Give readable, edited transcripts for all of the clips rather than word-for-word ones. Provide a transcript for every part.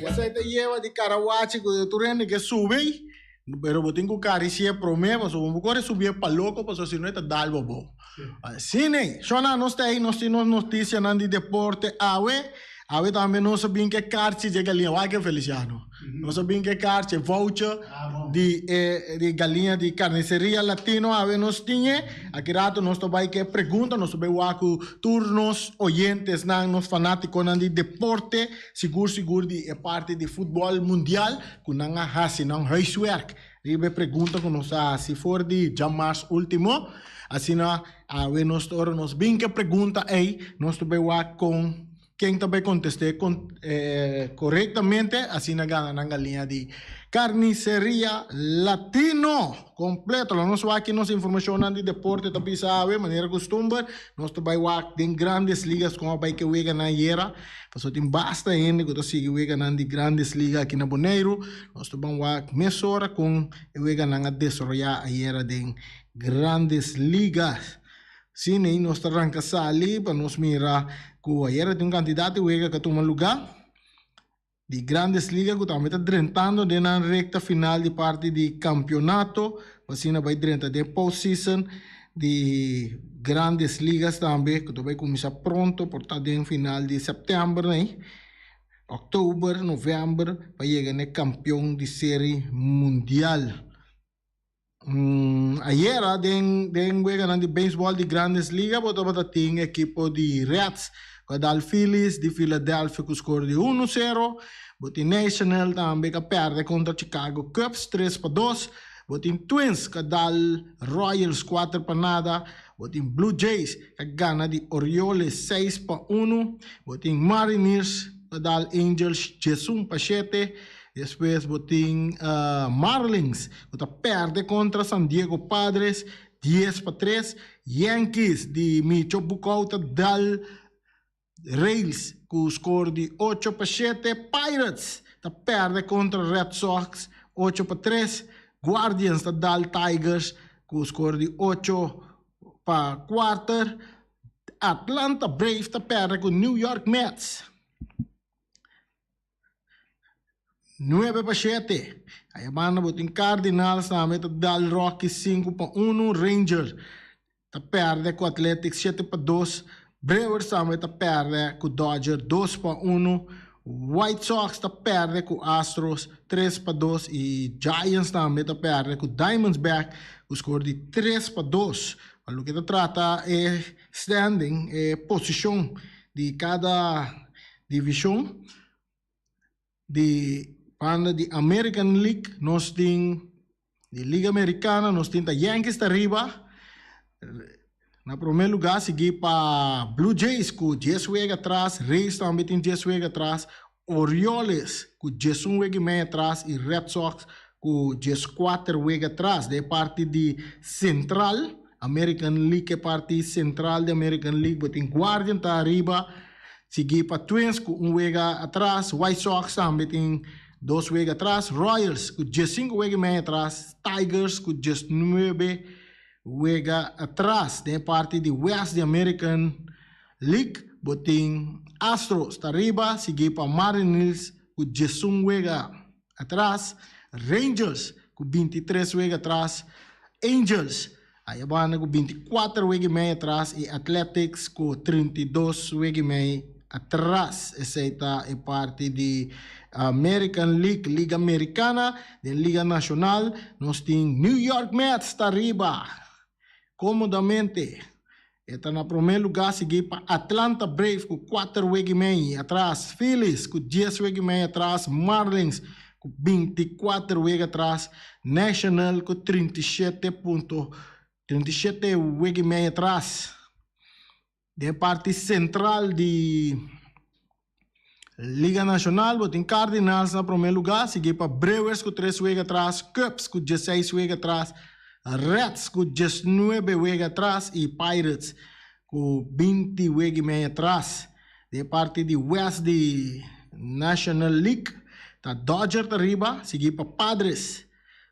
Esei ta yewa di karawachi ku tur hende ke subi, pero bo tin ku karisié promé pasobra bo no kore subié pa loko pasobra si no e ta dal bo abou. Asina ei, shona nos ta ei, nos tin nos notisianan di deporte awe. Awe tambe nos a bin ke karchi dje galiña, wak ke Feliciano. Nos a bin ke karchi, e voucher di e di galiña di Carniceria Latino awe nos tin e. Aki rato nos ta bai ke pregunta, nos ta bai wak ku tur nos oyentesnan, nos fanatikonan di deporte, sigur sigur di e parti di futbòl mundial ku nan a hasi nan huiswerk riba e pregunta ku nos a hasi for di djamars ultimo. Asina awe nos ta ora nos bin ke pregunta ei, nos ta bai wak kon Ken ta bay contest'é corectamente, asina gana nan galiña di Carniceria Latino completo. Lo nos wak nos informacionnan di deporte ta bisa awe, manera custumber, nos ta bay wak den Grandes Ligas con a bay ke weganan ayera, pasobra tin basta hende cu ta sigui weganan di Grandes Liga aki na Boneiru. Nos ta ban wak mesora con e weganan a desaroya ayera den Grandes Ligas. Sí, nei nos ta ranka sali pa nos mira ku ayera tin un kantidat di wega ku a tuma lugá di Grandes Liga ku tambe ta drentando den nan rekta final di parti di kampionato pa asina bai drenta den postseason di Grandes Ligas tambe ku ta bai kuminsá pronto por ta den final di sèptèmber nei, òktober, novèmber pa yega na e kampion di seri mundial. Ayera den den weganan di beisbòl di Grandes Liga bo tabata tin ekipo di Reds ku a dal Phillies di Philadelphia ku skor di uno sero. Bo tin National tambe ku a pèrdè kontra Chicago Cubs 3-2. Bo tin Twins ku a dal Royals 4-0. Bo tin Blue Jays ku a gana di Orioles 6-1. Bo tin Mariners ku a dal Angels 11-7. Despues bo tin Marlins ku ta pèrdè kontra San Diego Padres 10-3. Yankees di Micho Bucau ta dal Rays ku skor di 8-7. Pirates ta pèrdè kontra Red Sox 8-3. Guardians ta dal Tigers ku skor di 8-4. Atlanta Braves ta pèrdè ku New York Mets 9-7. Aya banda bo tin Cardinals tambe ta dal Rockies 5-1. Rangers ta pèrdè ku Athletics 7-2. Brewers tambe ta pèrdè ku Dodgers 2-1. White Sox ta pèrdè ku Astros 3-2 i Giants tambe ta pèrdè ku Diamondback ku skor di 3-2. Pa loke ta trata e standing, e posishon di kada divishon di banda di American League nos tin di Liga Americana nos tin ta Yankees ta riba na prome lugar sigui pa Blue Jays ku dies wega atras, Rays tambe tin dies wega atras, Orioles ku diesun wega i mei atras i Red Sox ku dieskuater wega atras. Den e parti di Central American League e parti central di American League bo tin Guardian ta ariba sigui pa Twins ku un wega atras, White Sox tambe tin dos wega atras, Royals ku diesinku wega i mei atras, Tigers ku diesnuebe wega atras. Den e parti di west di American League bo tin Astros ta ariba sigui pa Mariners ku diesun wega atras, Rangers ku 23 wega atras, Angels aya banda ku 24 wega i mei atras i Athletics ku 32 wega i mei atras. Esei ta e parti di American League, Liga Americana. Den Liga Nacional nos tin New York Mets ta riba komodamente. E ta na promé lugá siguí pa Atlanta Braves ku kuater wega i mei atras, Phillies ku dies wega i mei atras, Marlins ku 24 wega atras, National ku 37 punto 37 wega i mei atras. Den parti sentral di Liga Nacional bo tin Cardinals na promé lugá, siguí pa Brewers ku tres wega atras, Cubs ku dieseis wega atras, Reds ku diesnuebe wega atras i Pirates ku 20 wega i mei atras. Den e parti di west di National League ta Dodger ta riba, siguí pa Padres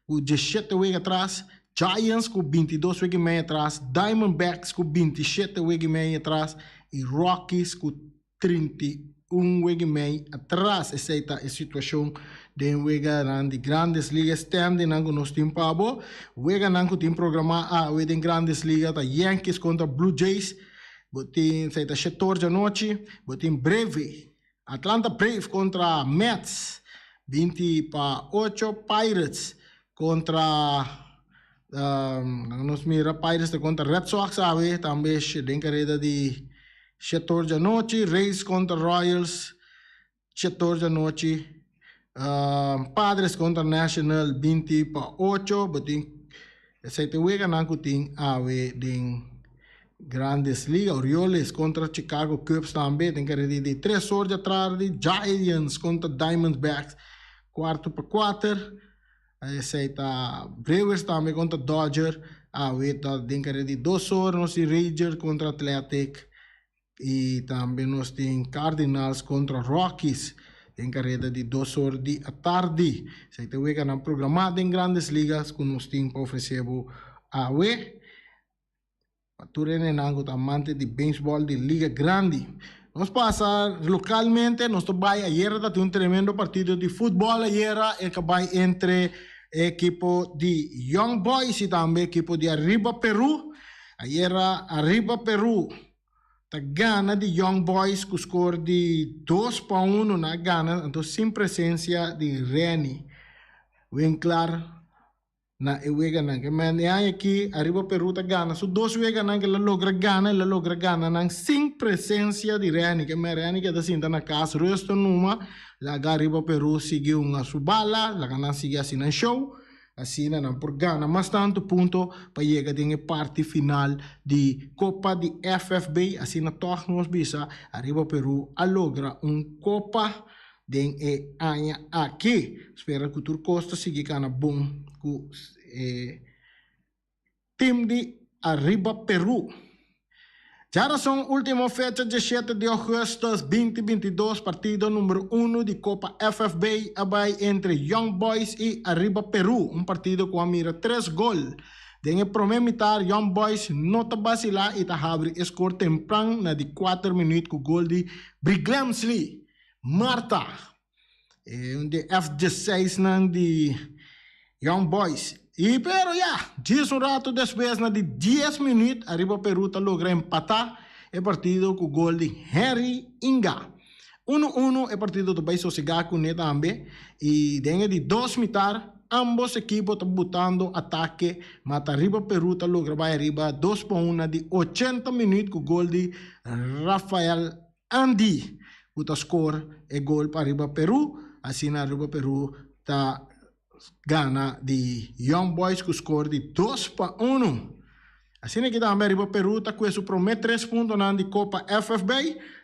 ku diesshete wega atras, Giants ku 22 wega i mei atras, Diamondbacks ku 27 wega i mei atras. i Rockies ku 31 wega i mei atras. Esei ta e situashon den weganan di Grandes Liga. Standingnan ku nos tin pa bo. Weganan ku tin programá awe den Grandes Liga ta Yankees kontra Blue Jays, bo tin esei ta shetor djanochi, bo tin Breve, Atlanta Brave kontra Mets, binti pa ocho, Pirates kontra nos mira Pirates ta kontra Red Sox awe tambe den kareda di shetor djanochi, Rays kontra Royals shetor djanochi, Padres kontra National binti pa ocho, bo tin esei ta e weganan ku tin awe den Grandes Liga. Orioles kontra Chicago Cubs tambe den kareda di tres or djatardi, Giants kontra Diamondbacks kuarto pa kuater. Esei ta Brewers tambe kontra Dodger awe ta den kareda di dos or. Nos tin Rangers kontra Athletic i tambe nos tin Cardinals kontra Rockies den kareda di dos or di atardi. Esei ta weganan programá den Grandes Ligas ku nos tin pa ofresé bo awe. Pa tur hendenan ku ta amante di beisbòl di Liga Grandi. Nos pasa lokalmente, nos ta bai ayera ta tin un tremendo partido di futbòl ayera e ka bai entre e ekipo di Young Boys i tambe ekipo di Arriba Peru. Ayera Arriba Peru ta gana di Young Boys ku skor di 2-1. Nan a gana anto sin presensia di Renny Winklaar na e weganan. Ke men e aña aki Arriba Peru ta gana su dos weganan ke el a logra gana, el a logra gana nan sin presencia di Renny. Ke men Renny keda sinta na kas rusto numa, laga Arriba Peru sigui hunga su bala, laga nan sigui hasi nan show, asina nan por gana mas tantu punto pa yega den e parti final di Copa di FFB. Asina tog nos bisa Arriba Peru a logra un copa den e aña aki. Spera ku tur kos ta sigui kana bon ku e tim di Arriba Peru. Djarason ultimo fecha diesshete di augustus 2022 partido number uno di Kopa FFB a bai entre Young Boys i Arriba Peru, un partido ku a mira tres gol. Den e prome mitar Young Boys no ta basilá i ta habri e skor tempran na di kuater minuut ku gol di Briglemsley. Marta, e un di F dieseisnan di Young Boys. I pero ya, djis un rato despues na di dies minuut Arriba Peru ta logra empatá e partido ku gol di Henry Inga. Uno uno e partido ta bai sosegá kuné tambe i den e di dos mitar ambos ekipo ta butando atake ma ta Arriba Peru ta logra bai ariba 2-1 na di 80 minuut ku gol di Rafael Andy ku ta skor e gol pa Arriba Peru, asina Arriba Peru ta gana di Young Boys ku skor di 2-1. Asina ki tambe Arriba Peru ta kue su prome tres puntonan di Kopa FFB.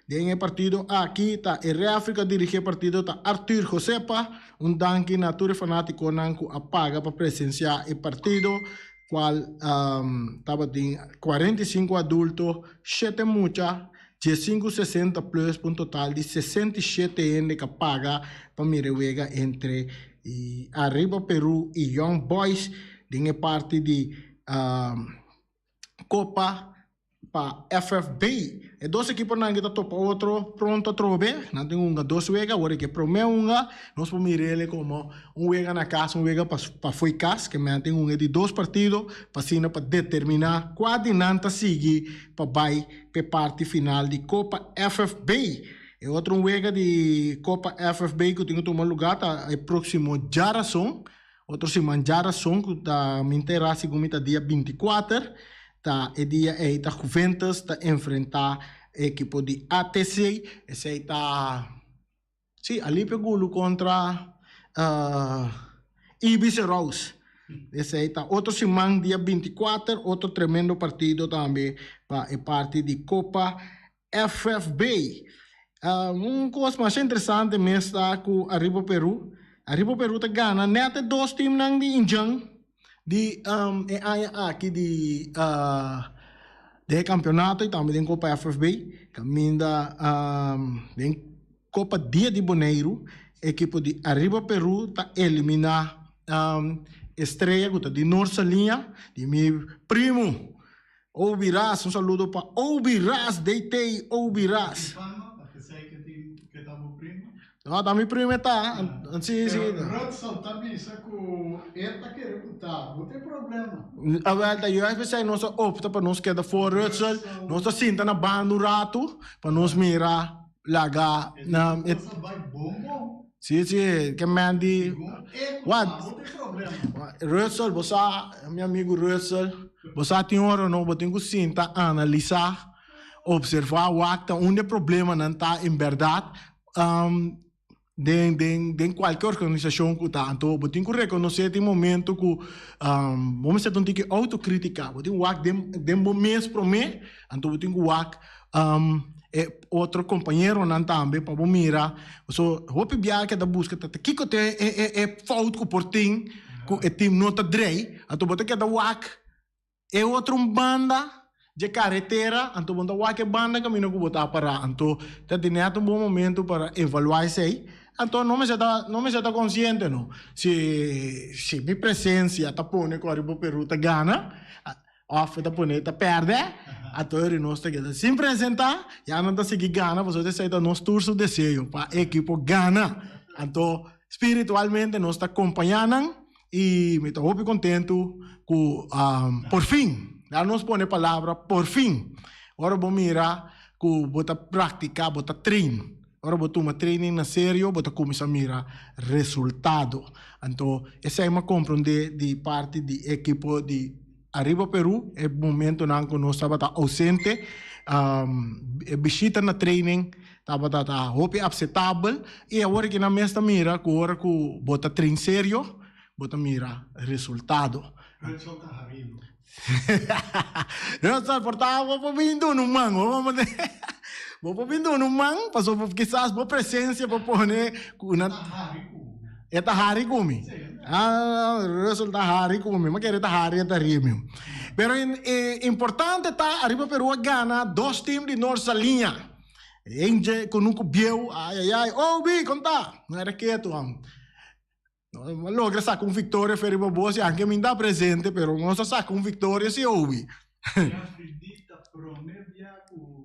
Den e partido aki ta e refri ku a dirigi e partido ta Arthur Josepa. Un danki na tur e fanatikonan ku a paga pa presensia e partido kual tabatin 45 adulto, shete mucha, Diesinku 60 plus pa un total di 67 hende ka paga pa mira e wega entre Arriba Peru i Young Boys den e parti di Kopa pa FFB. E dos ekiponan ke ta topa otro pronto atrobe. Nan tin hunga dos wega. Awor ke prome hunga nos por mir'el komo un wega na kas, un wega pa fo'i kas. Ke men tin hunga di dos partido pa asina pa determina kua di nan ta sigui pa bai p'e parti final di Kopa FFB. E otro un wega di Kopa FFB ku tin ku tuma lugá ta e próksimo djarason, otro siman djarason ku ta mi enterá segun mi ta dia 24, ta e dia ei ta Juventus ta enfrentá e ekipo di ATC, esei ta Sí, Alipio Gulu kontra Ibis Rose. Esei ta otro siman dia 24, otro tremendo partido tambe pa e parti di Kopa FFB. Un kos masha interesante mes ta ku Arriba Peru. Arriba Peru ta gana nèt e dos timnan di Injan di e aña aki di den e kampionato i tambe den Kopa FFB kaminda den Kopa Dia di Boneiru ekipo di Arriba Peru ta eliminá Estrella ku ta di Noord Saliña di mi primu. Obi Ras, un saludo pa Obi Ras, DT Obi Ras. No, ta mi primo ta. Si, si. Rutsel ta bisa ku e ta kere ku ta bo tin problema. Awel ta juist p'esei nos a opta pa nos keda for Rutsel. Nos ta sinta na banda un ratu pa nos mira laga na E cosa bai bon bon. Si, si, ke men di Wat? Rutsel, bo sa, mi amigu Rutsel, bo sa tin ora no bo tin ku sinta analisa, observa, wak ta unda e problemanan ta en berdad. Den den den kualke organisashon ku ta anto bo tin ku rekonosé tin momento ku bo mester ta un tiki outokritika bo tin wak den den bo mes promé anto bo tin ku wak e otro kompañeronan tambe pa bo mira so hopi biaha ke ta buska ta kiko ta e e e fout ku por tin ku e tim no ta drei anto bo ta keda wak E otro un banda dje karetera, anto bo ta wak e banda kaminda ku bo ta pará. Anto ta di nèt un bon momento para evaluá esei. Anto no mester ta, no mester ta konsiente no. Si, si mi presensia ta pone ku Ariba Peru ta gana òf ta pone ta pèrdè, anto eri nos ta keda sin presentá, ya nan ta sigui gana pasobra esei ta nos tur su deseo pa e ekipo gana. Anto spiritualmente nos ta kompañá nan. I mi ta hopi kontentu ku porfin, laga nos pone e palabra porfin, ora bo mira ku bo ta praktiká, bo ta train, ora bo tuma training na serio bo ta kuminsá mira resultado. Anto esei mi a komprondé di parti di e ekipo di Ariba Peru, e momentonan ku nos tabata ousente, e bishita na training tabata ta hopi apsetabel i awor ki nan mes ta mira ku ora ku bo ta train serio, bo ta mira resultado. Rutsel ta harido. Rutsel por ta bo por bin duna un man, bo por bin duna un man pasobra kisas bo presensia por pone ku nan. Ta hari ku bo. E ta hari ku mi. Ah, Russell ta hari ku mi. Mi kere ta hari e ta ri mi. Pero importante ta Ariba Peru a gana dos team di Noord Saliña. Eentje kunuku bieu, ay ay ay, Obi, kon ta? No era ketu am. No logra saka un victoria fe riba bo si anke mi ta presente, pero nos a saka un victoria si Obi. Jeffrey di ta prome bia ku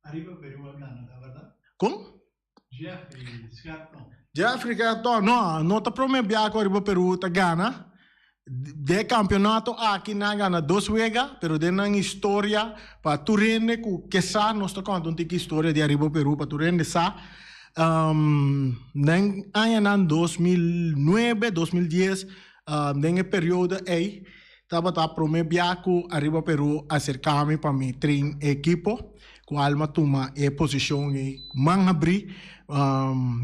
Ariba Peru a gana, ta berdad? Kon? Jeffrey Scherton. Jeffrey Scherton, no, no ta prome bia ku Ariba Peru ta gana. Den e kampionato aki nan a gana dos wega, pero den nan historia, pa tur hende ku ke sa, nos ta konta un tiki historia di Ariba Peru pa tur hende sa. Den añanan 2009, 2010, den e periodo ei, Tabata prome bia ku Ariba Peru a serka mi pa mi train e ekipo, kual mi a tuma e posishon ei man habrí,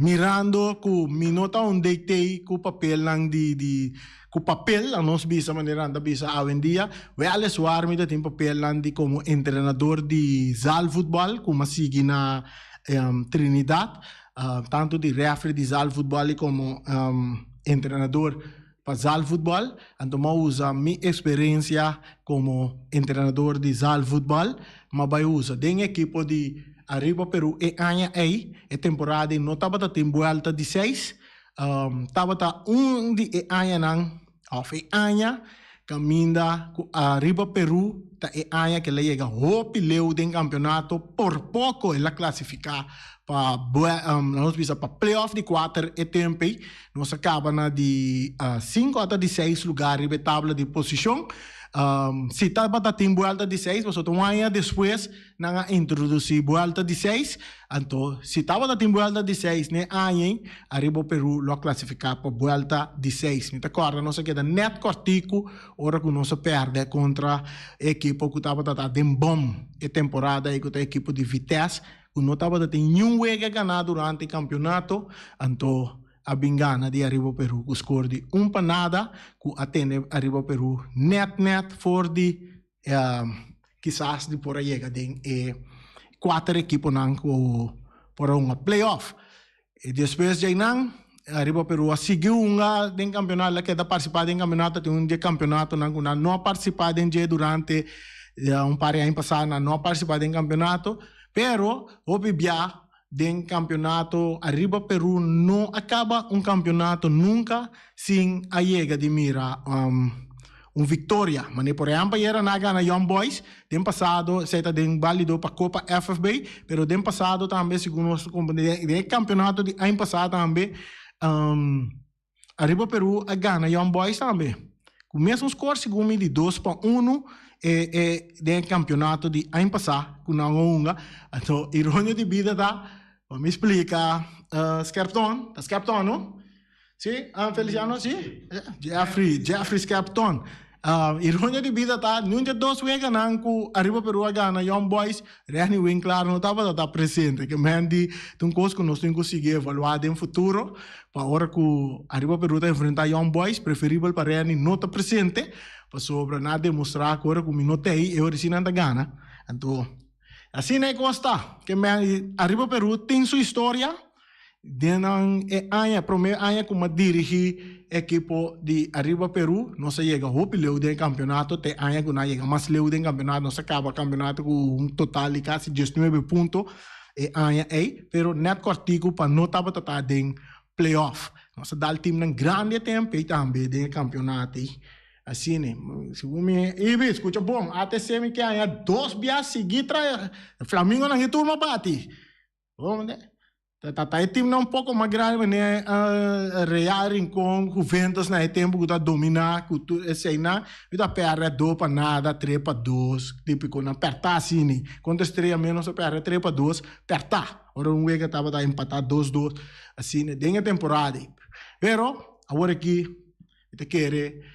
mirando ku mi no ta un DT ku papelnan di di ku papel, anos bisa manera nan ta bisa awendia, wèleswar mi ta tin papelnan di komo entrenador di zaalvoetbal ku mi a sigui na Trinidad, tantu di rèfri di zaalvoetbal i komo entrenador. Pa zaalvoetbal, anto m'a usa mi experiencia como entrenador di zaalvoetbal, m'a bay usa den ekipo di Ariba Peru e aña ey, e temporada ey no tabata tin buelta di seis, tabata un di e añanan of e aña caminda cu Ariba Peru ta e aña cu el a yega hopi leu den campeonato, por poco el a clasifica pa nos bisa pa playoff di cuater e tempo ey. Nos a kaba na di sinku ata di seis lugar riba e tabla di posishon. Si tabata tin buelta di seis, pasobra un aña despues nan a introdusí buelta di seis. Anto si tabata tin buelta di seis n'e aña ei, Ariba Peru lo a klasifiká pa buelta di seis. Mi ta kòrda nos a keda nèt kòrtiku ora ku nos a pèrdè kontra e ekipo ku tabata ta den bòm e temporada ei ku ta e ekipo di Vitesse. ku no tabata tin niun wega ganá durante e kampionato, anto a bin gana di Ariba Peru ku skor di un pa nada ku a tene Ariba Peru nèt nèt for di kisas di por a yega den e kuater ekiponan ku por a hunga playoff. E despues djainan Ariba Peru a sigui hunga den kampionato, el a keda partisipá den kampionato, tin un di e kampionatonan ku nan no a partisipá den dje durante un par di aña pasá, nan no a partisipá den kampionato, pero hopi bia den kampionato Ariba Peru no a kaba un kampionato nunka sin a yega di mira. un viktoria. Manera por ehèmpel ayera nan a gana Young Boys, den pasado esei ta den balido pa Kopa FFB, pero den pasado tambe segun nos ta komprende den e kampeonato di aña pasá tambe Ariba Peru a gana Young Boys tambe ku mesun skor segun mi di 2-1 e e den e kampeonato di aña pasá ku nan a hunga. Anto ironia di bida ta pa mi splika Skerpton, ta Skerpton no? Si, Feliciano, si? Jeffrey, Jeffrey Skepton. Ironia di bida ta, niun di e dos weganan ku Ariba Peru a gana Young Boys, Renny Winklaar no tabata ta presente. Ke men di ta un kos ku nos tin ku sigui evaluá den futuro, pa ora ku Ariba Peru ta enfrentá Young Boys, preferibel pa Renny no ta presente, pasobra nan a demostrá ku ora ku mi no ta ei, e ora si nan ta gana. Anto, asina e kos ta. Ke men di Ariba Peru tin su historia. Den nan e aña, prome aña ku m'a dirigí ekipo di Ariba Peru, nos a yega hopi leu den e kampeonato, te aña ku nan a yega mas leu den kampeonato, nos a kaba kampeonato ku un total di kasi diesnuebe punto e aña ei, pero nèt kòrtiku pa no tabata ta den play-off. Nos a dal timnan grandi e tempu ei tambe den e kampeonato ei. Asina, segun mi, Ibi, skucha bon, ATC mi ke haña dos bia sigui trae Flamingonan e tur no bati. Ta ta e teamnan un poko mas grandi manera Real Rincon, Juventus na e tempu ku ta dominá ku tur eseinan. Mi ta pèrdè dos pa nada, tres pa dos, típiko nan pèrtá asina. Kontra Estrella mes nos a pèrdè tres pa dos, pèrtá. Ora un wega tabata empatá dos dos asina den e temporada ei. Pero awor aki mi ta kere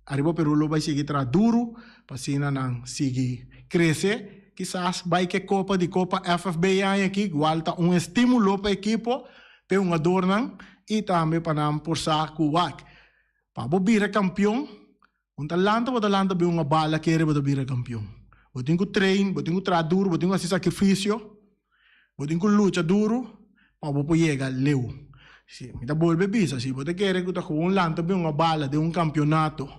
Ariba Peru lo bai sigui traha duru pa asina nan sigui krese. Kisas bai ke kopa di Kopa FFB e aña aki gual ta un estimulo pa ekipo, pa e hungadornan i tambe pa nan por sa ku wak pa bo bira kampion un ta lanta bo ta lanta bin un bala kere bo ta bira kampion. Bo tin ku train, bo tin ku traha duru, bo tin ku hasi sakrifisio. Bo tin ku lucha duru pa bo por yega leu. Si, mi ta bolbe bisa, si bo ta kere ku ta gewoon lanta bin un bala den un kampionato,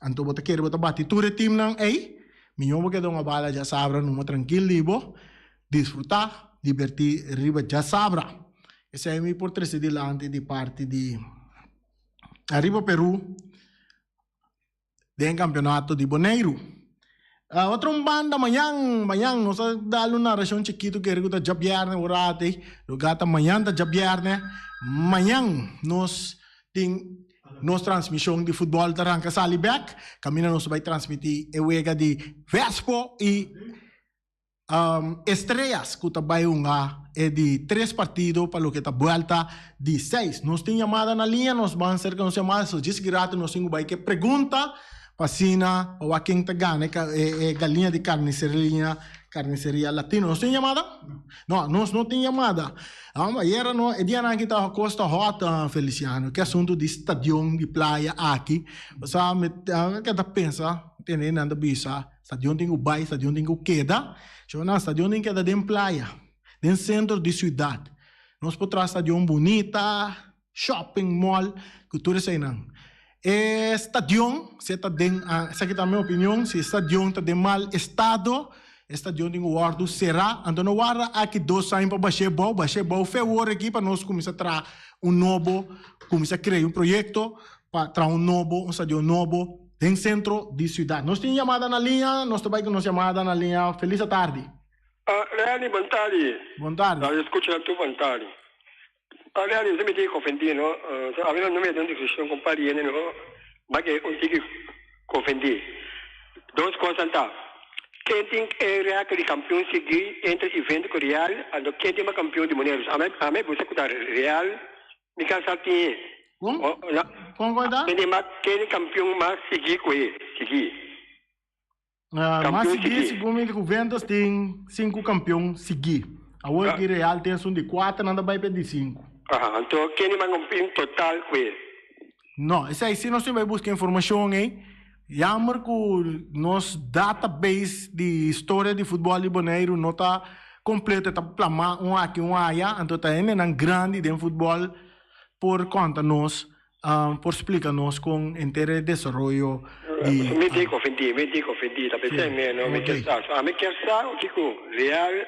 anto bo ta kere bo ta bati tur e timnan ei, mihó bo keda un bala djasabra numa trankil di bo, disfrutá, dibertí riba djasabra. Esei mi por trese dilanti di parti di Ariba Peru. Den kampionato di Boneiru. Otro un banda mañan, mañan nos a dal un narashon chikitu kere ku ta djabièrnè un rato ei. Lugá ta mañan ta djabièrnè. Mañan nos tin nos transmishon di futbòl ta ranka sali bèk. Kaminda nos ta bai transmití e wega di Vespo i. Estrellas ku ta bai hunga e di tres partido pa loke ta buelta di seis. Nos tin yamada na liña, nos ban serka nos yamada, so djis ki rato nos tin ku bai ke pregunta pa asina pa wak ken ta gana e galiña di carniceria, carniceria latino. Nos tin yamada? No, nos no tin yamada. Ayera no, e dianan aki ta kos ta hot, Feliciano, ke asuntu di stadion di playa aki. Pasobra mi ta pensa, tende nan ta bisa. Stadion tin ku bai, stadion tin ku keda. Shona, stadion tin keda den playa, den sentro di siudat. Nos por traha stadion bunita, shopping mall, ku tur eseinan. E stadion, si e ta den, esaki ta mi opinion, si e stadion ta den mal estado, e stadion tin ku wòrdu será. Anto no warda aki dos aña pa bash'é bou, bash'é bou fe wor aki pa nos kuminsá traha un nobo, kuminsá krea un proyekto pa traha un nobo, un stadion nobo. Den sentro di siudat. Nos tin yamada na liña, nos ta bai ku nos yamada na liña. Felis atardi. Leani, bon tardi. Bon tardi. Dale skucha na tur bon tardi. Leani, mi ta miti kofendí no. Ami no mete un diskushon ku un par di hende no, ma ke un tiki kofendí. Dos kosnan ta, ken tin e rèkòrt di kampion sigui entre Juventus ku Real, anto ken tin mas kampion di Moneros. Ami ami gusta ku ta Real. Mi casa tin e. Kon? Kon kon ta? Kende mas kende kampion mas sigui ku e sigui. Mas sigui segun mi Juventus tin sinku kampion sigui. Awor aki Real tin esun di kuater nan ta bai pa e di sinku. Aha anto kende mas kampion total ku e? No esei si nos tin bai buska informashon ei. Jammer ku nos database di historia di futbòl di Boneiru no ta kompleto, e ta plamá un aki un aya, anto ta hendenan grandi den futbòl por konta nos, por splika nos kon henter e desaroyo di. Mi tin konfundí, mi tin konfundí, ta pensá mi no, mi kier sa. So ami kier sa kiko Real.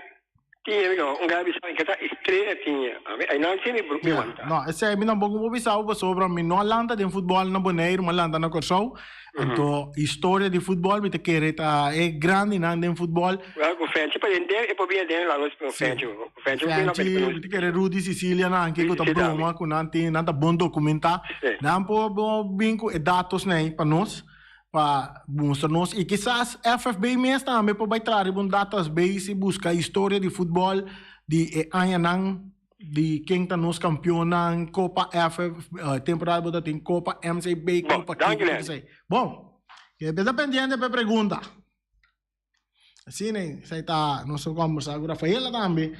Tin amigo, un gai bisa mi ke ta estrella tin ami einan si mi mi wanta. No, esei mi tampoco por bisa bo pasobra mi no a lanta den futbol na Boneiru, mi a lanta na Kòrsou. Anto historia di futbol mi ta kere ta e grandinan den futbol. Wel ku Fenchi pa den den e por bini den laga nos ku Fenchi. Ku Fenchi por bini Fenchi, mi ta kere Rudy Cecilia nan ke ku ta broma ku nan tin nan ta bon dokumentá. Nan por bin ku e datos nei pa nos. Pa mustra nos y kisas FFB mes tambe por bay traha riba un datasbase y busca historia di futbol di e añanan di ken ta nos campeonnan, Copa FF, temporada bo ta tin Copa MCB, Bon, Copa danki kiko, Len. kiko esey. Bon, keda pendiente pa e pregunta. Asina esei ta nos a kombersá ku Rafaela tambe,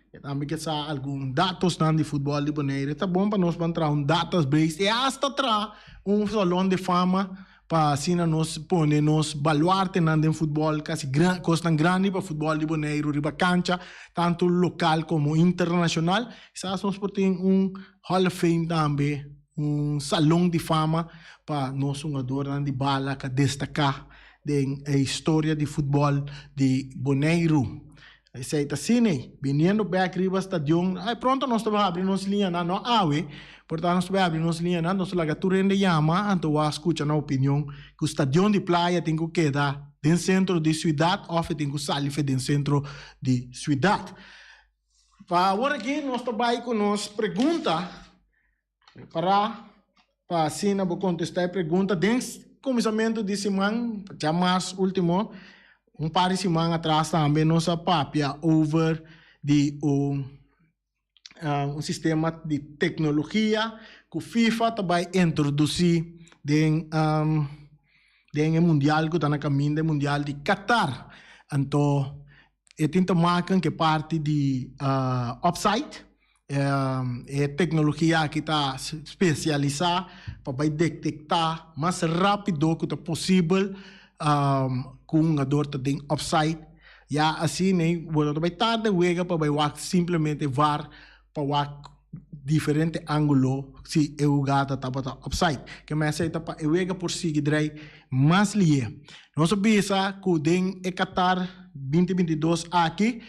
e tambe ke sa algun datosnan di futbòl di Bonaire. Ta bon pa nos ban traha un datasbase i asta traha un salon di fama pa asina nos pone nos baluartenan den futbòl, kasi kosnan grandi pa futbòl di Boneiru riba kancha, tantu lokal komo internashonal. Kisas nos por tin un Hall of Fame tambe, un salon di fama pa nos hungadornan di bala ka destaká den e historia di futbòl di Boneiru. Esei ta asina, biniendo bèk riba stadion, ay pronto nos ta bai habri nos liñanan, no awe, por ta nos ta bai habri nos liñanan, nos ta laga tur hende yama, anto wak skucha nan opinion ku stadion di Playa tin ku keda den sentro di siudat òf e tin ku sali fe den sentro di siudat. Pa awor aki nos ta bai ku nos pregunta. Prepará pa asina bo kontestá e pregunta den kuminsamentu di siman, djamas último, un par di siman atras tambe nos a papia over di un un sistema di teknologia ku FIFA ta bai introdusí den den e mundial ku ta na kaminda, e mundial di Qatar. Anto e tin ta maken ku e parti di offside. E teknologia aki ta spesialisá pa bai detektá mas rápido ku ta posibel ku un hungador ta den offside. Ya asina bo no ta bai tarda wega pa bai wak simplemente var pa wak diferente ángulo si e hugada tabata offside. Ke mester ta pa e wega por sigui drai mas lihe. Nos a bisa ku den e Qatar binti 22 aki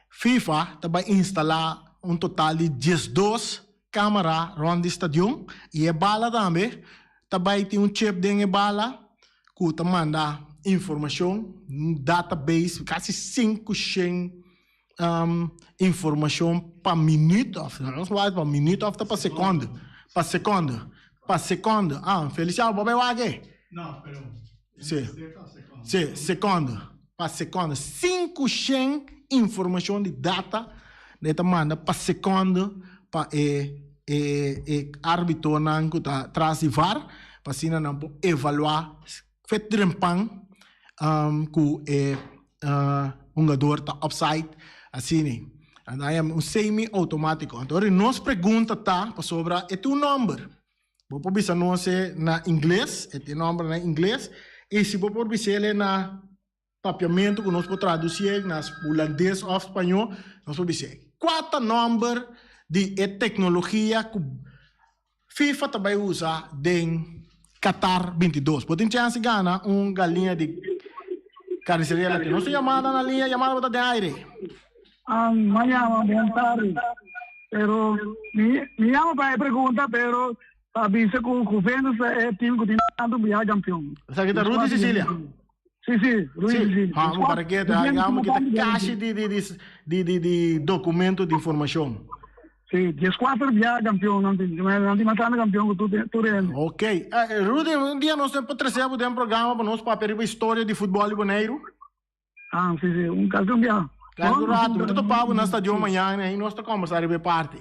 FIFA ta bai instalá un total di 12 kámara rònt di stadion i e bala tambe ta bai tin un chip den e bala ku ta manda informashon, un database kasi 500 informashon pa minüt òf no sa pa minüt òf ta pa sekònde, pa sekònde, pa sekònde. Ah, Feliciano bo bai wak e? No, pero Sí, sí, sekònde. Pa sekonde. 500 informashon di data e ta manda pa sekonde pa e e e arbitonan ku ta tras di var pa asina nan por evaluá fet trempan ku e hungador ta offside asina. Anto a yama un semi outomátiko. Anto ora nos pregunta ta pasobra e tin un nòmber. Bo por bisa nos e na ingles, e tin nomber na ingles, i si bo por bis'el na papiamentu ku nos por tradusié na hulandes òf spañó, nos por bis'é. Kua ta nomber di e teknologia ku FIFA ta bai usa den Qatar 22? Bo tin chèns di gana un galiña di Carniceria Latino. Nos tin yamada na liña, yamada bo ta den aire. Mañana bon tardi. Pero mi mi yama pa e pregunta pero pa bisa ku Juventus ta e team ku tin tantu biaha campeon. Esaki ta Rudy Cecilia. Si si, Rudy Cecilia. Vamos para que ta yama ki ta kashi di di di di di documento di informacion. Si, 14 biaha campeon nan tin. Nan tin mas tantu campeon ku tur tur hende. Ok. Rudy, un dia nos tin por trece bo den programa pa nos papia riba historia di futbol di Boneiru. Ah, si, si, un casi un biaha. Casi un rato, mi ta topa bo na stadion mañana y nos ta conversa riba e parti.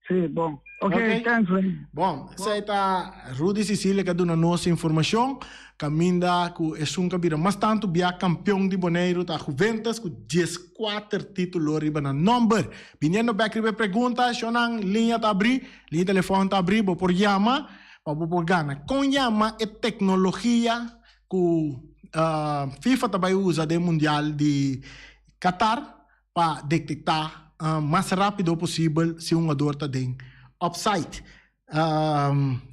Si, bon. Ok, okay. Thanks, man. Bon, esei ta Rudy Cecilia que duna nos informacion. Caminda cu esun ka bira mas tanto bia campeon di Boneiru ta Juventus cu 14 titulo riba nan nomber. Biniendo bek riba e pregunta, shonan, liña ta abri, liña telefon ta abri, bo por yama pa bo por gana. Con yama e tecnologia ku FIFA ta bai usa den mundial di Qatar pa detektá mas rápido posibel si un hungador ta den offside.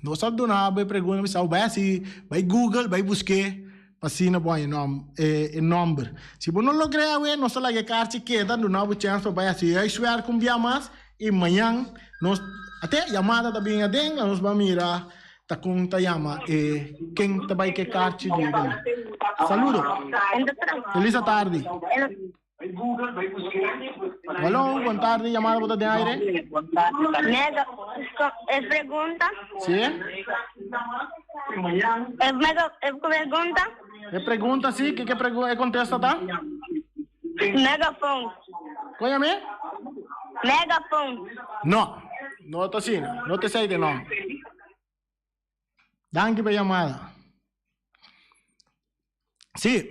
Nos a duna bo e pregunta, mi sa bo bai hasi, bai Google, bai busk'é. Pa asina bo haña nom, e nomber. Si bo no logr'é awe, nos ta laga e karchi keda, duna bo chèns pa bai hasi huiswerk un bia mas i mañan nos, ate yamada ta bin aden, nos bai mira ta kon ta yama e ken ta bai ku e karchi di e. Saludo. Felis atardi. Hallo, bon tardi, yamada bo ta den aire? Mega, es pregunta? Sí. Es mega, es pregunta? E pregunta, sí, ke ke pregu e kontesta ta? Megafon. Kon yam'é? Megafon. No, no ta asina, no ta esei de nòmber. Danki pa yamada. Sí,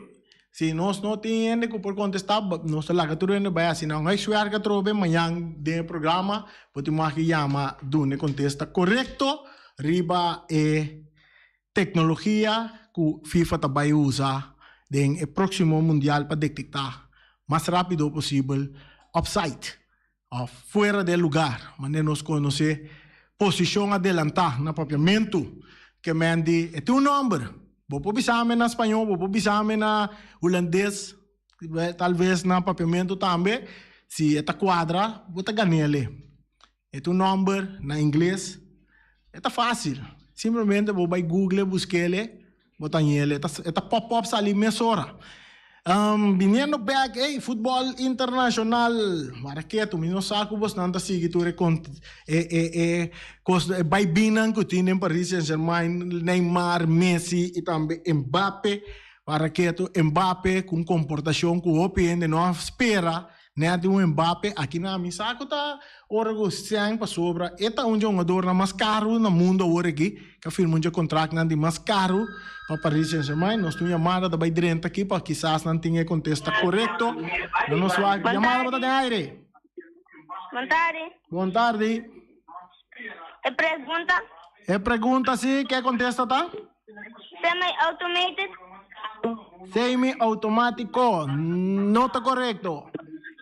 si nos no tin hende ku por kontestá, nos ta laga tur hende bai hasi nan huiswerk atrobe. Mañan den e programa bo tin mag yama duna e kontesta korekto riba e teknologia ku FIFA ta bai usa den e próksimo mundial pa detektá mas rápido posibel offside. Of fuera de lugar, manera nos conoce posicion adelantá na papiamentu, ke men di e tin un nomber. Bo por bisa mi na spañó, bo por bisa mi na hulandes, tal ves na papiamentu tambe, si e ta cuadra, bo ta gan'ele. E tin un nomber na ingles, e ta fácil. Simplemente bo bai google busk'ele. Bo ta ñele, e ta pop pop sali mesora. Biniendo bek, ey, futbol internacional, wara ketu, mi no sa ku bosnan ta sigui tur e e e e kos, e baibinnan ku tin den Paris Saint Germain, Neymar, Messi i tambe Mbappe. Wara ketu, Mbappe ku un komportashon ku hopi hende no a spera. Net di un Mbappe aki na mi sa cu ta ora cu sèn pasobra e ta un dje hungadornan mas caro na mundo awor aki cu a firma un dje contractnan di mas caro pa Paris Saint Germain. Nos tin un yamada ta bay drenta aki pa kisas nan tin e contesta corecto. Lo nos wak yamada bo ta den aire. Bon tardi. Bon tardi. E pregunta. E pregunta si, ke contesta ta? Semi-automated. Semi-automatico no ta corecto.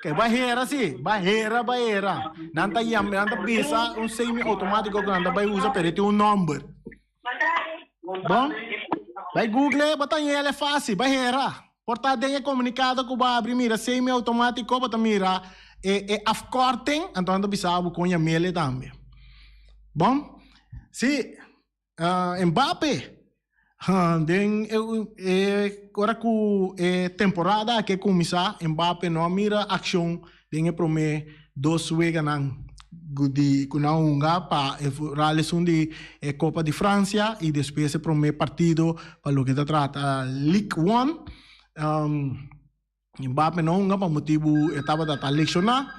Ke bahera si, bahera bahera. Nan ta yam, nan ta bisa un semi-automatico ku nan ta bai usa pero e tin un nomber. Bon, bai google bo ta haña el e fácil, bahera. Por ta den e comunicado ku bo a abri mira semi-automatico bo ta mira e e afkorting, anto nan ta bisa bo kon yam'el tambe. Bon, si. Mbappe den e ora ku e temporada aki a kuminsá Mbappe no a mira akshon den e promé dos weganan di ku nan a hunga pa e foral esun di e Kopa di Fransia i despues e promé partido pa loke ta trata Ligue 1. Mbappe no hunga pa motibu e tabata ta lekshoná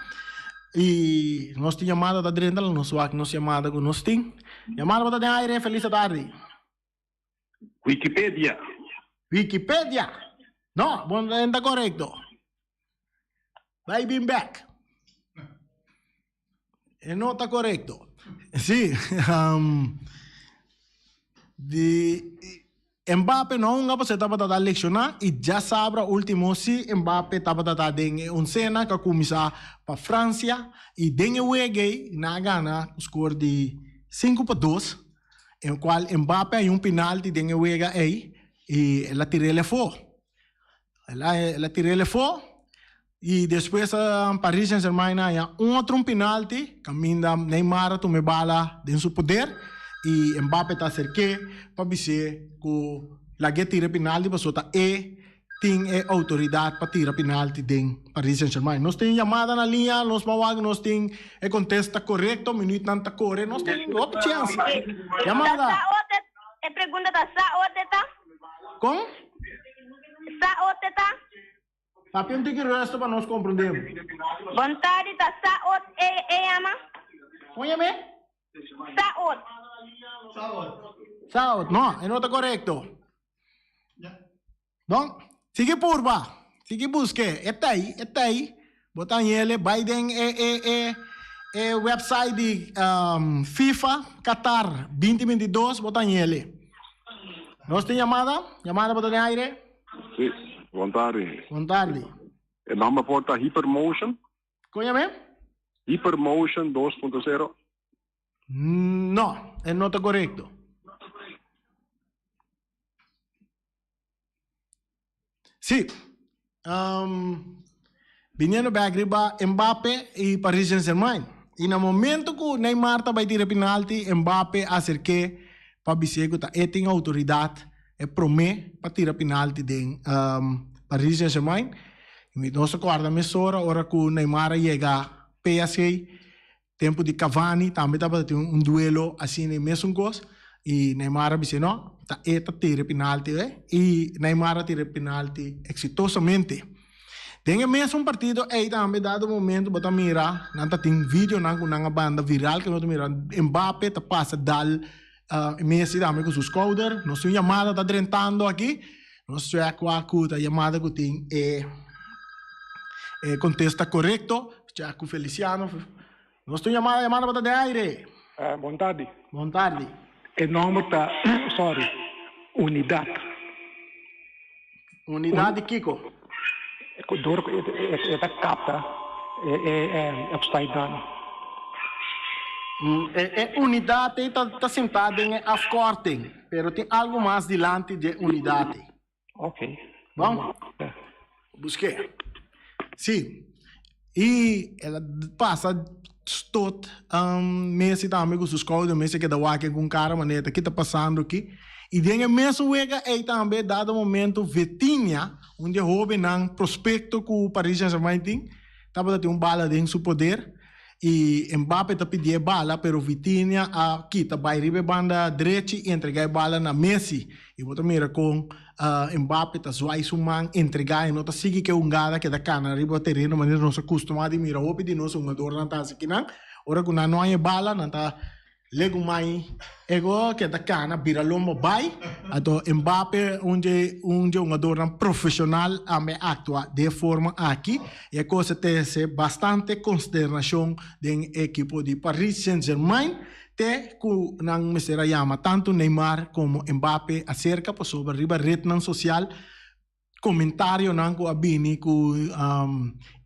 i nos tin yamada ta drenta la nos wak nos yamada ku nos tin. Yamada bo ta den aire felis atardi. Wikipedia. Wikipedia! No, bo no ta korekto. Bai bin bek. E no ta korekto. Sí, di Mbappe no hunga pasobra e tabata ta lekshoná i djasabra último sí Mbappe tabata ta den e onsena ku a kuminsá pa Fransia i den e wega ei nan a gana ku skor di 5-2 en kual Mbappe haña un penalti den e wega ei i el a tir'el afó. El a tir'el afó i despues Paris Saint Germain a haña un otro un penalti kaminda Neymar a tuma e bala den su poder i Mbappe ta aserk'é pa bis'é ku lag'é tira e penalti pasobra ta e tin e outoridat pa tira penalti den Paris Saint Germain. Nos tin yamada na liña, nos ban wak nos tin e kontesta korekto, minütnan ta kore, nos tin hopi chèns. Yamada. E pregunta ta sa orde ta? Kon? Sa orde ta? Papia un tiki resto pa nos komprendé bo. Bon tardi ta sa ot e e yama? Kon yam'é? Sa ot. Sa ot. No, e no ta korekto. Bon, sigui purba, sigui busk'é. E ta ei, e ta ei. Bo ta hañ'el bai den e e e e website di FIFA Qatar 2022, bo ta hañ'el. Nos tin yamada? Yamada bo ta den aire? Sí, bon tardi. Bon tardi. E nomber por ta Hypermotion? Kon yam'é? Hypermotion 2.0. No, e no ta korekto. Si. Um, biniendo bek riba Mbappe y Paris Saint-Germain. Y na momento cu Neymar ta bay tira penalti, Mbappe a acerke pa bis'é cu ta e tin autoridad e prome pa tira penalti den um, Paris Saint-Germain. Y nos ta corda mesora ora cu Neymar a yega PSG, Tempu di Cavani tambe tabata tin un duelo asina e mesun kos y Neymar a bisa no, ta e ta tira e penalti e y Neymar a tira e penalti exitosamente. Den e mesun partido ey tambe dado momento bo ta mira nan ta tin videonan cu nan a banda viral cu bo ta mira Mbappe ta pasa dal Messi tambe cu su schouder. Nos tin un yamada ta drentando aki. Nos check wak cu ta yamada cu tin e e contesta corecto. Check cu Feliciano. Nos tin un yamada, yamada bo ta den aire. Bon tardi. Bon tardi. E nomber ta, sorry, Unidad. Unidad di kiko? Dor ku e ta kapta e upside down. E unidat ei ta sintá den e afkorting, pero tin algu mas dilanti dje unidat ei. Ok. Bon? Busk'é. Sí. I el a pasa stot Messi tambe ku su skouder. Messi a keda wak ku un kara manera ta ki ta pasando aki. I den e mesun wega ei tambe dado momento Vitinha, un di e hobennan prospekto ku Paris Saint-Germain tin, tabata tin un bala den su poder. I Mbappe ta pidi e bala pero Vitinha a kita bai riba e banda drechi i entrega e bala na Messi. I bo ta mira kon Mbappe ta zwai su man entrega i no ta sigui ke hungada ke ta kana riba tereno manera nos a kustumá di mira hopi di nos hungadornan ta hasi kinan. Ora ku nan no haña e bala nan ta Legumai ego ke ta kana bira lombo bai. Anto Mbappe un dje un dje hungadornan profesional a me actua de e forma aki y e cosa trece bastante consternacion den e ekipo di Paris Saint Germain te cu nan mester a yama tanto Neymar como Mbappe acerca pasobra riba rednan social Comentarionan cu a bini cu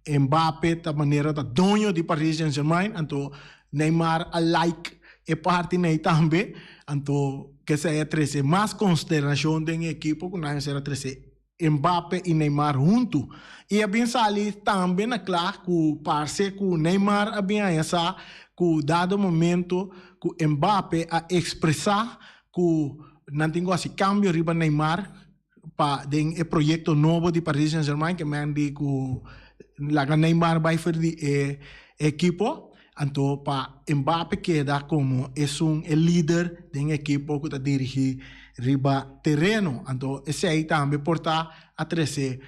Mbappe ta manera ta doño di Paris Saint Germain, anto Neymar a like e parti ney tambe, anto kesey a trece mas consternacion den e ekipo cu nan mester a trece Mbappe y Neymar hunto. Y a bin sali tambe na cla cu parce cu Neymar a bin haña sa cu dado momento cu Mbappe a expresa cu nan tin cu haci cambio riba Neymar, pa den e proyecto nobo di Paris Saint Germain ke men di ku laga Neymar bai for di e ekipo anto pa Mbappe keda komo esun e lider den ekipo ku ta dirigi riba tereno anto esei tambe por ta a trese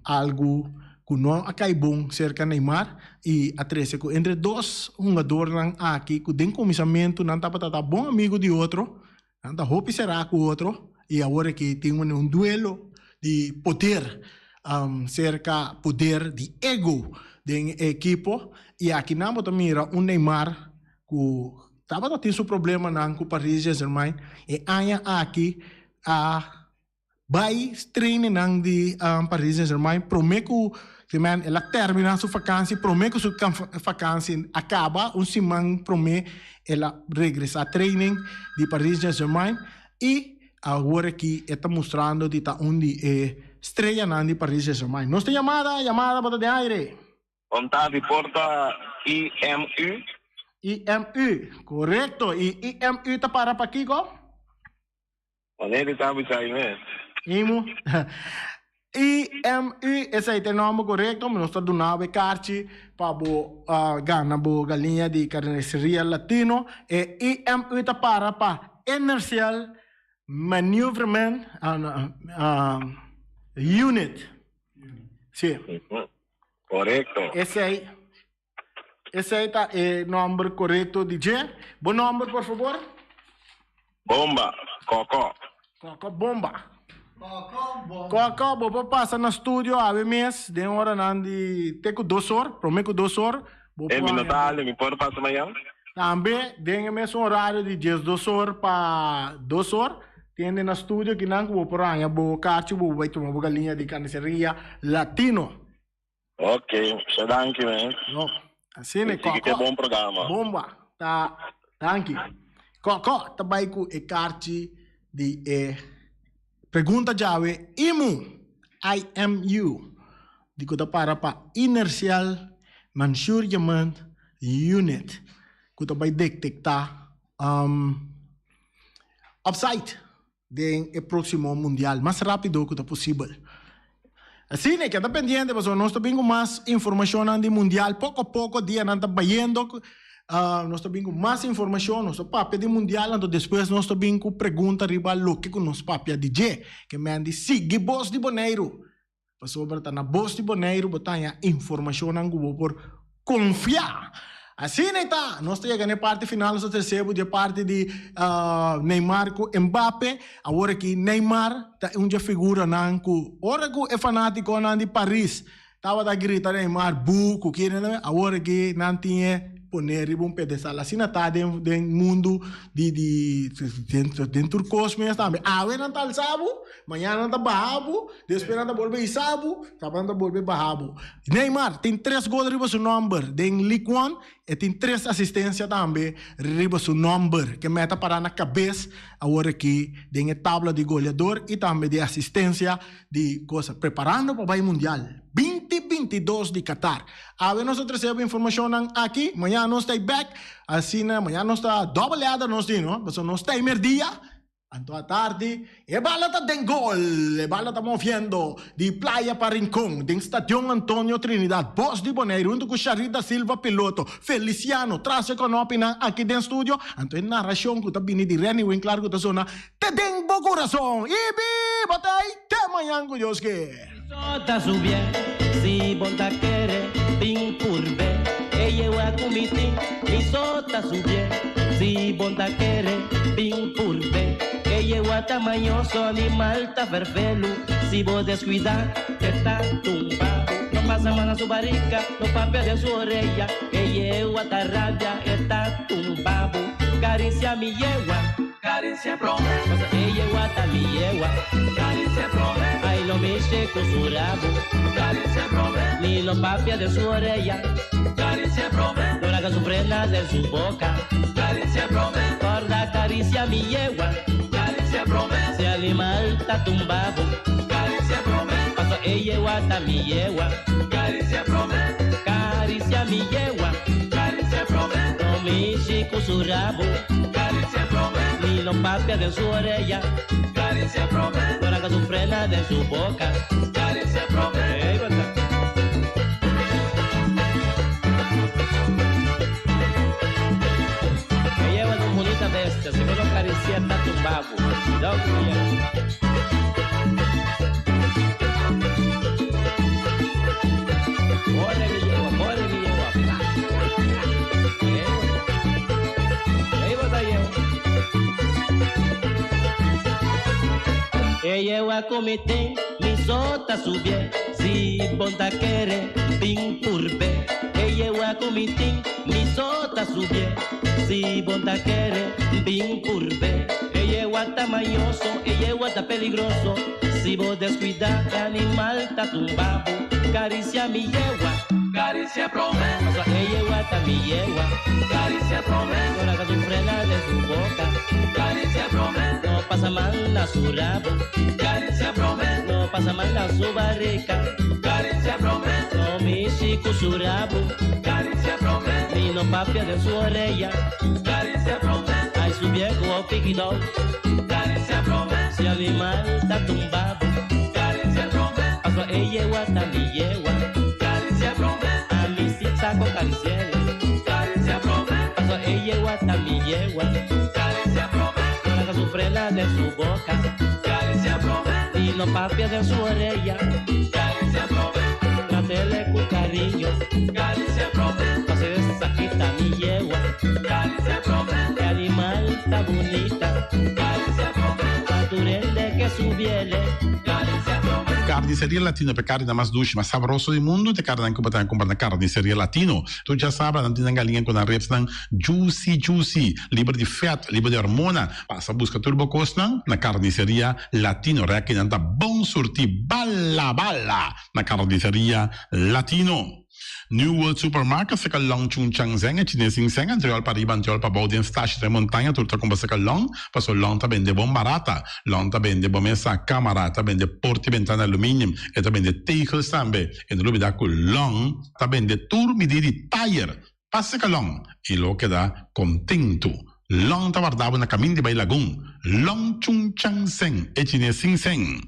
algu ku no a kai bon serka Neymar i a trese ku entre dos hungadornan aki ku den kuminsamentu nan tabata ta bon amigu di otro Nan ta hopi será ku otro i awor aki tin un duelo di poder serka poder di ego den e ekipo i aki nan bo ta mira un Neymar ku tabata tin su problemanan ku Paris Saint Germain e aña aki a Bai training-nan di Paris Saint-Germain prome ku di men el a termina su vakansi, prome ku su vakansi a kaba, un siman prome el a regresa training di Paris Saint-Germain i awor aki e ta mustrando di ta un di e streyanan di Paris Saint-Germain. Nos tin yamada, yamada bo ta den aire. Kon ta di porta IMU? IMU, korekto. I IMU ta para pa kiko? Wanneer di ta bisa ai mes? Imu. IMU, esei ta e nomber korekto, nos ta duna bo e karchi pa bo gana bo galiña di Carniceria Latino. E IMU ta para pa Inertial Maneuverment Unit. Si. Korekto. Esei, esei ta e nomber korekto di dje. Bo nomber, por fabor? Bomba, Kòkò. Kòkò Bomba. Kòkò, bo por pasa na studio awe mes den oranan di te ku dos or, promé ku dos or. Bo E por mi no ta haña. ale, mi por pasa mañan? Tambe den e mesun orario di diesdos or pa dos or, tende na studio kinan ku bo por haña bo karchi bo bai tuma bo galiña di Carniceria Latino. Ok, masha danki man. No, asina Y sigui Kòkò. ke bon programa. Bomba, ta danki. Kòkò ta bai ku e karchi di e pregunta djawe Imu. IMU, di ku ta para pa Inertial Measurement Unit, ku ta bai detektá offside den e próksimo mundial mas rápido ku ta posibel. Asina keda pendiente pasobra nos ta bin ku mas informashonnan di mundial poko poko dianan ta bayendo nos ta bin ku mas informashon nos ta papia di mundial anto despues nos ta bin ku pregunta riba loke ku nos papia di dje ke men di sigui bos di Boneiru pasobra ta na bos di Boneiru bo ta haña informashonnan ku bo por konfia. Asina e ta, nos ta yega na e parti final, nos ta trese bo di e parti di Neymar ku Mbappe. Awor aki Neymar ta un dje figuranan ku ora ku e fanatikonan di Paris tabata grita Neymar bu ku kere, awor aki nan tin e pone riba un pedestal. Asina ta den den mundu di di den tur kos mes tambe. Awe nan ta alsa bo, mañana nan ta baha bo. Despues nan ta bolbe hisa bo, kaba nan ta bolbe baha bo. Neymar tin tres gol riba su nomber den Ligue 1, e tin tres asistencia tambe riba su nomber. Ke meta para na kabes awor aki den e tabla di goleador y tambe di asistencia di cosa. Preparando pa bay Mundial 2022 di Qatar. Awe nos ta trece bo informacionnan aki, mañana nos ta back, asina mañana nos ta double header nos tin no, pasobra nos ta merdia. Anto atardi, e bala ta den gol! E bala ta moviendo di Playa pa Rincon, den Stadion Antonio Trinidad. Bos di Boneiru huntu ku Sharry da Silva piloto, Feliciano tras e konopinan aki den studio. Anto e narashon ku ta bini di Renny Winklaar ku ta sona te den bo kurason. I biba te ai te mañan ku Dios ke! Si bo ta kere bin purbe e yewa ku mi tin, mi so ta subié. Si bo ta kere bin purbe e yewa ta mañoso, animal ta ferfelu. Si bo deskuidá e ta tumba bo. No pasa man na su barika, no papia den su oreya. E yewa ta rabia, e ta tumba bo. Karisia mi yewa. Karisia prome. Paso e yewa ta mi yewa. Karisia prome. Ay no mishe ku su rabo. Karisia prome. Ni no papia den su oreya. Karisia prome. No laga su frena den su boka. Karisia prome. Korda karisia mi yewa. Karisia prome. Si animal ta tumba bo. Karisia prome. Paso e yewa ta mi yewa. Karisia prome. Karisia mi yewa. Karisia prome. No mishi ku su rabo. Karisia prome. Ni no papia den su oreya. Karisia prome. No laga su frena den su boka. Karisia prome. Ey, bata. E yewa ta un bunita bestia. Si bo no karisia ta tumba bo. Cuidao ku mi yewa. Kore mi yewa, kore mi yewa. Pla, pla, pla. Ey, bata. Ey, bata yewa. E yewa ku mi tin, mi so ta subié. Si bo ta kere, bin purbe. E yewa ku mi tin, mi so ta subié. Si bo ta kere, bin purbe. E yewa ta mañoso, e yewa ta peligroso. Si bo deskuidá, e animal ta tumba bo. Karisia mi yewa. Karisia prome. Pasobra e yewa ta mi yewa. Karisia prome. No laga su frena den su boka. Karisia prome. No pasa man na su rabo. Karisia prome. No pasa man na su barika. Karisia prome. No mishi ku su rabo. Karisia prome. Ni no papia den su oreya. Karisia prome. Ay su viejo o pikidó. Karisia prome. Si animal ta tumba bo. Karisia prome. Pasobra e yewa ta mi yewa. Karisia prome. A mi si sa kon karisiele. Karisia prome. Pasobra e yewa ta mi yewa. Karisia prome. No laga su frena den su boka. Karisia prome. Ni no papia den su oreya. Karisia prome. Tratele ku kariño. Karisia prome. Pasobra esaki ta mi yewa. Karisia prome. E animal ta bunita. Karisia prome. Pa tur hende ke subiele. Karisia prome. Carniceria Latino p'e carninan mas dushi, mas sabroso di mundu, t'e carninan cu bo ta cumpra na Carniceria Latino. Tur djasabra nan tin nan galiña cu nan ribsnan juicy juicy, liber di vet, liber di hormona. Pasa busca tur bo cosnan na Carniceria Latino. Rekinan ta bon surti bala bala na Carniceria Latino. New World Supermarket seka Long Chun Chang Zeng e chines sin seng antriol pa riba antriol pa bou den stashi den montaña tur ta kumpra seka Long paso Long ta bende bon barata Long ta bende bo mesa kamara ta bende porta i bentana aluminium e ta bende tegels tambe e no lubida ku Long ta bende tur midi di tayer pa seka Long i lo keda kontentu Long ta warda bo na kamin di bai Lagun Long Chun Chang Zeng e chines sin seng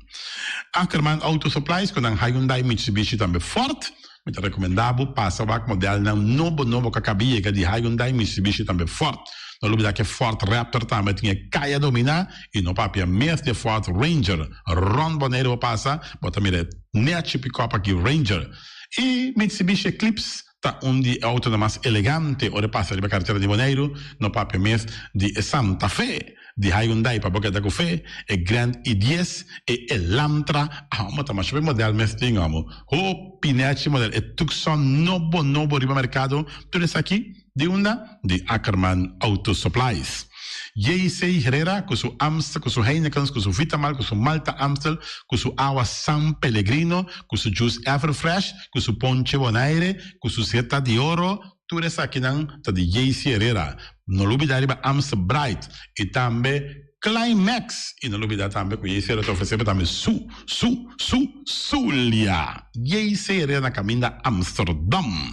Ackerman Auto Supplies ku nan Hyundai Mitsubishi tambe Ford Mi ta rekomendá bo pasa wak modelnan nobo nobo ku a kaba yega di Hyundai, Mitsubishi tambe Ford. No lubidá ku e Ford Raptor tambe tin e kaya dominá i no papia mes di e Ford Ranger. Rònt Boneiru bo pasa, bo ta mira e nèchi pikòp aki Ranger. I Mitsubishi Eclipse ta un di e outonan mas elegante ora e pasa riba karetera di Boneiru, no papia mes di e Santa Fe. Di Hyundai pa bo keda ku fe, e Grand i dies, e Elantra, amo ta masha hopi model mes tin amo. Hopi nechi model, e Tucson nobo nobo riba merkado, tur esaki di unda? Di Ackerman Auto Supplies. JC Herrera ku su Amstel, ku su Heinekens, ku su Vitamal, ku su Malta Amstel, ku su awa San Pellegrino, ku su juice Everfresh, ku su ponche Bonaire, ku su Zeta di Oro, Tur esakinan ta di JC Herrera. No lubida riba Amstel Bright y tambe Climax. Y no lubida tambe cu JC Herrera ta ofrece bo tambe su, su, su, Zulia. JC Herrera na caminda Amsterdam.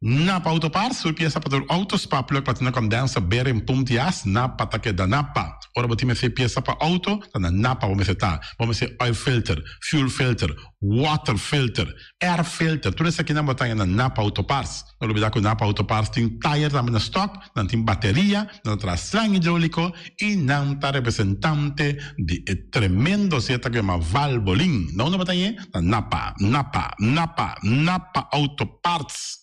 Napa Auto Parts, tur pieza pa tur auto, spark plug, platina condenser, bearing, pump di as, Napa ta keda Napa. Ora bo tin mester pieza pa auto, ta na Napa bo mester ta. Bo mester oil filter, fuel filter, water filter, Air filter, tur esakinan bo ta haña na Napa Auto Parts. No lubida ku Napa Auto Parts tin tayer tambe na stock, nan tin bateria, nan ta traha slang hidroliko i nan ta representante di e tremendo zeta ku yama Valvoline. Na unda bo ta hañ'é? Na Napa, Napa, Napa, Napa Auto Parts.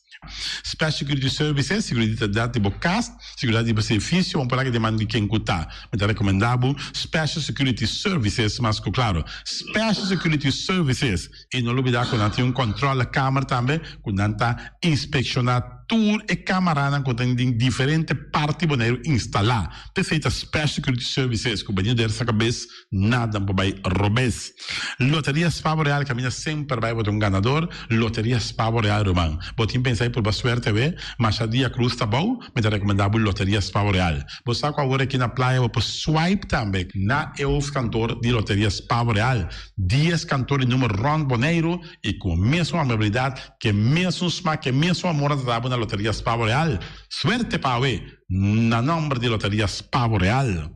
Special Security Services, Seguridat di bo kas, seguridat di bo servisio, bo por laga den man di ken ku ta. Mi ta rekomendá bo Special Security Services mas ku klaro. Special Security Services. I no lubidá ku nan tin un kòntròlekamer tambe ku nan ta inspekshoná tur e kamaranan ku tin den diferente parti Boneiru instalá. P'esei ta Special Security Services ku bini der sa kabes nada por bai robes. Loteria Spa Boreal kaminda semper bai bo ta un ganador. Loteria Spa Boreal ruman. Bo tin pensa di purba suerte awe? Masha dia krus ta bou, mi ta rekomendá bo Loteria Spa Boreal. Bo sa ku awor aki na playa bo por swipe tambe na e hoofdkantoor di Loteria Spa Boreal. Dies kantoor di numer rònt Boneiru i ku e mesun amabilidat, ku e mesun smak, ku e mesun amor a trata bo na Loteria Spa Boreal. Suerte pa awe na nòmber di Loteria Spa Boreal.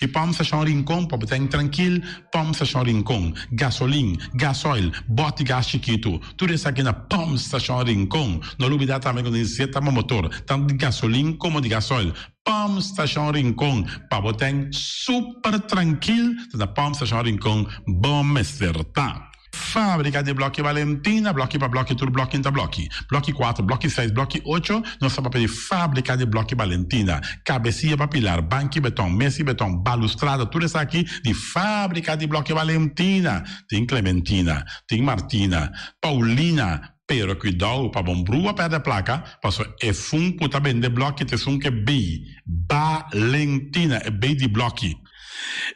I Pòmp Stashon Rincon pa bo ta trankil, Pòmp Stashon Rincon, gasolin, gasoil, bòt di gas chikitu, tur esaki na Pòmp Stashon Rincon. No lubidá tambe ku nos zeta pa motor, tantu di gasolin komo di gasoil. Pòmp Stashon Rincon, pa bo ten super trankil, ta na Pòmp Stashon Rincon bo mester ta. Fábrika di Blòki Valentina, blòki pa blòki tur blòki ta blòki. Blòki kuater, blòki seis, blòki ocho, nos ta papia di Fábrika di Blòki Valentina. Kabesia pa pilar, banki beton, mesa di beton, balustrada, tur esaki di Fábrika di Blòki Valentina. Tin Clementina, tin Martina, Paulina, pero kuidou pa bon brua pèrdè plaka, pasobra e fun ku ta bende blòki ta esun ku e bei, Valentina, e bei di blòki.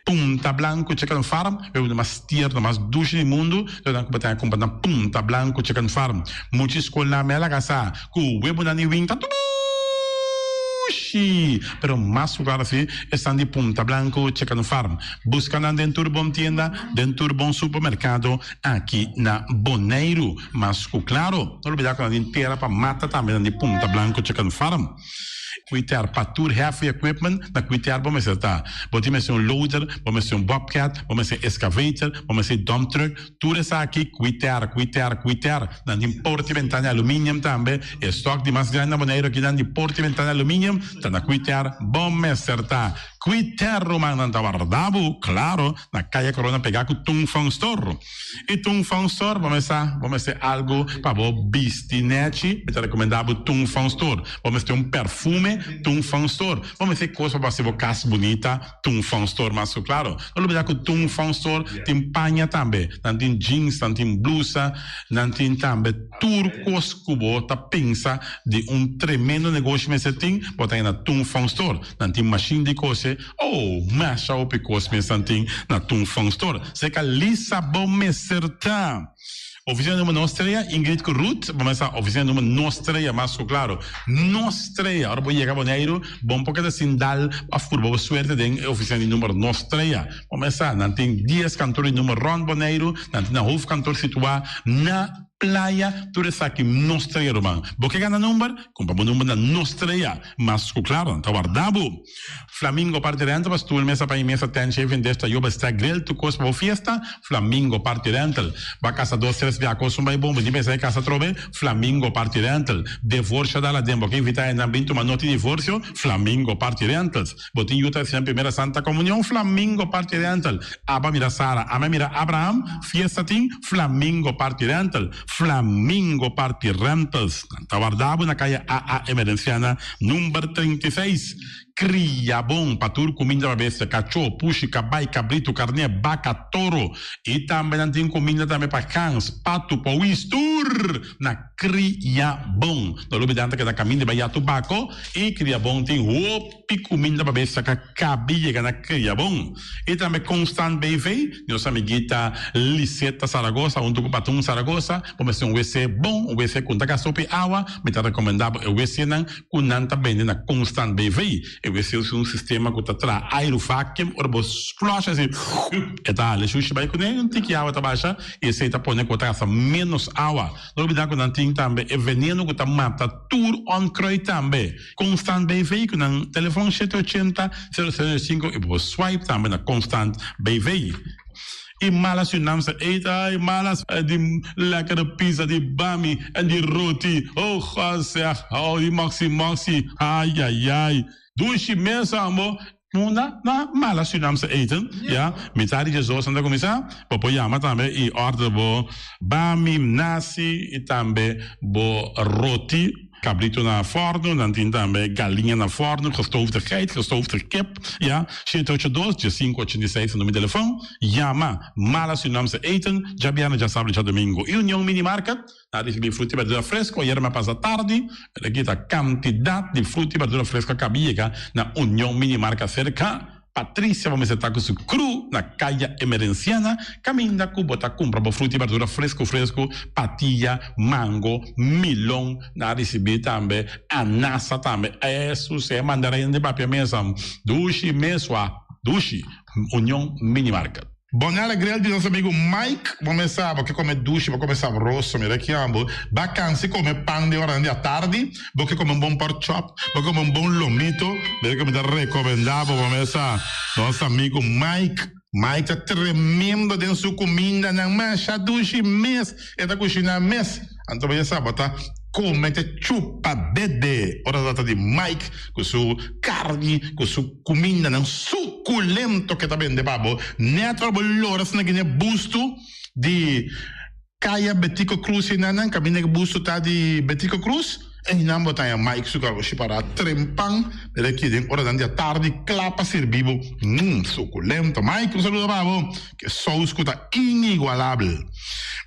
Punta Blanco Chicken Farm, e un mas tierno, mas dushi di mundu, lo nan ku bo ta kumpra na Punta Blanco Chicken Farm. Mucha skolnan me a laga sa ku webonan di winta dushi, pero mas ku klaro si esnan di Punta Blanco Chicken Farm. Buska nan den tur bon tienda, den tur bon supermerkado aki na Boneiru. Mas ku klaro, no lubida ku nan tin tera pa mata tambe nan di Punta Blanco Chicken Farm. Kwiter pa tur heavy equipment na kwiter bo mester ta. Bo tin mester un loader, bo mester un bobcat, bo mester excavator, bo mester dump truck, tur esaki kwiter, kwiter, kwiter. Nan tin porta y bentana di aluminium tambe. E stock di mas grandi na Boneiru aki nan di porta y bentana di aluminium ta na kwiter bo mester ta. Kwiter ruman nan ta warda bo, claro, na Kaya Corona pega ku Tung Fong Store. I Tung Fong Store bo mester bo mester algu pa bo bisti nechi, mi ta rekomendá bo Tung Fong Store. Bo mester un perfume, Tung Fong Store. Bo mester kos pa bo hasi bo kas bunita, Tung Fong Store mas ku klaro. No lubidá ku Tung Fong Store tin paña tambe. Nan tin jeans, nan tin blusa, nan tin tambe tur kos ku bo ta pensa di un tremendo negoshi mester tin, bo ta haña na Tung Fong Store. Nan tin mashin di kose. Oh, masha hopi kos mes nan tin na Tung Fong Store. Seka Lisa bo mester ta. Oficina nummer nos trea, Ingrid ku Ruth, bo mester sa oficina nummer nos trea mas ku klaro. Nos trea, ora bo yega Boneiru, bon por keda sin dal of purba bo suerte den e oficina di nummer nos trea. Bo mester sa, nan tin dies kantor di nummer rond Boneiru, nan tin nan hoofdkantoor situá na Playa, tur esaki nos trea ruman. Bo ke gana number? Kumpra bo number na nos trea. Mas ku klaro, nan ta warda bo. Flamingo Party Rental pa stoel, mesa pa i mesa, tent, shaving dish, tayoba, stack, grill, tur kos pa bo fiesta. Flamingo Party Rental. Bo a kasa dos, tres bia kos un bai bon, bo tin pensa e kasa atrobe? Flamingo Party Rental. Devorsio dal aden, bo ke invita hendenan bin tuma noti divorsio? Flamingo Party Rentals. Bo tin yu ta hasinan primera Santa Comunion? Flamingo Party Rental. Aba mira Sara, ama mira Abraham, fiesta tin? Flamingo Party Rental. Flamingo Party Rentals. Nan ta warda bo na kaya AA Emerenciana number 36. Kria bon pa tur kuminda pa bestia, kachó, pushi, kabai, kabritu, karné, baka, toro. I tambe nan tin kuminda tambe pa gans, patu, powis, tur na Kria Bon. No lubida nan ta keda kaminda bai ya tubako i Kria Bon tin hopi kuminda pa bestia ka kabi yega na Kria Bon. I tambe Constant BV, nos amiguita Liseta Saragoza huntu ku Patun Saragoza, bo mester un wc bon, un wc ku no ta gasta hopi awa, mi ta rekomendá bo e wcnan ku nan ta bende na Constant BV. E wc usa un sistema ku ta traha airu vacuum, ora bo flush asi e ta hala e shushi bai kuné, un tiki awa ta basha i esei ta pone ku bo ta gasta ménos awa. No olbida ku nan tin tambe e veneno ku ta mata tur onkruid tambe. Constant BV ku nan telefon shete ochenta, sero sero sinku i bo por swipe tambe na Constant BV. I malas yu nam sa eet ay malas di lekkere pizza di bami en di roti oh god zeg oh di moxi moxi ayayay dushi mes ambo Munda na mala Surinaamse eten, ya. Mitad di djesdos nan ta kuminsá. Bo por yama tambe i order bo bami, nasi i tambe bo roti. Kabrito na fòrnu, nan tin tambe galiña na fòrnu, gestoofde geit, gestoofde kip, ya. Shete ocho dos, diesinku ochenta i seis ta numero di telefòn. Yama Mala Surinaamse Eten, djabièrnè, djasabra i djadumingu. I Union Mini Market. Na ricibi fruta y berdura fresco ayer me pasa tardi, pero aki ta cantidad di fruta y berdura fresco a caba yega na Union Mini Marca cerca Patricia bo mester ta cu su crew na Caya Emerenciana caminda cu bo ta cumpra bo fruta y berdura fresco fresco, patilla, mango, milon, na ricibi tambe anasa tambe, esu se mandarin di papia mesa dushi mesua dushi Union Mini Market. Bonella Grill di nos amigo Mike, bo mes sa bo ke come dushi, bo come sabroso, mira ki ambo, ba cansi come pan den oranan di atardi, bo ke come un bon pork chop, bo ke come un bon lomito, mira ke mi ta recomenda bo, bo mes sa, nos amigo Mike, Mike ta tremendo den su cumindanan, masha dushi mes e ta cushina mes. Anto bo ya sa bo ta come te chupa dede ora ta trata di Mike cu su carni cu su cumindanan suculento ke ta bende pa bo. Net ora bo lora asina gine busto di Caya Betico Cruz enanan caminda ke busto ta di Betico Cruz einan bo ta haña Mike su garoshi para trempan mira aki den oranan di atardi cla pa sirbi bo. Mmm suculento Mike un saludo pa bo. Ke sous ku ta inigualabel.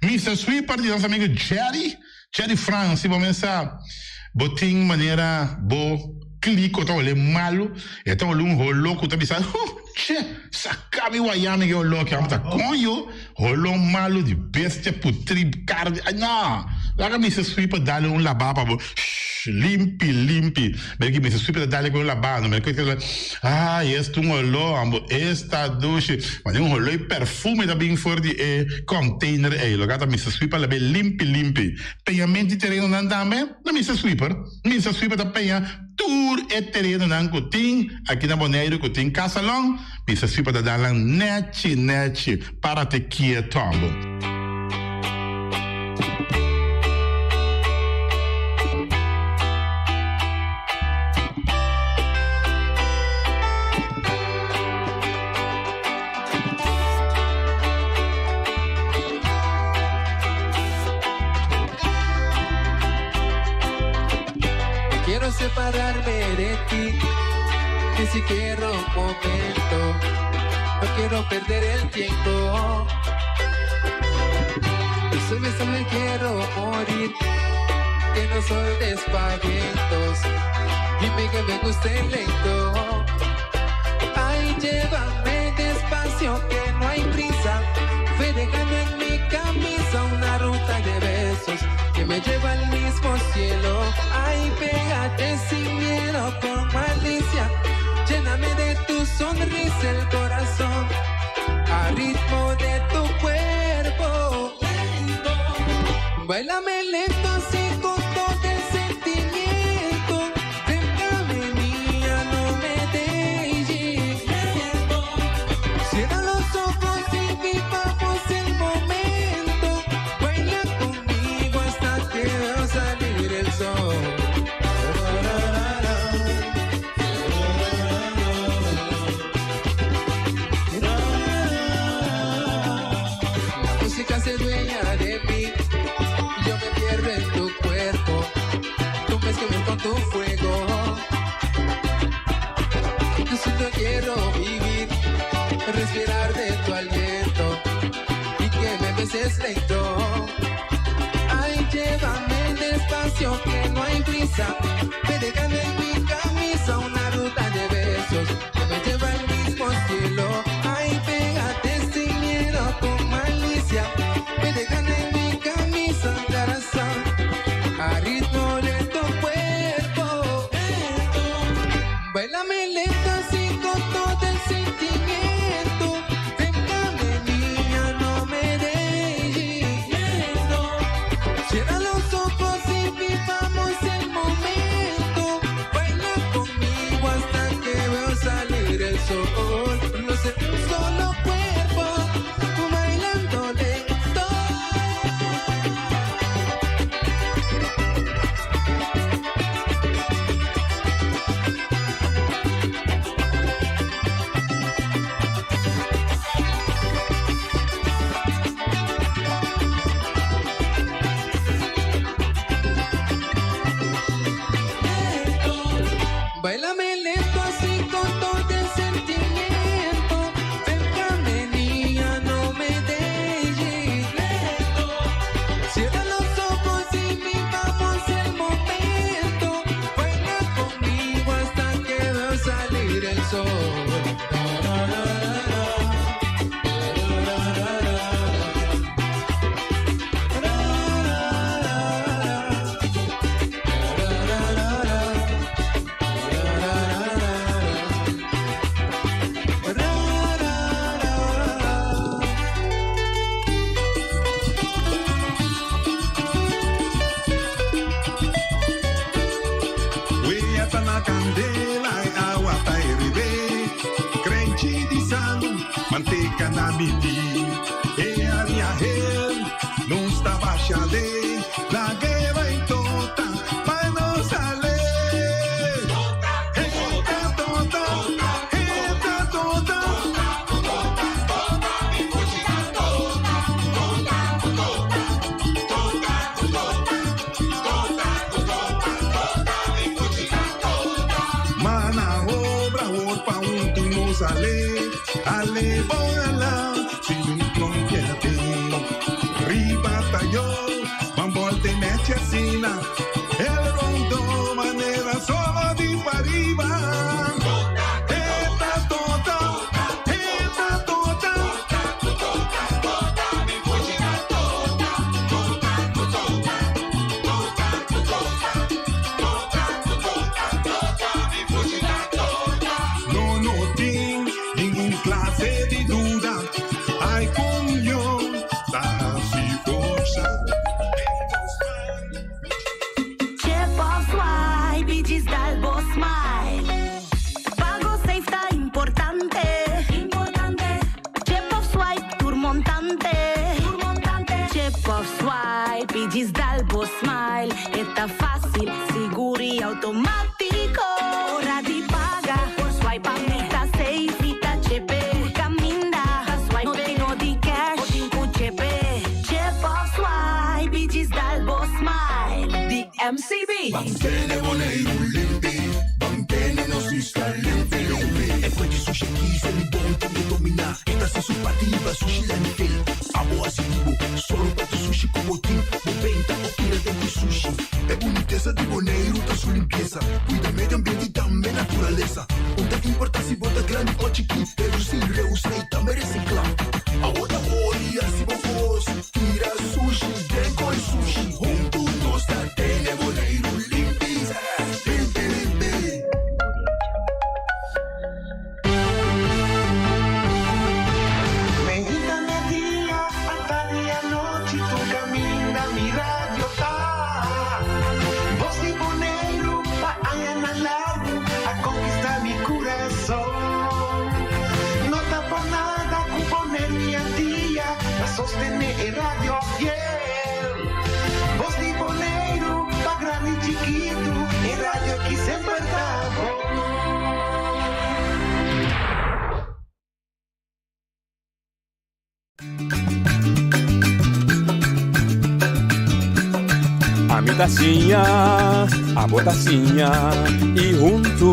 Mister Sweeper di nos amigo Jerry, Jerry Frans, si bo mes sa bo tin manera bo kliko ta hole malu, e ta hole un holo ku ta bisa, huh, che, saka mi waya mi ke holo aki, amo ta koño, holo malu di bestia putri karni, ay no, laga Mister Sweeper dale un laba pa bo, shh, limpi, limpi. Mira ki mester super ta dale ku un labano. Mira ku ay esta un oló ambo esta dushi. Mane un oló y perfume ta bin for di e container ey. Loke ta Mister Sweeper labe limpi limpi. Peñamento di terenonan tambe na Mister Sweeper. Mister Sweeper ta peña tur e terenonan ku tin aki na Boneiru ku tin Casalon. Mister Sweeper ta dal nan nechi nechi. Párate quieto ambo. No quiero separarme de ti, ni siquiera un momento. No quiero perder el tiempo. Estoy besando y quiero morir. Que no soy de espavientos. Dime que me guste lento. Ay, llévame despacio que no hay prisa. Ve dejando en mi camisa una ruta. besos que me lleva al mismo cielo. Ay, pégate sin miedo con malicia. Lléname de tu sonrisa el corazón. A ritmo de tu cuerpo. Lento. Báilame lento así con todo el sentimiento. Déjame mía, no me dejes. Cierra los ojos y vivamos el momento. Baila conmigo hasta que veo salir el sol. La música se dueña de mí. Yo me pierdo en tu cuerpo. Tú me escribes con tu fuego. Yo siento quiero vivir, respirar de tu aliento y que me beses lento. Ay, llévame despacio que no hay prisa. Ve dejando en mi camisa una ruta de besos que me lleva al mismo cielo. Ay, pégate sin miedo con malicia. Ve dejando en mi camisa un corazón a ritmo de tu cuerpo. Báilame lento así con todo el sentimiento. Déjame niña, no me dejes. Cierra los ojos y vivamos el momento. Baila conmigo hasta que veo salir el sol. No sé, un solo cuerpo, bailando lento. Báilame lento así con todo el sentimiento. Déjame niña, no me dejes. Cierra los ojos y vivamos el momento. Baila conmigo hasta que veo salir el sol. Wea ta na candela e awa ta herebe. Krenchi di salu, manteca na midi. E aria hel, nos ta basha de. La guerra in tota, pa no sale. Eta tota, eta tota. Mana obra hoor pa un tu no sale. Ale bola, sin un clonquete. Riba tayo, bambolte meche asina. El rondo manera solo di pariba. Eta tota, eta tota. No, no tin ningun clase di duda. Ay, coño, ta si forza. Chip of swipe y djis dal bo smile. Pago safe ta importante. Importante. Chip of swipe tur montante. Tur montante. Chip of swipe y djis dal bo smile. E ta facil, sigur y automatico. Ora di paga, por swipe a mi ta safe y ta chip. Caminda, swipe no tin no di cash, bo tin cu chip. Chip of swipe y djis dal bo smile. Di MCB. Mantene Boneiru limpi, mantene nos isla limpi limpi. E kue di sushi aki Selibon tambe dominá. E ta hasi su parti hiba sushi landfill. Abo hasi di bo, sòru pa tur sushi ku bo tin. Bo benta o tira den ku sushi. E bunitesa di Boneiru ta su limpiesa. Kuida medio ambiente i tambe naturalesa. Un ta importá si bo ta grandi o chikí, redusí, reusá i tambe resiklá. Awor ta hori hasi bo kos, tira sushi den koi sushi. sostené e radio fiel. Bos di Boneiru, pa grandi chikitu, e radio ki semper ta bon. Ami ta siña, abo ta siña y huntu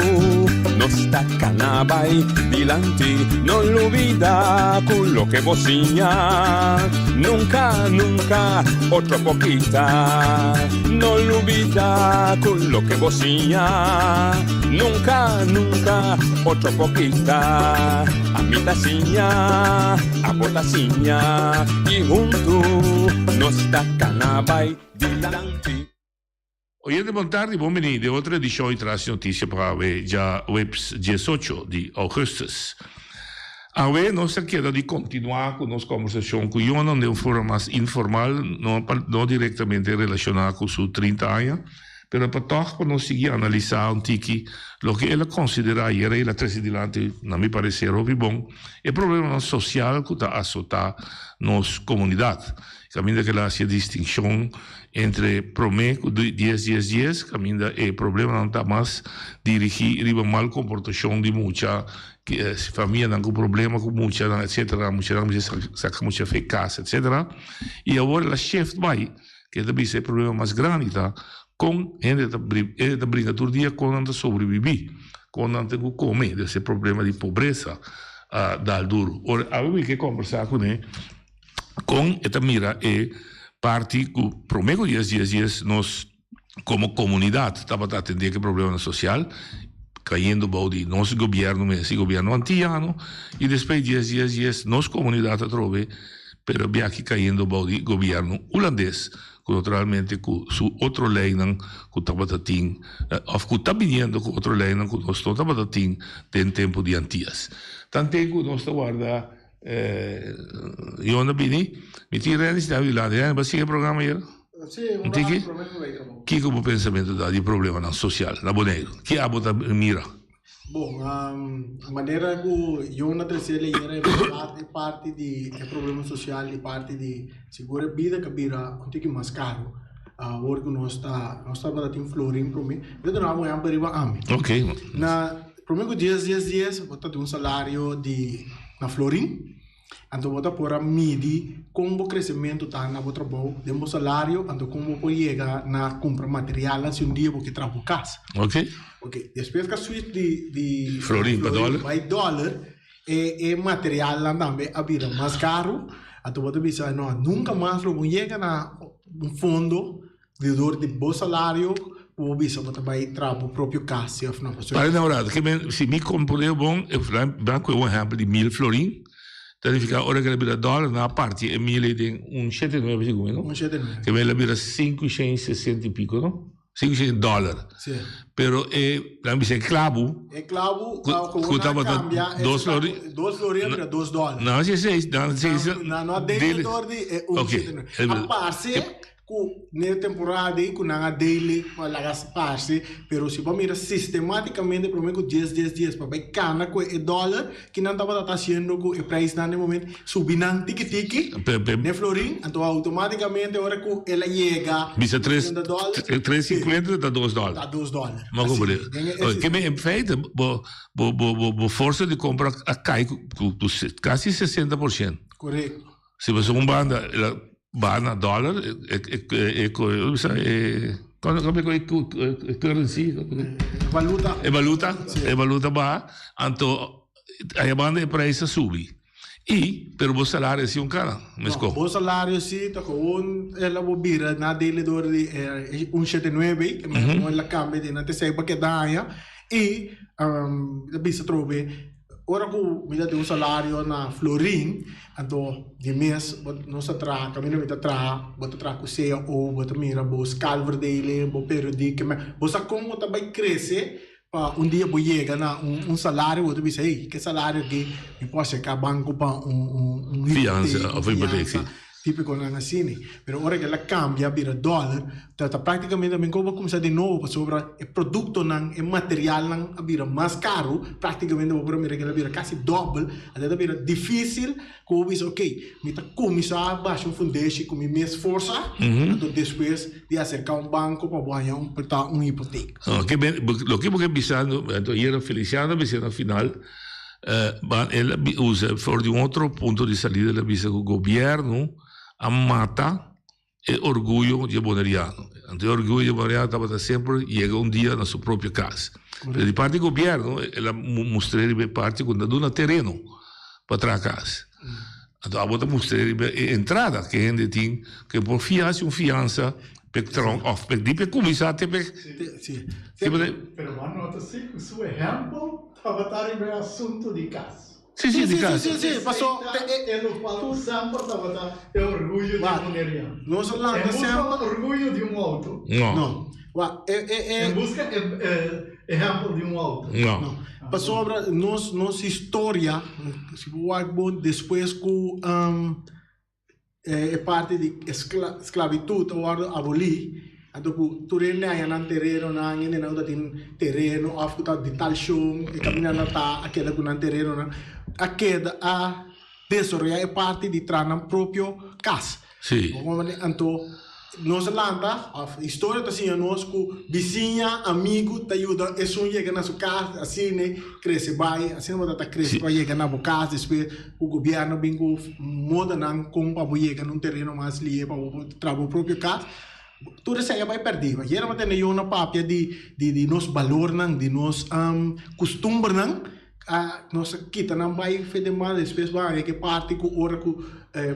nos ta cana bay dilanti. No lubida cu loke bo siña nunca, nunca otro por kita. No lubida cu loke bo siña nunca, nunca otro por kita. Ami ta siña, abo ta siña y huntu nos ta cana bay dilanti. Oyente bon tardi, bon bini den otro edicion y tras noticia pa awe djaweps diesocho di augustus. Awe nos ta keda di continua cu nos conversacion cu Jonan den un forma mas informal, no no directamente relaciona cu su trinta aña, Pero pa tòg pa nos sigui analisá un tiki loke el a konsiderá ayera i el a trese dilanti, na mi pareser hopi bon, e problemanan sosial ku ta asotá nos komunidat. Kaminda ku el a hasi e distinshon entre promé ku dies dies dies, kaminda e problemanan ta mas dirigí riba mal komportashon di mucha, famianan ku problema ku muchanan etsetera, muchanan mester saka mucha fe kas etsetera. I awor el a shift bai Ke ta bisa e problema mas grandi ta kon hende ta hende ta bringa tur dia kon nan ta sobrebibí, kon nan tin ku kome, des e problema di pobresa a dal duru. Ora awe mi ke kombersá kuné kon e ta mira e parti ku promé ku dies dies dies nos komo komunidat tabata atendé ku e problemanan sosial kayendo bou di nos gobièrnu mes i gobièrnu antiano i despues dies dies dies nos komunidat atrobe Pero biachi cayendo bou di gobierno Hulandes, cu naturalmente cu su otro leynan cu tabata tin, of cu ta biniendo cu otro leynan cu nos no tabata tin den tempo di Antias. Tanten cu nos ta warda Yonda bini, mi tin Renny sinta mi dilanti. Renny, bo a sigui e programa ayer? Si, un Tiki? rato prome cu bay trabou. Kico bo pensamento ta di problemanan social na Boneiru? Ki abo ta mira? Bon, manera ku Yona trese leyera e bèrdat e parti di e problema sosial i parti di sigur e bida ka bira un tiki mas karu awor ku nos ta nos tabata tin florin promé. Mi ta duna bo un ehèmpel riba ami. Na promé ku dies dies dies bo ta tin un salario di na florin. Anto bo ta por a midi kon bo kresementu ta na bo trabou, den bo salario, anto kon bo por yega na kumpra materialnan si un dia bo ke traha bo kas. Ok. Ok, despues ku a switch di di Florin pa dòler. bai dòler, e e materialnan tambe a bira mas karu, anto bo ta bisa no, nunka mas lo bo yega na un fondo Di dor di bo salario ku bo bisa bo ta bai traha bo propio kas si òf no. Para na ora, ke men si mi komprende bon, e banko e un ehèmpel di mil florin, ta nifiká ora ke el a bira dòler nan a parti e mil ei den un shete nuebe segun mi no? Un shete nuebe. Ke men el a bira sinku shen sesenta i piko no? Sinku shen dòler. Si. Pero e nan bisa e klabu. E klabu ku tabata dos florin. Dos florin a bira dos dòler. Nan a hasi esei, nan a hasi esei. Nan no a dele dor di e un shete nuebe. A parse Ku n'e temporada ei ku nan a daily pa laga sparsi, pero si bo mira sistematicamente prome ku dies dies dies pa bai kana ku e dollar ki nan tabata ta hasiendo ku e prijsnan den momento subi nan tiki tiki n'e florin anto automaticamente ora ku el a yega Bisa tres ochenta dollar tres cincuenta ta dos dollar. Ta dos dollar. Ma Asi, como de den e ke men en feite bo bo bo bo forsa di compra a kai ku ku kasi 60%. Korekto. Si bo un banda el a baha na dollar e e e e currency valuta e valuta e valuta baha anto aya banda e prijs a subi y pero bo salario si un cana mesco. Bo salario si ta gewoon el a bo bira na dele door di un shete nuebe ke men el a cambia di nan te sei pa keda aña y ta bisa trobe. Ora ku mi ta tin un salario na florin, anto di mes bo nos ta traha, kaminda mi ta traha, bo ta traha ku cao, bo ta mira bo schaalverdeling, bo periodiek, bo sa kon bo ta bai krese pa un dia bo yega na un salario, bo ta bisa hey, ke salario aki mi por aserka banko pa un Fiansa of hipotek, si. Típiconan asina. Pero ora ku el a kambia bira dòler, ta ta práktikamente tambe ku bo kuminsá di nobo pasobra e produktonan, e materialnan a bira mas karu, práktikamente bo por a mira ku el a bira kasi dòbel, anto ta bira difísil ku bo bisa okey, mi ta kuminsá basha un fundeshi ku mi mes forsa, anto despues di aserká un banko pa bo haña un prestá un hipotek. Loke bo ke bisando, anto ayera Feliciano a bisa na final, El a usa for di un otro punto di salida el a bisa ku gobierno a mata e orguyo di e boneriano. Anto e orguyo di e boneriano tabata semper yega un dia na su propio kas. Pero di parti di gobierno el a mustr'é riba e parti ku ta duna tereno pa traha kas. Anto abo ta mustr'é riba e entrada ku e hende tin ku e por fia hasi un fiansa p'e traha òf p'e di p'e kuminsá te p'e. Pero bo a nota si ku su ehèmpel Tabata riba e asuntu di kas. Sí, sí, di kas. Sí, sí, paso E lokual ku semper tabata e orguyo di boneriano. Nos a lanta semper. En buska orguyo di un outo. No. No. Wak, e, e, e. En buska e ehèmpel di un outo. No. No. Pasobra nos, nos historia, si bo wak bon, despues ku E parti di esclavitud a wordo aboli, anto cu tur hende haya nan terenonan, hendenan cu ta tin tereno of cu ta di tal shon, e caminda nan ta a keda cu nan terenonan, a keda a desaroya e parti di traha nan propio cas. Anto Nos a lanta, of historia ta siña nos ku bisiña, amigu ta yuda esun yega na su kas, asina e krese bai, asina bo ta ta krese pa yega na bo kas, despues ku gobièrnu bin ku modanan kon pa bo yega na un tereno mas lihe pa bo por traha bo propio kas, tur esei a bai pèrdí. Ayera bo tende yo na papia di di nos balornan, di nos kustumbernan. A nos a kita nan bai fe den banda despues bo a haña ke parti ku ora ku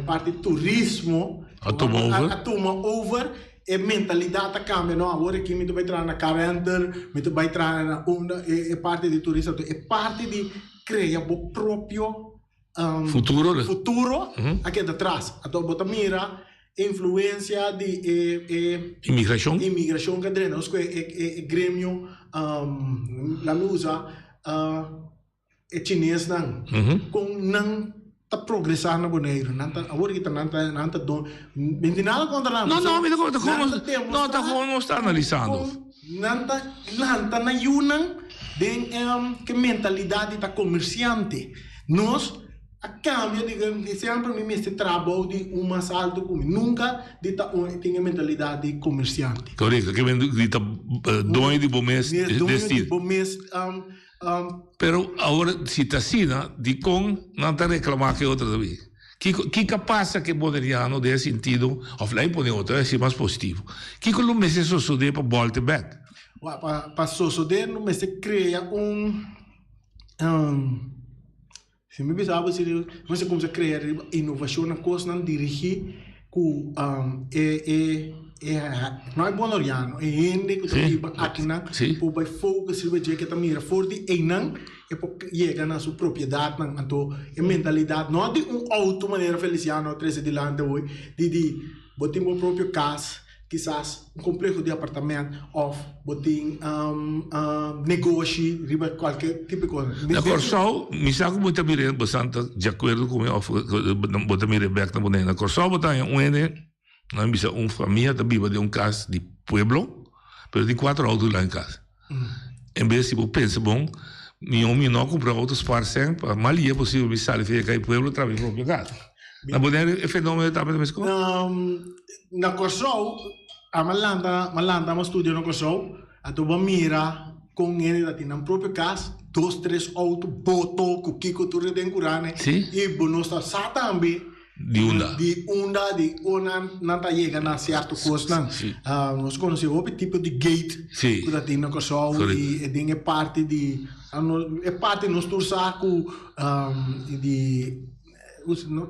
parti turismo A tuma over. a tuma over e mentalidat a kambia no awor aki mi ta bai traha na car rental mi ta bai traha na unda e parti di turista anto e parti di krea bo propio Futuro. futuro a keda atras anto bo ta mira influencia di e e Inmigracion. inmigracion ke drenta nos ku e e gremio la mi usa e chinesnan kon nan ta progresa na Boneiru nan ta awor kita nan ta nan ta don mi tin nada kontra nan No no mi ta ta kon no ta kon nos ta analisando. Nan ta lanta nan yunan den ke mentalidad di ta komersiante nos A cambia di di semper mi mester traha bou di un mas alto cu mi. Nunca di ta un tin e mentalidad di comerciante. Correcto, ke men di ta doño di bo mes destino. Doño di bo mes. Pero awor si ta asina, dicon nan ta reclama ke otro ta bin? Kico kico a pasa ke boneriano den e sentido, of la'i pone otro, a hasi mas positivo. Kico lo mester sosode pa bolte bek? Pa pa sosode lo mester crea un. Si mi bisa bo si mester kumsa krea riba inovashonnan kosnan dirigí ku e e e no e bonoriano e hende ku ta biba akinan por bai focus riba dje ke ta mira for di einan e por yega na su propiedatnan anto e mentalidat no di un outo manera Feliciano a trese dilanti awor di di bo tin bo propio kas. Kisas un compleho di apartament of bo tin negoshi riba cualke tipo di cosa. Na Kòrsou, mi sa ku bo ta mira bo san ta di akuerdo ku mi òf bo ta mira bèk na Bonaire. Na Kòrsou bo ta haña un hende, nan bisa un famia ta biba den un kas di pueblo, pero tin kuater outo dilanti kas. En bes di bo pensa bon, mihó mi no a kumpra outo spar sèn pa mas lia posibel mi sali for yega e pueblo traha mi propio kas. Na Bonaire e fenomeno tabata meskos? Na Kòrsou, ami a lanta, mi a lanta, mi a studia na Kòrsou, anto bo a mira kon hende ta tin nan propio kas, dos, tres outo, boto ku kiko tur den kurane, i bo no sa sa tambe Di unda? Di unda, di ora nan ta yega na sierto kosnan. Nos konosé hopi tipo di gate ku ta tin na Kòrsou i den e parti di, e parti nos tur sa ku di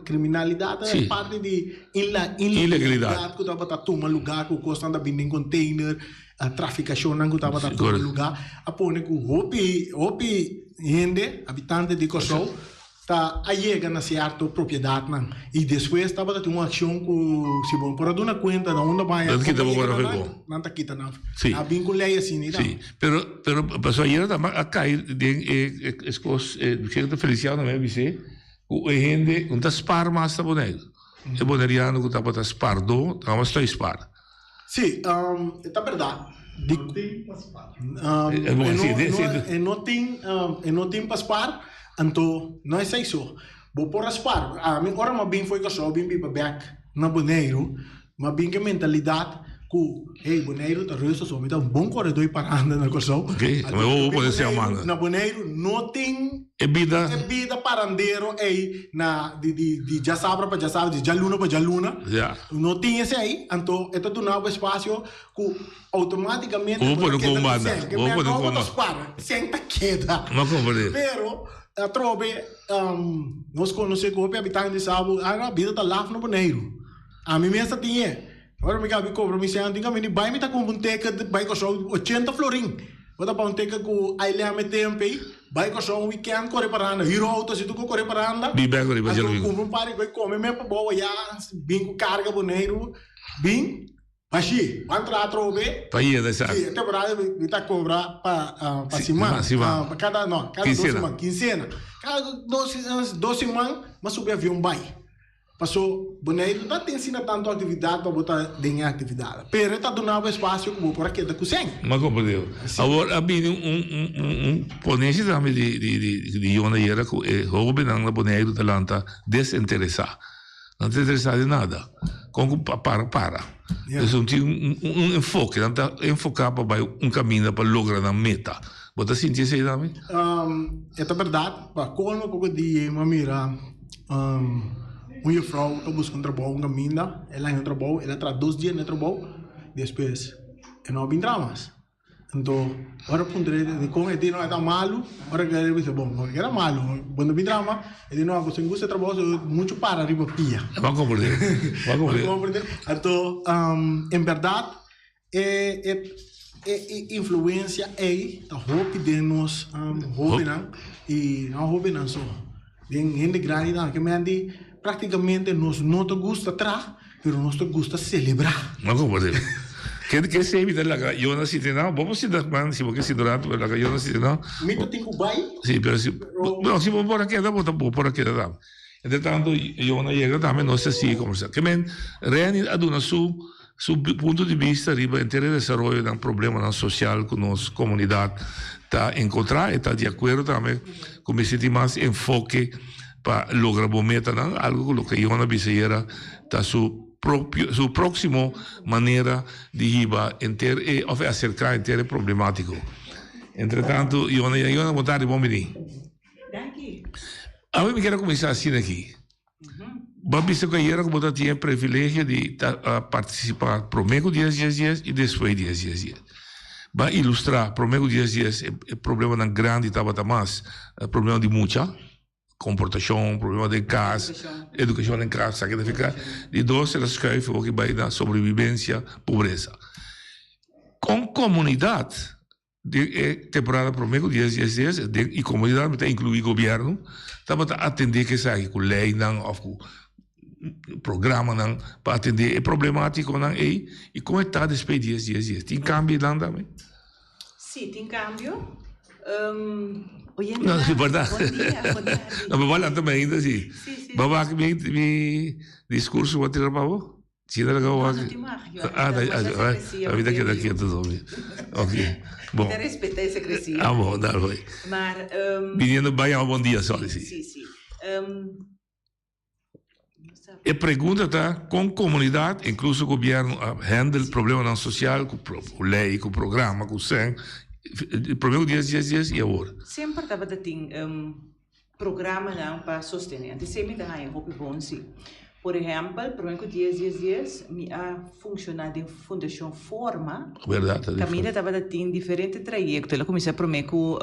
kriminalidat e parti di ilegalidat ku tabata tuma lugá ku kosnan ta bini den container, trafikashonnan ku tabata tuma lugá a pone ku hopi hopi hende, habitante di Kòrsou Ta a yega na cierto propiedadnan y despues tabata tin un accion cu si bo no por a duna cuenta na unda baña Nan ta kita bo ora feko. Nan ta kita nan. Sí. A bin cu ley asina y Sí, pero pero pasobra ayera tambe a cay den e es cos e cierto Feliciano me a bis'é cu e hende no ta spaar mas ta Boneiru. E boneriano ku tabata spardó ta hamas ta spar. Sí, e ta bèrdat. Di E no tin e no tin pa spar, anto no esei so. Bo por a spar. Ami ora mi a bin fo'i Kòrsou bin biba bèk na Boneiru, mi a bin ku e mentalidat ku hey Boneiru ta rustig so mi ta un bon koredó i paranda na Kòrsou. Na Boneiru no tin e bida e bida parandero ei na di di di djasabra pa djasabra, di djaluna pa djaluna. No tin esei, anto e ta duna bo espasio ku automaticamente bo ta keda ku sèn. Ke men no bo ta spar, sèn ta keda. Pero atrobe nos konosé ku hopi habitante di Sabo, a bida ta laf na Boneiru. Ami mes ta tin e. Ora mi kabi kobra mi sèn, tin kaminda di bai mi ta kumpra un teket bai Kòrsou ochenta florin. Bo ta paga un teket ku Ailem e tempu ei, bai Kòrsou un wikènt kore paranda, hür outo si tur ku kore paranda. Anto kumpra un par di koi kome me pa bou ayá, bin ku karga Boneiru, bin bashí, ban traha atrobe. Pa yega esaki. Si, e temporada mi ta kobra pa pa siman, pa kada no, kada dos siman, kinsena. Kada dos siman mi a subi avion bai. Paso Boneiru no ta tin asina tantu aktividat pa bo ta den e aktividat. Pero e ta duna bo espasio ku bo por a keda ku sèn. M'a komprendé. Awor a bini un un ponensia tambe di di di Yona ayera ku e hóbennan na Boneiru ta lanta desinteresá. Nan ta interesá den nada. Kon ku pa para para. Dus nan tin un un enfoke. Nan ta enfoká pa bai un kaminda pa logra nan meta. Bo ta sinti esei tambe? E ta bèrdat. Pa kolmo poko dia mi a mira. Un jufrouw ta buska un trabou un kaminda, el haña un trabou, el a traha dos dia na e trabou, despues e no a bin traha mas. Anto ora puntra e dikon e di no e ta malu, ora ke el bisa bon no era malu, bo no bin traha mas, e di no bo sin gusta e trabou so muchu para riba pia. Bo a komprende, bo a komprende. Bo a komprende. Anto en bèrdat E e influencia ey ta hopi den nos hobennan y no hobennan so, den hende grandi tambe. Ke men di practicamente nos no ta gusta traha, pero nos ta gusta celebra. No como por Ke ke sey mi ta laga Jonas sinti nan? Bo por sinta man si bo ke sinta un rato, pero laga Jonas sinti nan. Mi ta tin ku bai. Si, pero si no si bo por a keda bo ta bo por a keda tambe. Entre tanto Jonas yega tambe nos ta sigui kombersa. Ke men Renny a duna su Su punto di bista riba henter e desaroyonan problemanan sosial ku nos komunidat ta enkontrá. E ta di akuerdo tambe ku mester tin mas enfoke pa logra bo metanan, algu ku loke Yon a bisa ayera ta su propio su próksimo manera di hiba henter e òf e aserká henter e problemátiko. Entretantu Yon a yega. Yon, bon tardi, bon bini. Awe mi kier a kuminsá asina aki. Bo a bisa ku ayera ku bo ta tin e privilegio di ta partisipá promé ku dies dies dies i despues di dies dies dies. Bo a ilustrá promé ku dies dies e problemanan grandi tabata mas problema di mucha, komportashon, problema den kas, edukashon den kas, sa ke ta fika. Di dos el a skuif hopi bai na sobrevivensia, pobresa. Kon komunidat Den e temporada promé ku dies dies dies, den i komunidat mi ta inkluí gobièrnu, tabata atendé ku esaki ku leinan òf ku programanan pa atendé e problemátikonan ei i kon e ta despues dies dies dies. Tin kambio einan tambe? Sí, tin kambio. No, si bèrdat. Bon dia, bon tardi. No, bo a lanta mainta si. Bo a wak mi diskurso ku a tira pa bo? Si no no no tin mag yo. Ah, da, ah, ah, mi ta keda ketu zo. Ok. Bon. Mi ta respeta e secrecia. Ah, bon, daar hoor. Maar Viniendo bai a bon dia, sorry, si. Si, si. E pregunta ta kon komunidat, inkluso gobièrnu, a handle problemanan sosial ku lei, ku programa, ku sèn, promé ku dies dies dies i awor. Semper tabata tin Programanan pa sostené. Antes esei mi ta haña hopi bon si. Por ehèmpel, promé ku dies dies dies mi a funshoná den Fundashon Forma. Kaminda tabata tin diferente trayekto. El a kuminsá promé ku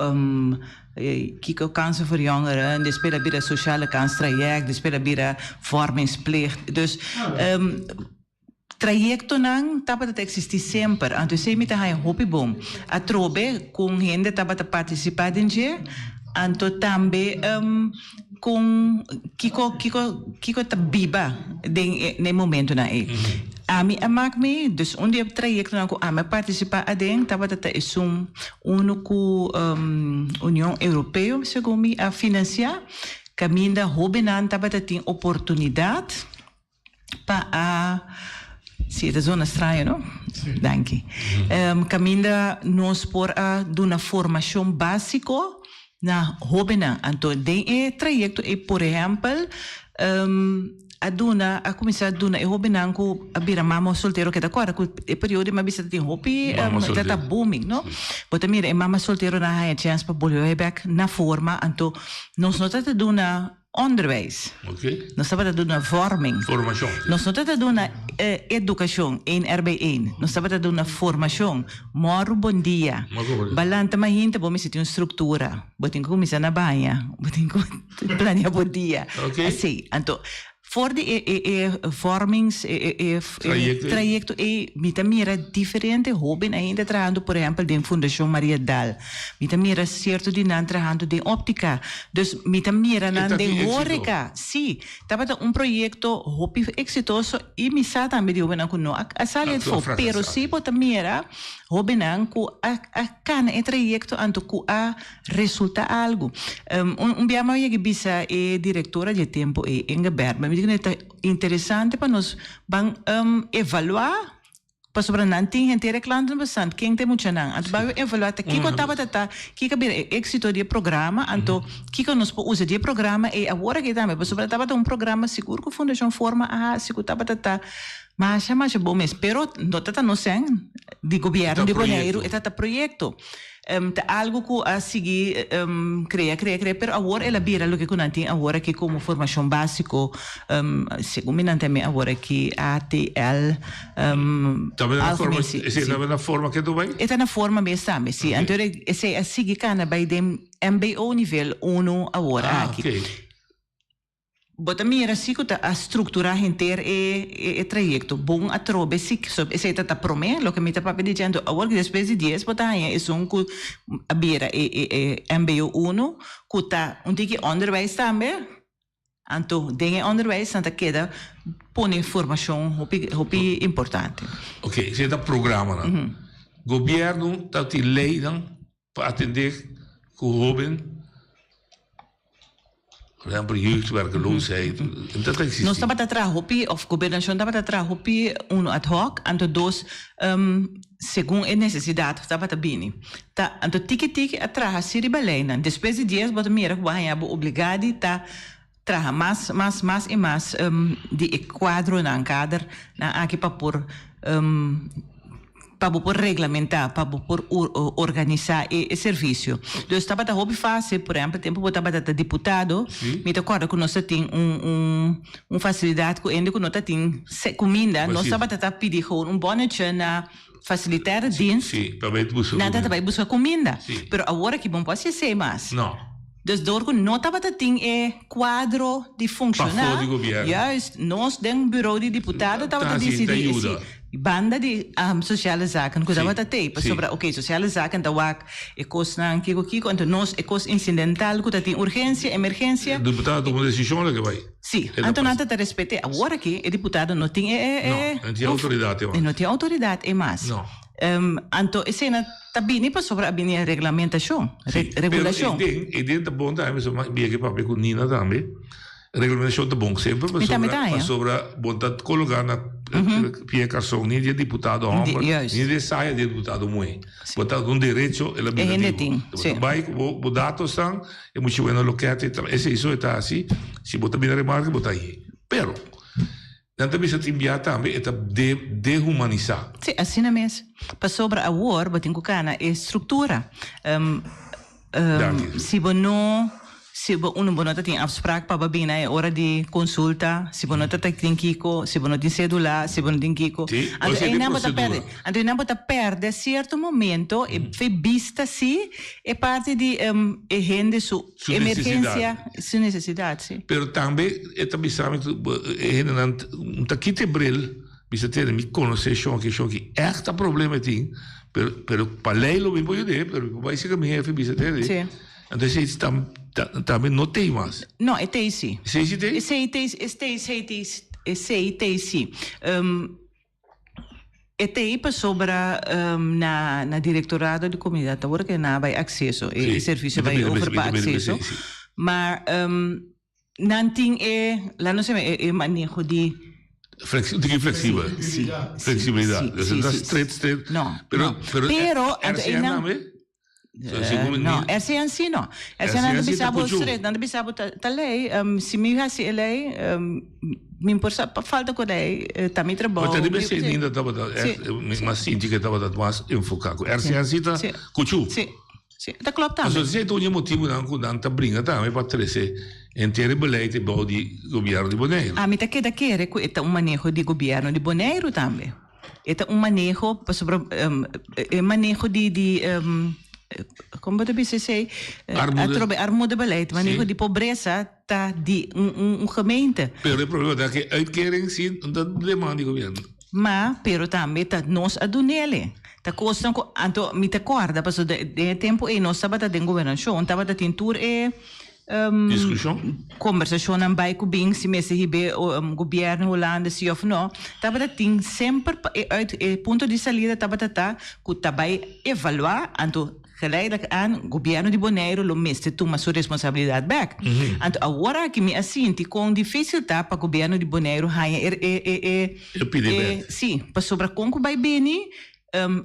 Kiko Kansen voor Jongeren, despues el a bira Sociale Kans Traject, despues el a bira Vormingsplicht. Dus Trayektonan tabata ta eksistí semper, anto esei mi ta haña hopi bon. Atrobe kon hende tabata partisipá den dje, anto tambe kon kiko kiko kiko ta biba den e na e momentonan ei. Ami a mak mi, dus un di e trayektonan ku ami a partisipá aden tabata ta esun unu ku Union Europeo segun mi a finansiá, kaminda hóbennan tabata tin oportunidat. Pa a Si e ta zona straño no? Danki. Kaminda nos por a duna formashon básiko na hóbennan. Anto den e trayekto ei por ehèmpel a duna a kuminsá duna e hóbennan ku a bira mama soltero ke ta kòrda ku e periodo ei mi a bisa ta tin hopi ta ta booming no. Bo ta mira e mama solteronan a haña chèns pa bolbe bèk na forma anto nos no ta ta duna Onderwijs. Nos tabata duna vorming. Formashon. Nos no tabata duna edukashon, één erbij één. Nos tabata duna formashon. Mòru bon dia. Balanta mahinta bo mester tin un struktura. Bo tin ku kuminsá na baña. Bo tin ku plania bo dia. Asei. Anto, for di e e vormings, e e trayekto ei, mi ta mira diferente hóben ainda trahando, por ehèmpel, den Fundashon Maria Dal. Mi ta mira cierto di nan trahando den optica. Dus mi ta mira nan den horeca. Sí, tabata un proyecto hopi exitoso y mi sa tambe di hobennan cu no a sali afo. Pero sí bo ta mira hobennan cu a cana e trayecto anto cu a resulta algo. Un bia mi a yega bisa e directora di e tempo ey, Inge Bergman, mi di cu ta interesante pa nos ban evalua. Pasobra nan tin henter e klantenbestand, ken ta e muchanan? Anto bai evaluá ta kiko tabata ta, kiko a bira e éksito di e programa, anto kiko nos por usa di e programa ei awor aki tambe, pasobra tabata un programa sigur ku Fundashon Forma a hasi ku tabata ta masha masha bon mes, pero no ta ta nos sèn di gobièrnu di Boneiru, e ta ta proyekto. Ta algu ku a sigui krea, krea, krea, pero awor el a bira loke ku nan tin awor aki komo formashon básiko, segun mi nan ta mi awor aki ATL, Tambe na forma, algemeen, si, esei si. tambe na forma ke tu bai? E ta na forma mes tambe, si. Anto esei a sigui kana bai den mbo nivel uno awor Ah, aki. oké. Bo ta mira si ku ta a strukturá henter e e trayekto bon atrobe si so esei ta ta promé loke mi ta papia di dje anto awor ki despues di dies bo ta haña esun ku a bira e e e mbo uno ku ta un tiki ònderwijs tambe anto den e ònderwijs nan ta keda pone formashon hopi hopi importante. Oké, esei ta programanan. Gobièrnu ta tin leinan pa atendé ku hóben. Por ehempel, jeugdwerkeloosheid, dat ta existi. Nos tabata traha hopi, of gobernacion tabata traha hopi, uno ad hoc, anto dos segun e necesidad tabata bini. Ta, anto tiki tiki a traha si riba leynan. Despues di dies bo ta mira cu bo a haña bo obliga di ta traha mas, mas, mas y mas di e cuadronan, kader nan aki pa por pa bo por reglamentá, pa bo por organisá e servisio. Dus tabata hopi fásil, por ehèmpel tempu bo tabata ta diputado, mi ta kòrda ku nos ta tin un un fasilidat ku hende ku no ta tin kuminda, nos tabata ta pidi gewoon un bònetje na Facilitaire Dienst, nan ta ta bai buska kuminda. Pero awor aki bo no por hasi esei mas. Dus dor ku no tabata tin e kuadro di funshoná, juist nos den bureau di diputado tabata disidí esi banda di Sociale Zaken ku tabata tei pasobra oke Sociale Zaken ta wak e kosnan kiko kiko anto nos e kos insidental ku ta tin urgensia, emergensia. Diputado tuma un desishon loke bai. Si, anto nan ta ta respet'é. Awor aki e diputado no tin e No, no tin outoridat e mas. E no tin outoridat e mas. No. Anto esei Ta bini pasobra a bini e reglamentacion, regulacion. Pero e den, e den ta bon tambe, pasobra mi a papia cu Nina tambe, reglamentacion ta bon semper pasobra, pasobra bo ta coloca na pia carson ni di e diputado homber, ni di e saya di e diputado muhe. Bo ta un derecho el a bira di bo. Bo ta bay cu bo datosnan, e mucha wena loket, esey so e ta haci, si bo ta bini remarke bo ta haye. Pero. Nan ta bisa tin bia tambe e ta dehumanisá. Sí, asina mes. Pasobra awor bo tin ku kana e struktura. Si bo no, si bo unu bo no ta tin afsprak pa bo bin na e ora di konsulta, si bo no ta tin kiko, si bo no tin sedula, si bo no tin kiko. Anto einan bo ta pèrdè, anto einan bo ta pèrdè sierto momento e fe bista si e parti di e hende su. Su Emergencia, su necesidad, si. Pero tambe e ta bisa mi cu e hendenan ta kita e bril, bisa tene mi conoce shonki, shonki echt a problema e tin, pero pero pa ley lo mi por yude, pero mi por bay cerca mi hefe bisa tene. Si. Anto esey tambe no tey mas. No, e tey si. Esey si tey? Esey tey, esey tey, esey tey si. E ta ei pasobra na na Directorado di Comunidad awor ke nan a bai acceso, e servicio bai over pa acceso, maar nan tin e, laat nos e maneho di. Flexi un tiki flexibel. Si. Flexibilidad. Si, Dus si, ta straight, straight. No, Pero, no. pero, Pero, anto RCN einan- tambe? So, segun mi- No, RCN sí no. RCN nan ta RCN sí bisa ta bo kuchu. straight, nan ta bisa bo ta, ta lei, si mi hasi e lei, mi por sa pa falta ku lei, ta mi trabou. But riba Mi- esei sí. ninda tabata Sí, echt, mi mas sinti ke tabata mas enfoká ku Sí. RCN sí ta Sí. kuchu. Sí, sí, ta klopt tambe. Pasobra esei ta un di e motibunan ku nan ta bringa tambe pa trese henter e beleid e bou di gobièrnu di Boneiru. Ami ta keda kere ku e ta un maneho di gobièrnu di Boneiru tambe. E ta un maneho pasobra e maneho di di kon bo ta bisa esei? Armoede. Atrobe armoedebeleid, maneho Sí. di pobresa ta di un un un gemeente. Pero e problema ta ku uitkering si no ta demanda di gobièrnu. Ma pero tambe ta nos a dunele. Ta kosnan ku anto mi ta kòrda pasobra den e tempu ei nos tabata den gobernashon tabata tin tur e Discusion? Conversacionnan bay cu bin si mester hibe gobierno Hulanda si of no, tabata tin semper pa e uit e punto di salida tabata ta cu ta bay evalua anto geleidelijk aan gobierno di Boneiru lo mester tuma su responsabilidad bek. Anto awor aki mi a sinti con dificil ta pa gobierno di Boneiru haya e e e e E pidi bek. si, pasobra con cu bay bini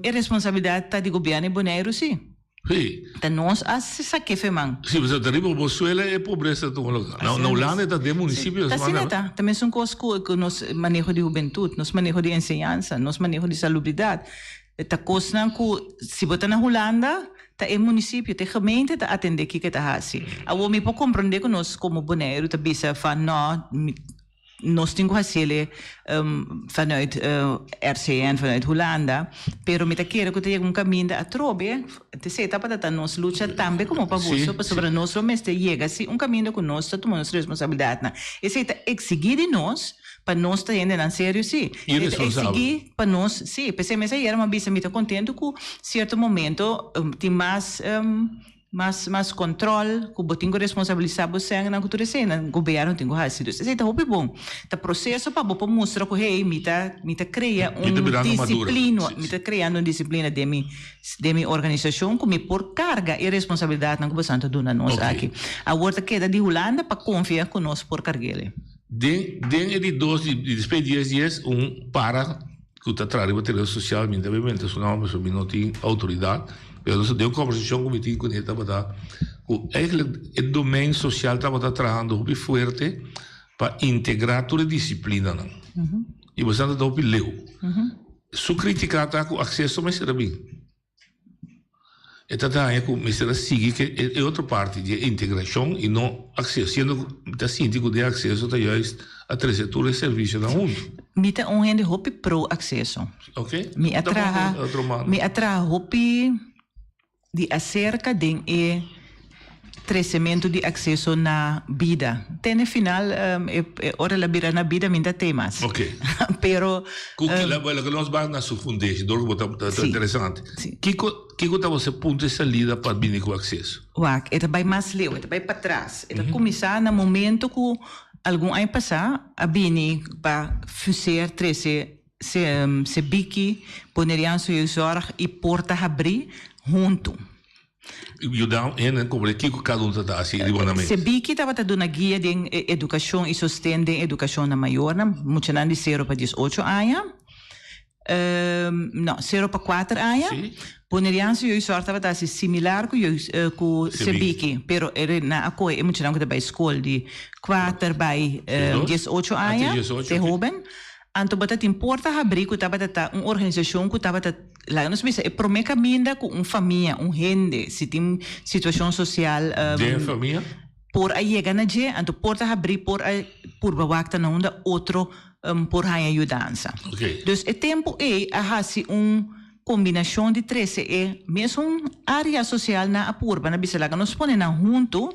e responsabilidad ta di gobierno di Boneiru si. Sí. Ta nos a sa kefe man. Sí, pasobra ta riba Bosuela e pobresa ta tuma lugar. Na Asina Hulanda mes. e ta den municipio. Ta asina ta. Ta mesun kos ku ku nos maneho di hubentut, nos maneho di enseñansa, nos maneho di salubridat. Ta kosnan ku si bo ta na Hulanda ta e municipio, ta e gemeente ta atende kiko e ta hasi. Awor mi por komprende ku nos komo Boneiru ta bisa van no, mi Nos tin cu haciele vanuit RCN, vanuit Hulanda, pero mi ta kere cu ta yega un caminda atrobe, t'esey tabata ta nos lucha tambe como pa boso, pasobra nos lo mester yega si un caminda cu nos ta tuma nos responsabilidadnan. Esey ta exigi di nos pa nos ta hendenan serio si. Y E ta responsabel. exigi pa nos, si. P'esey mes ayer mi a bisa mi ta contento cu cierto momento tin mas. Mas mas control cu bo tin cu responsabilisa bo sènnan cu tur eseinan gobierno tin cu haci. Dus esei ta hopi bon. Ta proceso pa bo por mustra cu hey mi ta mi ta crea Mi ta un birando maduro. disciplino, mi ta creando un disciplina den mi den mi organisacion cu mi por carga e responsabilidadnan cu bosan ta duna nos aki. Awor ta keda di Hulanda pa confia cu nos por carguele. Den den e di dos di despues dies dies un para Ku ta traha riba tereno sosial mi ta bay menta su nomber pasobra mi no tin outoridat, pero nos den un kombersashon ku mi tin kuné tabata ku eigentlik e domein sosial tabata trahando hopi fuerte pa integrá tur e disiplinanan i bastante ta hopi leu. Su kritika ta ku akseso mester a bin. E ta daña ku mester a sigui ke e otro parti di e integrashon i no akseso, siendo ku mi ta sinti ku den akseso ta juist a trese tur e servisionan huntu. Mi ta un hende hopi pro akseso. Oke. Mi a Ta bon traha, ku otro man. mi a traha hopi di aserka den e tresementu di akseso na bida. Te na final e ora el a bira na bida mi ta tei mas. Ok. Pero Ku kila bueno ke nos bai na su fundeshi dor ku bo ta ta interesante. Kiko kiko tabata su punto di salida pa bini ku akseso? Wak, e ta bai mas leu, e ta bai patras. E ta kuminsá na momento ku algun aña pasá a bini pa fuseer trese Sebiki, Boneriaanse Jeugdzorg i Porta Habrí huntu. Yuda hende komprende kiko kada un ta ta hasi riba nan mes. Sebiki tabata duna guia den edukashon i sosten den edukashon na mayornan, muchanan di sero pa diesocho aña, no, sero pa kuater aña. Boneriaanse Jeugdzorg tabata hasi similar ku ku Sebiki, pero e nan a kohe e muchanan ku ta bai skol di kuater bai diesocho aña, te hoben. Anto bo ta tin Porta Habrí ku tabata ta un organisashon ku tabata, laga nos bisa, e promé kaminda ku un famia, un hende, si tin situashon sosial, Den e famia? por a yega na dje. Anto Porta Habrí por a purba wak ta na unda otro por haña yudansa. Dus e tempu ei a hasi un kombinashon di trese e mesun área sosial nan a purba na bisa laga nos pone nan huntu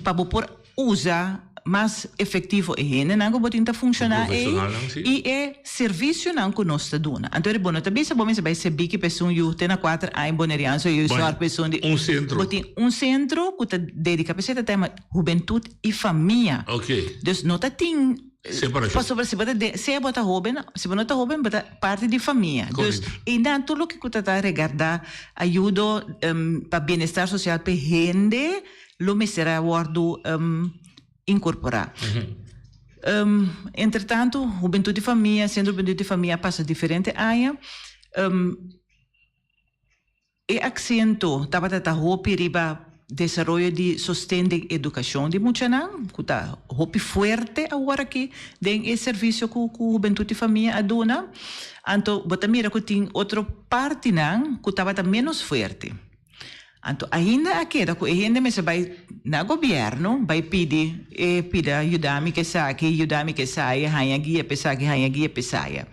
pa bo por usa mas efectivo e hendenan ku bo tin ta funshoná ei i e servisionan ku nos ta duna. Anto bo no ta bisa bo mester bai Sebiki pa esun yu te na kuater aña Boneriaanse Jeugdzorg pa esun di. Un sentro. Bo tin un sentro ku ta dediká pa esei ta tema hubentut i famia. Dus no ta tin Separashon. Pasobra si bo ta den sea bo ta hoben si bo no ta hoben bo ta parti di famia. Dus einan tur loke ku ta ta regardá ayudo pa bienestar sosial pa e hende lo mester a wòrdu inkorporá. Entretantu Hubentut di Famia, Sentro Hubentut di Famia a pasa diferente aña. E aksento tabata ta hopi riba desaroyo di sosten den edukashon di muchanan, ku ta hopi fuerte awor aki den e servisio ku ku Hubentut i Famia a duna. Anto bo ta mira ku tin otro partinan ku tabata ménos fuerte. Anto ainda a keda ku e hende mester bai na gobièrnu bai pidi e pida yuda mi ku esaki, yuda mi ku esaya, haña guia pa esaki, haña guia pa esaya.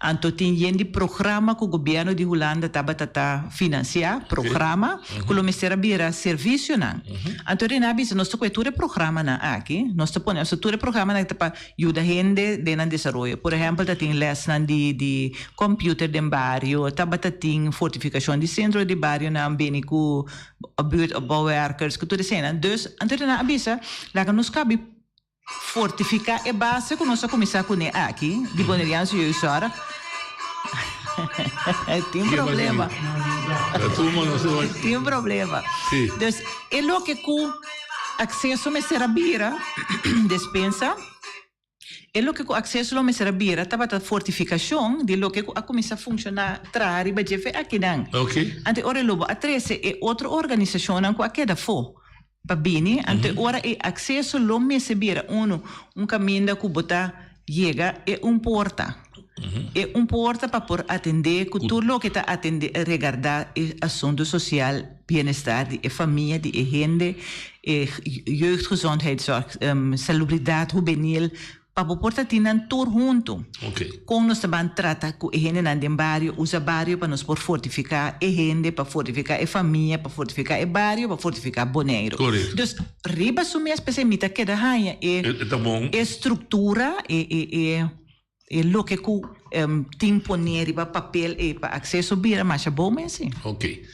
Anto tin yen di programa ku gobièrnu di Hulanda tabata ta finansiá, programa ku lo mester a bira servisionan. Anto Rene a bisa nos ta kohe tur e programanan aki, nos ta pone, tur e programanan ta pa yuda hende den nan desaroyo. Por ehèmpel ta tin lèsnan di di kòmpiuter den bario, tabata tin fortifikashon di sentro di barionan bini ku buurtopbouwwerkers ku tur eseinan. Dus anto Rene a bisa laga nos kabi. Fortifiká e base ku nos a kuminsá kuné aki di Boneriaanse Jeugdzorg. Tin problema. Tin problema. Dus e loke ku akseso mester a bira despensa, e loke ku akseso lo mester a bira tabata fortifikashon di loke ku a kuminsá funshoná traha riba dje fe akinan. Anto e ora e lobo a trese e otro organisashonnan ku a keda afó. Pa bini, anto e ora ei akseso lo mester bira unu, un kaminda ku bo ta yega e un porta. E un porta pa por atendé ku tur loke ta atendé regardá e asuntu sosial, bienestar di e famia, di e hende, e jeugdgezondheidszorg, salubridat hubenil, Pa bo por ta tin nan tur huntu. Kon nos ta ban trata ku e hendenan den bario, usa bario pa nos por fortifiká e hende, pa fortifiká e famia, pa fortifiká e bario, pa fortifiká Boneiru. Dus riba su mes p'esei mi ta keda haña e e struktura, e e e e loke ku tin poné riba papel ei pa akseso bira masha bon mes si. Oké.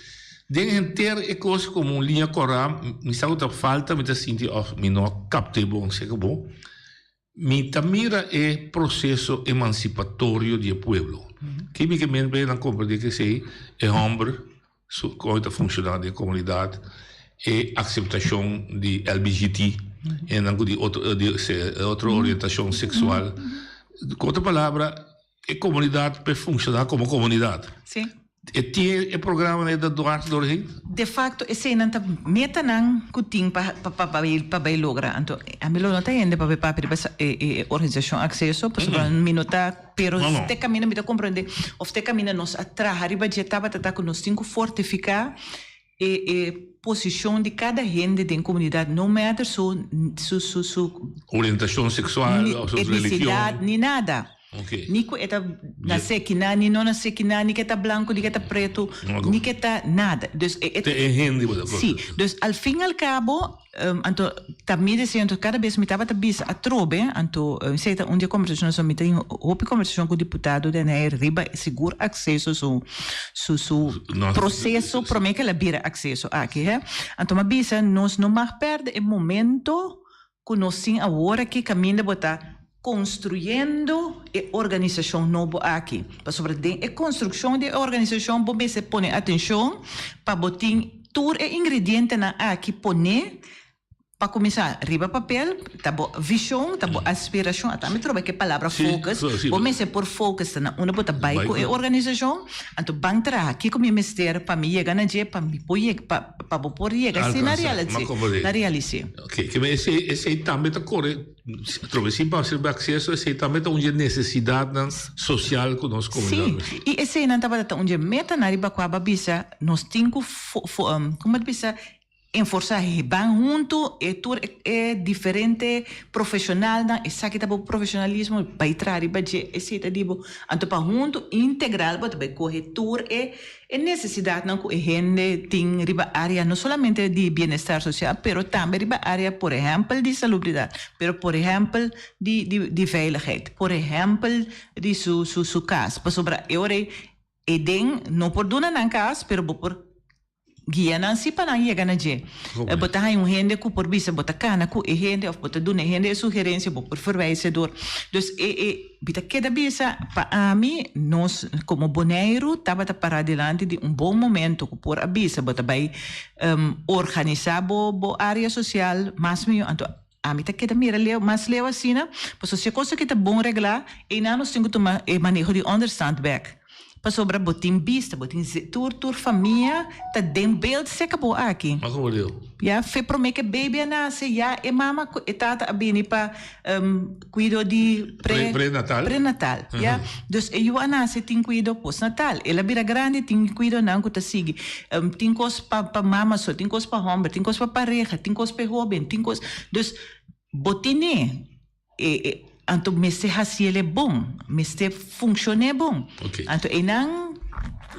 Den henter e kos komo un liña kòrá mi sa ku ta falta mi ta sinti òf mi no a kapt'é bon seka bo. Mi ta mira e proseso emansipatorio di e pueblo. Ki mi ke men pa nan komprendé ku esei e hòmber su kon e ta funshoná den e komunidat, e akseptashon di LBGT, hendenan ku di otro di otro orientashon seksual. Ku otro palabra e komunidat por funshoná komo komunidat. E tin e programa e ta dwars doorheen? De facto eseinan ta metanan cu tin pa pa pa bay logra. Anto ami lo no ta hende pa bay papia riba e e organisacion Acceso pasobra mi no ta pero te caminda mi ta comprende of te caminda nos a traha riba dje tabata ta cu nos tin cu fortifica e e posicion di cada hende den comunidad no matter su su su su Orientacion sexual of su religion. Etnicidad ni nada. Ni ku e ta nase kinan, ni no nase kinan, ni ke ta blanku, ni ke ta pretu, ni ke ta nada. Dus e, e Te e hende bo ta Sí. Dus al fin al kabo, anto ta mi deseo, anto kada bes mi tabata bisa atrobe, anto esei ta un di e kombersashonnan, so mi tin hopi kombersashon ku diputado Den Heyer riba sigur akseso su su su proseso promé ke el a bira akseso aki, he. Anto mi a bisa nos no mag pèrdè e momento Ku nos tin awor aki kaminda bo ta konstruyendo e organisashon nobo aki. Pasobra den e konstrukshon di e organisashon bo mester pone atenshon pa bo tin tur e ingredientenan aki poné pa kuminsá riba papel, ta bo vishon, ta bo aspirashon, ata mi troba ke palabra focus, bo mester por focus ta na unda bo ta bai ku e organisashon, anto ban traha kiko mi mester pa mi yega na dje pa mi por yega pa pa bo por yega asina na realis'é. Ok, ke men esei, esei tambe ta kore, atrobe sin pa sirbi akseso, esei tambe ta un dje nesesidatnan sosial ku nos komunidat mester. Sí, i eseinan tabata ta un dje metanan riba kua bo a bisa nos tin ku fo, fo, komo ta bisa, enforsá ban huntu e tur e diferente profeshonalnan, esaki ta bo profeshonalismo, bai traha riba dje, esei ta di bo. Anto pa huntu integral bo ta bai kohe tur e E nesesidatnan ku e hende tin riba área no solamente di bienestar sosial, pero tambe riba área por ehèmpel di salubridat, pero por ehèmpel di di di veiligheid, por ehèmpel di su su su kas. Pasobra e ora ei e den no por duna nan kas, pero bo por guia nan si pa nan yega na dje. Bo ta haña un hende ku por bisa bo ta kana ku e hende òf bo ta duna e hende e sugerensia, bo por verwijs e dor. Dus e e. Mi ta keda bisa, pa ami, nos komo Boneiru tabata pará dilanti di un bon momento ku por a bisa bo ta bai organisá bo bo área sosial mas mihó. Anto Ami ta keda mira leu, mas leu asina, pasobra si e kos aki ta bon reglá, einan nos tin ku tuma e maneho di onderstand bèk. Pasobra bo tin bista, bo tin tur tur famia ta den beeld seka bo aki. Mas como leu? Ya, fe prome ke baby a nase, ya e mama ku e tata a bini pa kuido di pre Prenatal. prenatal, ya. Dus e yu a nase tin kuido postnatal. El a bira grandi tin kuidonan ku ta sigui. Tin kos pa pa mama so, tin kos pa hòmber, tin kos pa pareha, tin kos pa e hóben, tin kos. Dus bo tene e e anto mester hasiel e bon, mester funkshoné bon. Anto einan.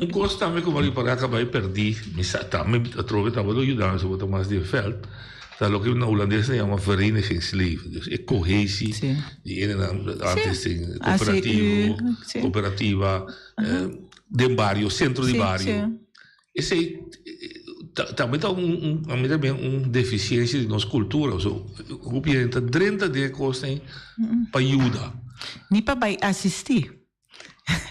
Un kos tambe ku bo a ripará ku a bai pèrdí, mi sa tambe atrobe tabata yuda mi, si bo ta mas den vèlt, ta loke na hulandes nan yama verenigingsleven, dus e kohesi di hendenan antes den kooperativo, kooperativa, den bario, sentro di bario. Esei tambe ta un, a mi ta bin un deficiencia di nos cultura. So, hopi hende ta drenta den e cosnan pa yuda. Ni pa bai asisti.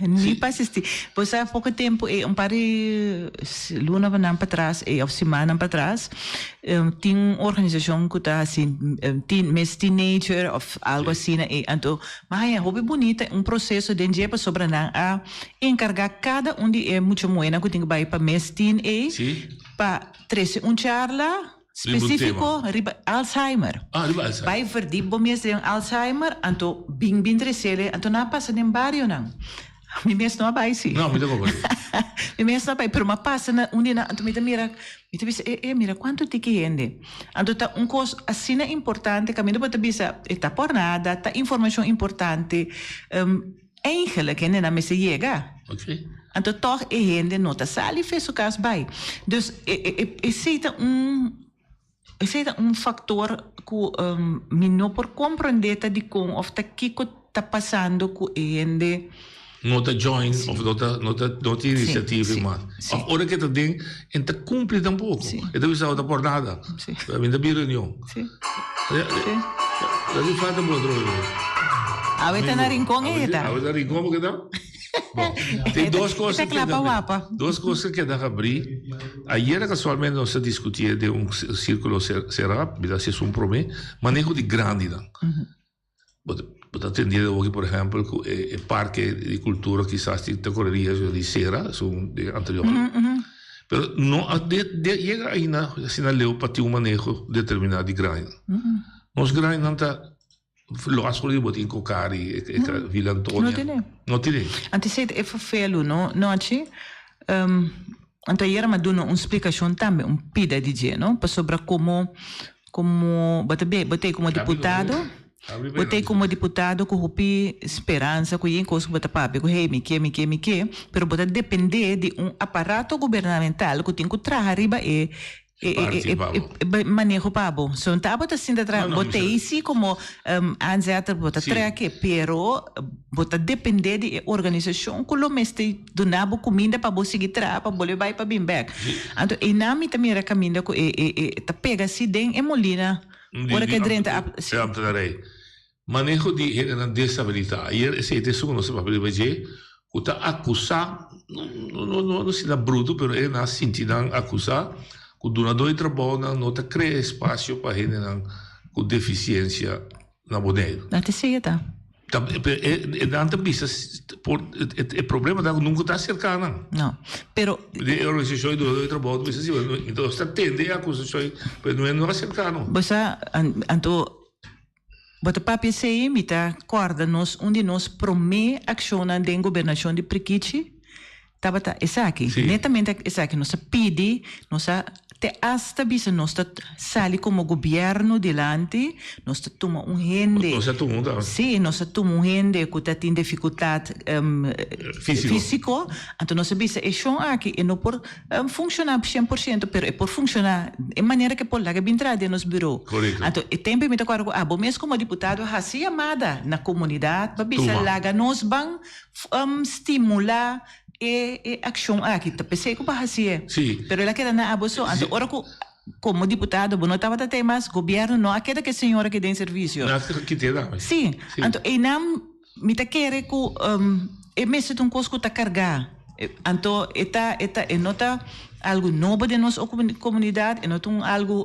Ni pa asisti. Bo sa poco tempo e un par di lunanan patras e of simannan patras tin un organisacion cu ta haci mes teenager of algo asina e anto mi a haña hopi bunita un proceso den dje pasobra nan a Enkargá kada un di e mucha muhénan ku tin ku bai pa mes tin ei pa trese un charla spesífiko riba Alzheimer. Bai verdip bo mes den Alzheimer, anto bin bin tresele, anto nan a pasa den barionan. Mi mes no a bai si. Mi mes no a bai, pero mi a pasa na un di nan, anto mi ta mira, mi ta bisa, e e mira kuantu tiki hende. Anto ta un kos asina importante, kaminda bo ta bisa e ta por nada, ta informashon importante. Eigenlijk hendenan mester yega. Anto tòg e hende no ta sali fe su kas bai. Dus esei ta un esei ta un faktor ku mi no por komprondé ta dikon òf ta kiko ta pasando ku e hende. No ta join òf no ta no ta no tin inisiativa i mas. Òf ora ke ta den e ta kumpli tampoko. E ta bisa no ta por nada. Mi ta bin reunion. Lo ki falta bo otro Awe ta na Rincon e ta. Awe ta Rincon bo keda? Bon, tin dos cos que keda wapa. Dos cos que keda habri. Ayera casualmente nos a discuti den un circulo cera, mi ta haci esun prome, maneho di grandinan. Bo ta tende awoki por ehempel cu e parke di cultura kisas tin ta core riesgo di cera, esun den anterior. Pero no a yega ainda asina leu pa tin un maneho determina di grainan. Nos grainan ta los for di bo tin Cocari, Villa Antonia. No tene. No tene. Antes e vervelu no, Nochi. Anto ayera mi a duna un splicacion tambe, un pida di dje, no? Pasobra como, como bo ta be, bo ta ei como diputado, bo ta ei como diputado cu hopi speransa, cu yen cos cu bo ta papia cu hey mi ke, mi ke, mi ke, pero bo ta depende di un aparato gubernamental cu tin cu traha riba e E maneho pa bo. So ta bo ta sinta tra bo ta ei si como aanzetter bo ta trek pero bo ta depende di e organisacion cu lo mester duna bo cuminda pa bo sigui traha pa bolbe bay pa bin bek. Anto einan mi ta mira caminda cu e e ta pega si den e molina ora ke drenta si. Maneho di hendenan deshabilitá. Ayer esei ta esun ku nos a papia riba dje, ku ta akusá, no no no asina brutu, pero e nan a sinti nan akusá ku dunadó di trabounan no ta krea espasio pa hendenan ku defisiensia na Boneiru. Na ta esei e ta. Ta e nan ta bisa por e problema ta ku nunka ta aserká nan. No, pero. Di e organisashon di dunadó di trabou ta bisa si, nos ta tende e akusashon pero no a aserká no. Bo sa, anto Bo ta papia esei, mi ta kòrda nos un di nos promé akshonnan den gobernashon di Prikichi tabata esaki. Netamente esaki. Nos a pidi, nos a te asta bisa nos ta sali komo gobièrnu dilanti, nos ta tuma un hende. Nos a tuma un tambe. Sí, nos a tuma un hende ku ta tin difikultat físiko. Anto nos a bisa e shon aki e no por Funciona 100%, pero e por funciona e manera ke por laga bin traha den nos bureau. Correcto. Anto e tempo mi ta acorda cu abo mes como diputado haci yamada na comunidad pa bisa Tuma. laga nos ban stimula e e accion aki. Ta pesey cu bo a haci'e. Sí. Pero el a keda na abo so. Anto ora cu como diputado bo no tabata tey mas, gobierno no a keda cu e señora aki den servicio. Nan a kit'e tambe. Sí. Sí. Anto eynan Mi ta kere ku e mester ta un kos ku ta kargá. Anto e ta e ta e no ta algu nobo den nos komunidat, e no ta un algu.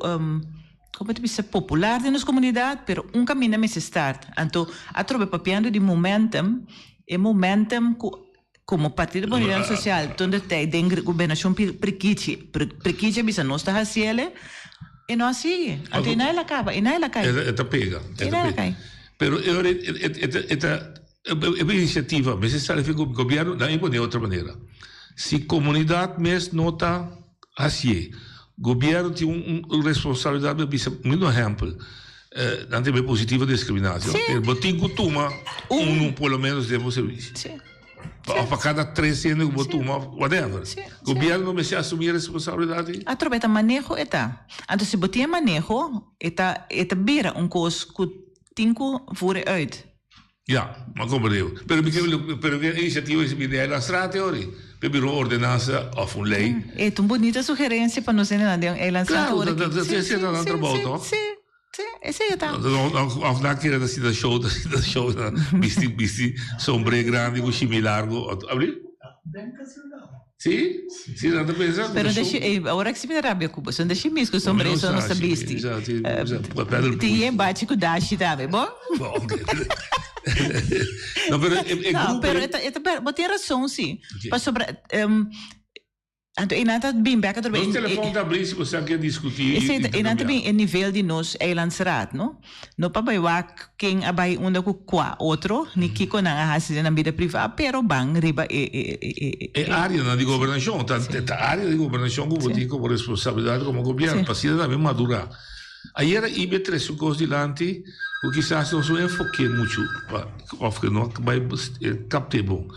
Como ta bisa popular den nos comunidad, pero un caminda mester start. Anto atrobe papiando di momentum, e momentum cu como Partido Bolivariano Social toen de tijd den gobernacion Prikichi, Prikichi a bisa nos ta haciele, e no a sigui. Anto e na el a caba, e na el a cay. E ta pega, e na el a cay. Pero e ora e ta e iniciativa mester sali for di gobierno, nan e pone otro manera. Si comunidad mes no ta hacié, gobierno tin un responsabilidad pa bisa, mi un ehempel, nan ta bay positivo discriminacion, pero bo tin cu tuma uno por lo menos den bo servicio. Of pa cada tres hende cu bo tuma, whatever. Gobierno no mester asumi e responsabilidad ei? Atrobe ta maneho e ta. Anto si bo tin e maneho, e ta e ta bira un cos cu tin cu voer uit. Ya, m'a comprende. Pero mi ke pero e iniciativa esi bini eiland straat ori, pe bira un ordenansa of un ley. E ta un bunita sugerencia pa nos hendenan den eiland straat ori. Claro, ta ta ta nan trabou toch? Si, si, esei e ta. Of nan kere ta sinta show, ta sinta show, bisti bisti sombré grandi ku shimi largo. Abri? Si? Si, nan ta pensa. Pero ta shi, ora ki si mi ta rabia ku bo, so ta shi mis ku sombré so nos ta bisti. Tin yen bachi ku dashi tambe, bo? No, pero e grupo. No, pero e ta, e ta, bo tin rason si. Pasobra, Anto einan ta bin bek atrobe. Nos telefon ta abri si bo sa ke diskuti. Esei ta einan ta bin e nivel di nos eilandsraad no. No pa bai wak ken a bai unda ku kua otro ni kiko nan a hasi den nan bida priva pero ban riba e e e. E areanan di gobernashon ta ta area di gobernashon ku bo tin komo responsabilidat komo gobièrnu pa asina tambe madurá. Ayera Ibe trese un kos dilanti ku kisas nos no enfoke muchu pa òf ke no a bai kapt'é bon.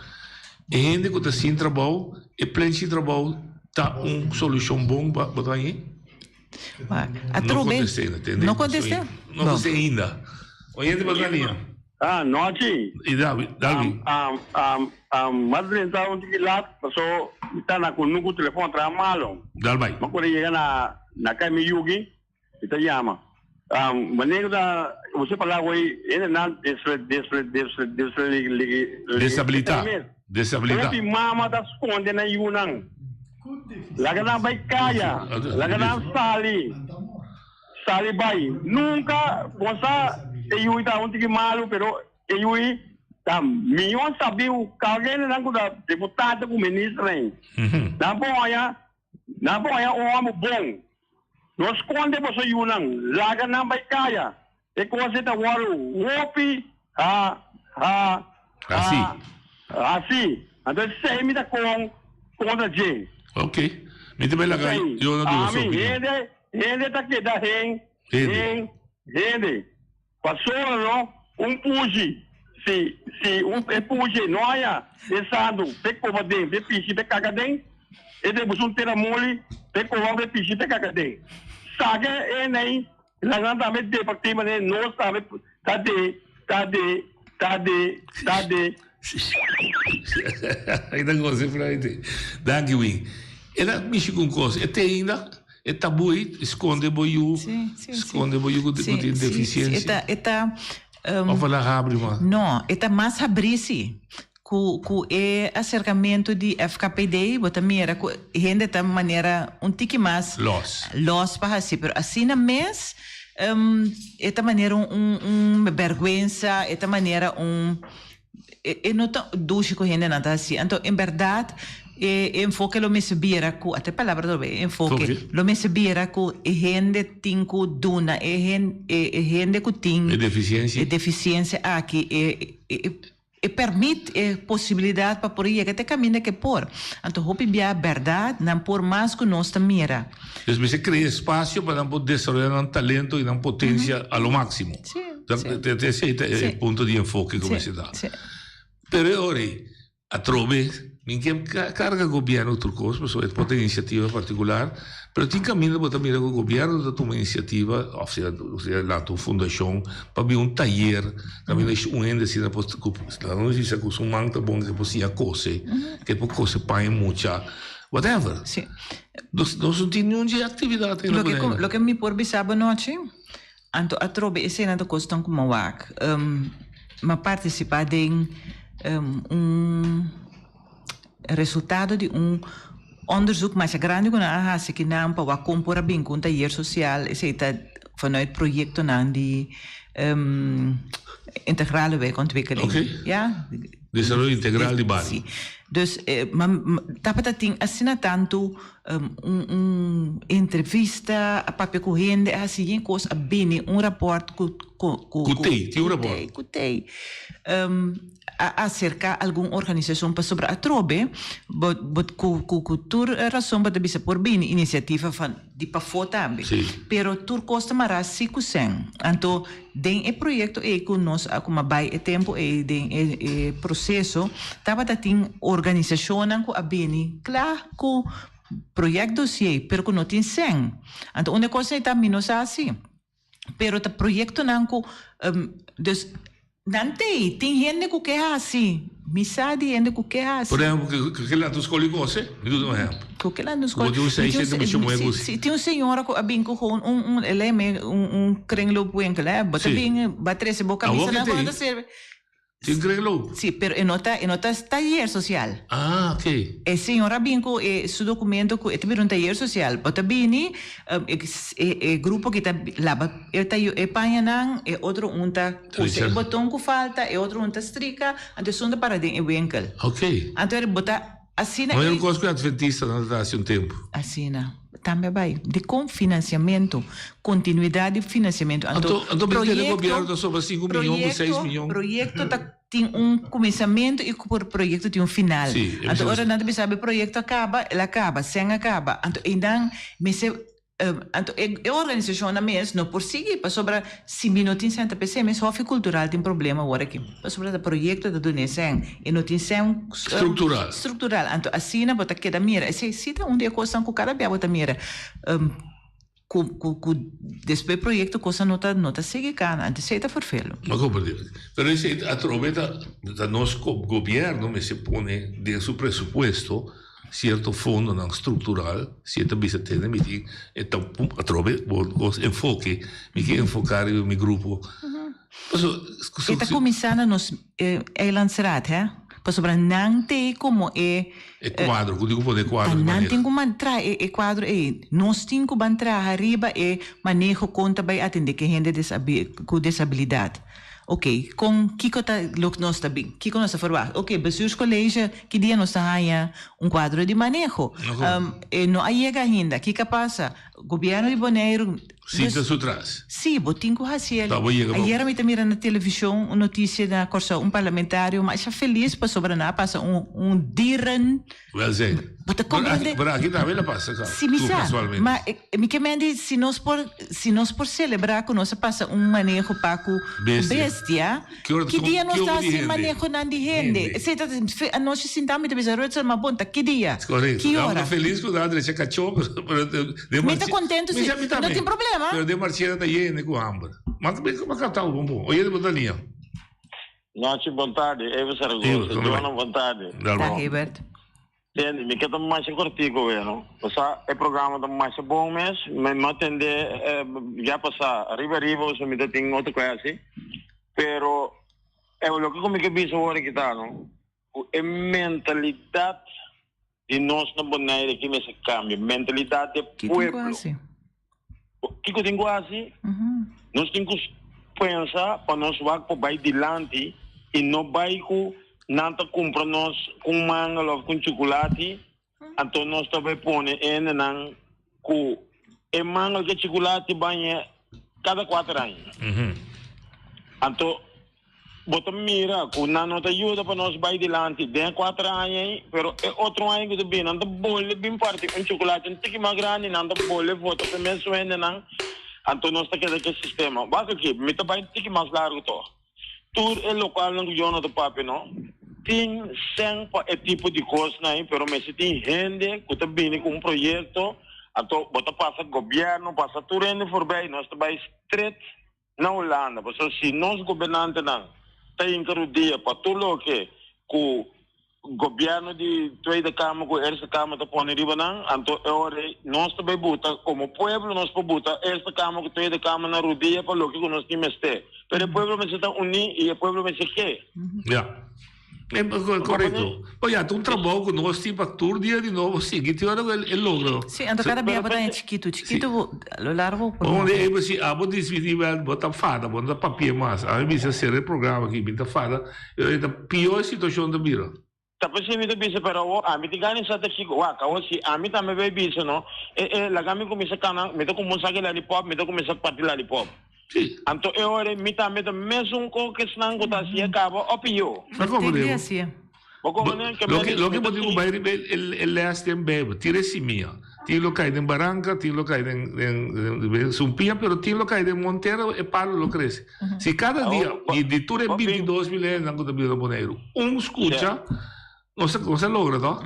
E hende ku ta sin trabou, e plenchi trabou ta un solushon bon pa bo ta hañ'é? No kontest'é, no tende? No kontest'é? No kontest'é ainda. Oyente pa Tania. Ah, nochi. I Davi, Davi. Um, um, um, mas drenta un tiki lat, paso mi ta na kunuku telefon a traha malo. Dal bai. Ma kuando yega na na kai mi yugi, Mi ta yama. Wanneer ku ta us'e palabra ei, hendenan desle desle desle desle ligi Desabilitá. Desabilitá. Hopi mama ta skonde nan yunan. Laga nan bai kaya, laga nan sali, sali bai. Nunka bo sa e yu ta un tiki malu, pero e yu ta mihó sabiu ku hendenan ku ta deputado ku ministernan. Nan por haña Nan por haña un hòmber bon. No skonde boso yunan, laga nan bai kaya. E kos ei ta wòrdu hopi ha ha ha hasí. Anto esei mi ta kon kontra dje. Ok. Mi ta bai laga Yona duna su opinion. Hende, hende ta keda hen, hen, hende. Pasobra no un pushi, si, si un e pushi no haña e santu p'e koba den, p'e pishi, p'e kaka den, e debe buska un tera moli p'e koba, p'e pishi, p'e kaka den. Saka e nei, laga nan tambe departí manera nos tambe ta de, ta de, ta de, ta de. Ai ta gosa e frente. Danki Win. El a mishi ku un kos, e te ainda? E tabú ei, skonde bo yu, skonde bo yu ku tin defisiensia. E ta, e ta. Of el a habri mas? No, e ta mas habrí si. Ku ku e aserkamentu di FKPD bo ta mira ku hende ta manera un tiki mas. Lòs. Lòs pa hasi, pero asina mes e ta manera un un un bèrgwensa, e ta manera un. E no ta dushi ku hendenan ta hasi. Anto, en bèrdat, e enfoke lo mester bira ku, ata e palabra ta e enfoke, lo mester bira ku e hende tin ku duna e e hende ku tin e defisiensia, e defisiensia aki e e pèrmit e posibilidat pa por yega te kaminda ku e por. Anto, hopi bia bèrdat nan por mas ku nos ta mira. Dus mester krea espasio pa nan por desaroyá nan talento i nan potensia a lo máksimo. Esei ta e punto di enfoke ku mester ta. Pero e ora ei, atrobe, mi ke karga gobièrnu tur kos, pasobra e por ta inisiativa partikular, pero tin kaminda bo ta mira ku gobièrnu ta tuma inisiativa, òf sea lanta un fundashon pa bin un tayer, kaminda un hende asina por, laga nos bisa ku su man ta bon, ke por siña kose, ke por kose paña mucha, whatever. Nos no tin niun dje aktividat ei na Boneiru. Loke mi por bisa bo nochi, Anto atrobe esena ta kosnan ku mi wak. Mi a partisipá den un resultado di un onderzoek masha grandi ku nan a hasi kinan pa wak kon por a bin ku un tayer sosial. Esei ta. vanuit proyectonan di integrale wijkontwikkeling. Ja. Desaroyo integral di bario. Si. Dus ma tabata tin asina tantu un un entrevista, a papia ku hende, a hasi yen kos, a bini un rapòrt ku ku ku Ku tei, tin un rapòrt. Ku tei. A aserká algun organisashon pasobra atrobe bo bo ku ku ku tur rason bo ta bisa por bini inisiativa van di pafó tambe. Pero tur kos ta mará si ku sèn. Anto den e proyekto ei ku nos a kuma bai e tempu ei den e e proseso tabata tin organisashonnan ku a bini kla ku proyektdosié pero ku no tin sèn. Anto un e kos ei ta mi no sa si. Pero ta proyectonan cu dus nan t'ey tin hende cu ke haci mi sa di hende cu ke haci. Por ehempel cu ke lanta un scol di cose? Mi duna un ehempel. Cu ke lanta un scol. Bo tin un seis shete mucha muhe cu. Si tin un señora cu a bin cu gewoon un un el eme un un kringloopwinkel hè bo ta bin bo a trece bo camisanan cu no ta sirbi. Tin kringloop? Si pero e no ta e no ta tayer social. Ah ok. E señor a bin cu e su documento cu e ta bira un tayer social. Bo ta bini e e grupo ki ta laba e ta e pañanan e otro un ta cose e boton cu falta e otro un ta strika anto esun ta para den e winkel. Ok. Anto bo ta asina e. Manera un cos cu e adventistanan ta haci un tempo. Asina. Tambe a bai. Dikon financiamento? Continuidad di financiamento. Anto, anto proyecto, gobierno ta sobra 5 miyon ku 6 miyon. Proyecto ta tin un cuminsamiento y por proyecto tin un final. Sí, anto ora nan ta bisa e proyecto a caba, el a caba, cen a caba. Anto einan mester, anto e organisacionnan mes no por sigui pasobra si mi no tin cen ta p'esei mes Hofi Cultural tin problema awor aki. Pasobra ta proyecto ta duna e cen e no tin cen Structural. Structural. Anto asina bo ta keda mira. Esei si ta un di e cosnan cu cada bia bo ta mira cu cu cu despues proyecto cosnan no ta no ta sigui cana. Anto esei ta vervelo. Bo a comprende. Pero esei atrobe ta ta nos gobierno mester pone den su presupuesto cierto fondonan structural si e ta bisa tene mi tin e ta atrobe bo enfoke mi ke enfoca riba mi grupo. E ta kuminsá na nos eilandsraad, hè? Pasobra nan t'ei komo e. E kuadro, ku tin ku pone e kuadro di maneho. Nan tin ku traha e kuadro ei. Nos tin ku ban traha riba e maneho kon ta bai atendé ku e hende ku desabilidat. Oké, kon, kiko ta loke nos ta bin? Kiko nos ta ferwagt? Oké, bestuurscollege, ki dia nos ta haña un kuadro di maneho? E no a yega ainda. Kiko a pasa? Gobièrnu di Boneiru. Sinta su tras. Sí, bo tin ku hasi el. Ta bo yega pa. Ayera mi ta mira na televishon un notisia na Kòrsou, un parlamentario masha felis pasobra nan a pasa un un dieren. Welzijn. Bo ta komprende? Pero aki tambe la pasa ka. Sí, mi sa. Ma mi ke men di si nos por si nos por selebrá ku nos a pasa un maneho pa ku bestia, ki dia nos ta hasi manehonan di hende? Esei ta anochi sintá mi ta bisa Rutzel, ma bon ta ki dia? Ki ora? Bo ta felis ku nan a drecha kachó pero Mi ta contento si, no tin problema. Pero den marchena ta yende cu hamber. Ma ma cantabo bon bon. Oye bo ta liña. Nochi bon tardi, Eva Zaragoza. Jona bon tardi. Dag Hebert. Tende, mi ke ta masha kortico we no. Pasá e programa ta masha bon mes. Mi mi a tende ya pasá riba riba pasobra mi ta tin otro clase. Pero e loke ku mi ke bisa awor aki ta no, ku e mentalidat di nos na Bonaire aki mester cambia. Mentalidad di e pueblo. Kico tin cu haci? Nos tin cu pensa pa nos wak por bay dilanti y no bay cu nan ta cumpra nos cu un mangel of cu un chuculati, anto nos ta bay pone hendenan cu e mangel cu e chuculati baña cada cuater aña. Anto Bo ta mira ku nan no ta yuda pa nos bai dilanti den e kuater aña ei, pero e otro aña ku ta bini nan ta bolbe bin parti un chocolate un tiki mas grandi, nan ta bolbe vota pa e mesun hendenan, anto nos ta keda ku e sistema. Wak aki, mi ta bai un tiki mas largu tog. Tur e lokalnan ku yo no ta papia no, tin sèn pa e tipo di kosnan ei, pero mester tin hende ku ta bini ku un proyekto, anto bo ta pasa gobièrnu, pasa tur hende forbei, nos ta bai stret. na Hulanda, pasobra si nos gobernantenan ta hinka rudia pa tur loke ku gobièrnu di Tweede Kamer ku Eerste Kamer ta pone riba nan, anto e ora ei nos ta bai buta komo pueblo nos por buta Eerste Kamer ku Tweede Kamer na rudia pa loke ku nos tin mester. Pero e pueblo mester ta uní i e pueblo mester ke. Ja. Korekto. Bo ya ta un trabou ku nos tin pa tur dia di nobo sigui te ora ku e logra. Sí, anto kada bia bo ta haña chikitu, chikitu bo a lo largo bo por Bon, e bo si abo dismití bèl bo ta fada, bo no ta papia mas. Ami bisa sera e programa aki, mi ta fada, e ta pió e situashon ta bira. Ta p'esei mi ta bisa, pero awor ami tin gana di sa ta kiko. Wak, awor si ami tambe bay bisa no, e e laga mi kuminsá kana, mi ta kuminsá saka e lalipòp, mi ta kuminsá parti lalipòp. Sí. Anto e ora ei mi tambe ta mesun ko ku esnan ku ta hasié kaba o pió. Sa komo Tin di Diego? hasié. Bo komprendé? Ke Loke mi loke mi bo ta tin ku si. bai riba e e lès den Bijbel, tira e simia. Tin lo kai den baranka, tin lo kai den den den sumpia, pero tin lo kai den montera, e palu lo krese. Si kada dia Awor bo di di tur e bo bin. bintidos mil hendenan ku ta biba na Boneiru, un skucha, Sí. nos a nos a logra to?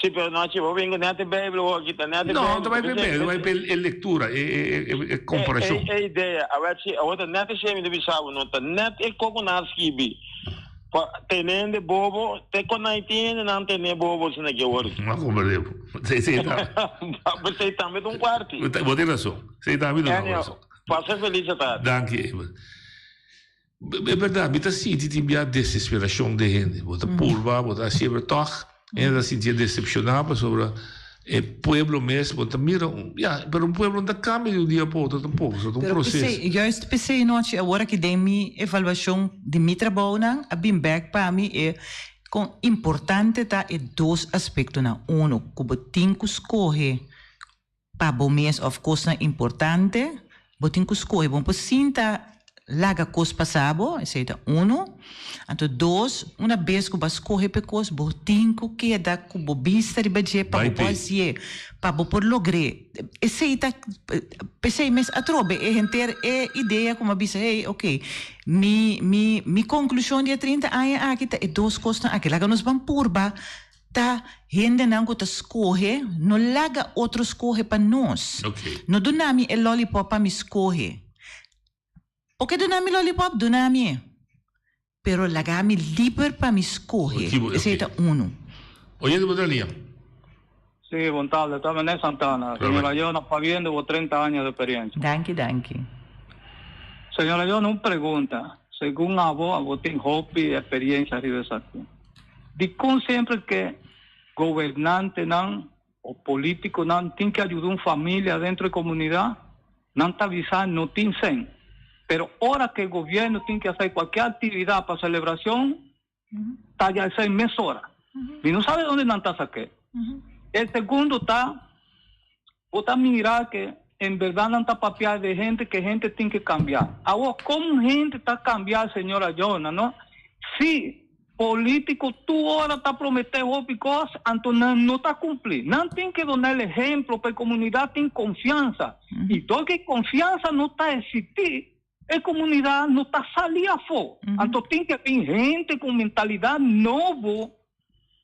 Sí, pero nochi bo bin ku net e Bijbel awor aki, ta net e No, Bijbel. ta bai p'e P'esei Bijbel, ta bai p'esei p'e e lektura, e e e e e e komparashon. e idea, awor si awor ta net esei mi ta bisa bo, no ta net e koko nan a skibi. Pa tene hende bobo, te kon nan tin hende nan tene bobo asina ki awor. No a comprende bo. Esei ta. Esei tambe ta un parti. Bo tin rason. Esei tambe ta un Anyhow, rason. pasa feliz atardi. Danki Abel. E berdad, mi ta sinti tin bia desesperacion den hende. Bo ta purba, bo ta haci, pero toch hende ta sinti e decepciona pasobra e pueblo mes, bo ta mira, ya, pero un pueblo no ta cambia di un dia pa otro tampoco, so ta un Pero proceso. p'esei, juist p'esei nochi awor aki den mi evaluacion di mi trabounan a bin bek pa mi e con importante ta e dos aspectonan. Uno, cu bo tin cu scoge Pa bo mes of kosnan importante, bo tin ku skohe. Bo no por sinta laga kos pasa bo, esei ta unu. Anto dos, una bes ku bo a skohe pa e kos, bo tin ku keda ku bo bista riba dje pa bo por hasié, pa bo por logr'é. Esei ta, p'esei mes atrobe e henter e idea ku mi a bisa, hey, oke, mi, mi, mi konklushon di e 30 aña aki ta e dos kosnan aki. Laga nos ban purba Ta hendenan ku ta skohe, no laga otro skohe pa nos. No duna mi e lollipop pa mi skohe. Oke duna mi lollipop, duna mi e. Pero laga mi liber pa mi skohe. Esei ta unu. Oyente bo ta lia. Sí, bon tarde. Ta René Santana. Señora Yona, pabien de bo 30 años de experiencia. Danki, danki. Señora Yona, un pregunta. Segun abo, abo tin hopi experiencia riba esaki. Dikon semper ke gobernantenan o politikonan tin ke ayuda un familia dentro e komunidat, nan ta bisa no tin sen. Pero ora ke gobierno tin ke hasi kualke aktividat pa selebrashon, ta ya esei mesora. Mi no sabe donde nan ta sak'é. E segundo ta, bo ta mira ke en berdad nan ta papia de hende ke hende tin ke kambia. Awor, komo hende ta kambia, señora Jona, no? Si politico tur ora ta promete hopi cos, anto nan no ta cumpli. Nan tin ke duna el ehemplo pa e comunidad tin confiansa. Y dor ke confiansa no ta existi, e comunidad no ta sali afo. Anto tin ke bin hende cu mentalidad nobo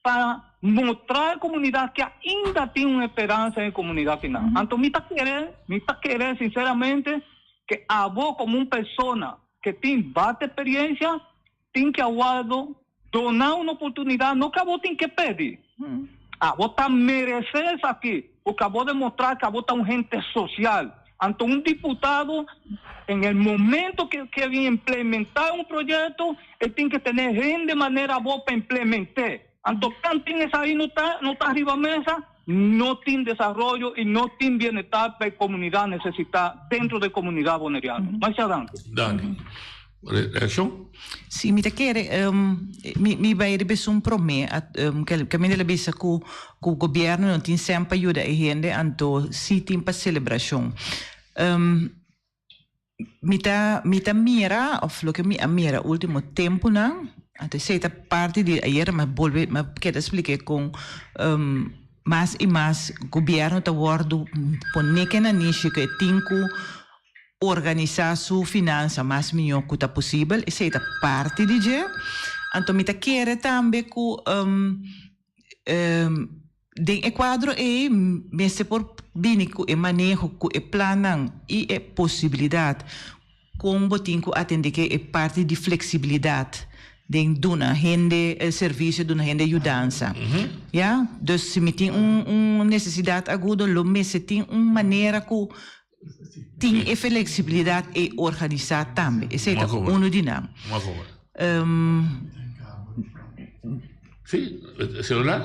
pa mostra e comunidad ke ainda tin un esperansa den e comunidad final. Anto mi ta kere, mi ta kere sinceramente ke abo como un persona ke tin basta experiencia, Tin ke a wòrdu doná un oportunidat, no ke abo tin ke pedi. Abo ta meresé esaki, porque abo demostrá ke abo ta un hende sosial. Anto un diputado, en el momento ke ke bin implementá un proyekto, e tin ke tene hende manera abo pa implement'é. Anto kan tin esaki no ta no ta riba mesa, no tin desaroyo i no tin bienestar pa e komunidat nesesitá dentro di e komunidat boneriano. Masha danki. Danki. Reaccion? Si, mi ta kere, mi mi bai riba esun prome, kaminda el a bisa ku ku gobierno no tin sèn pa yuda e hende, anto si tin pa selebrashon. Mi ta mi ta mira of loke mi a mira ultimo tempunan, anto esei ta parti di ayer mi a bolbe mi a keda splike kon mas i mas gobierno ta wòrdu pone ke na nishi ku e tin ku organisá su finansa mas mihó ku ta posibel, esei ta parti di dje. Anto mi ta kere tambe ku den e kuadro ei mester por bini ku e maneho, ku e plannan i e posibilidat kon bo tin ku atendé ke e parti di fleksibilidat den duna hende servisio, duna hende yudansa. Ya, dus si mi tin un nesesidat agudo lo mester tin un manera ku Tin e flexibilidad ei organisá tambe. Esei ta unu di nan. Sí, celular?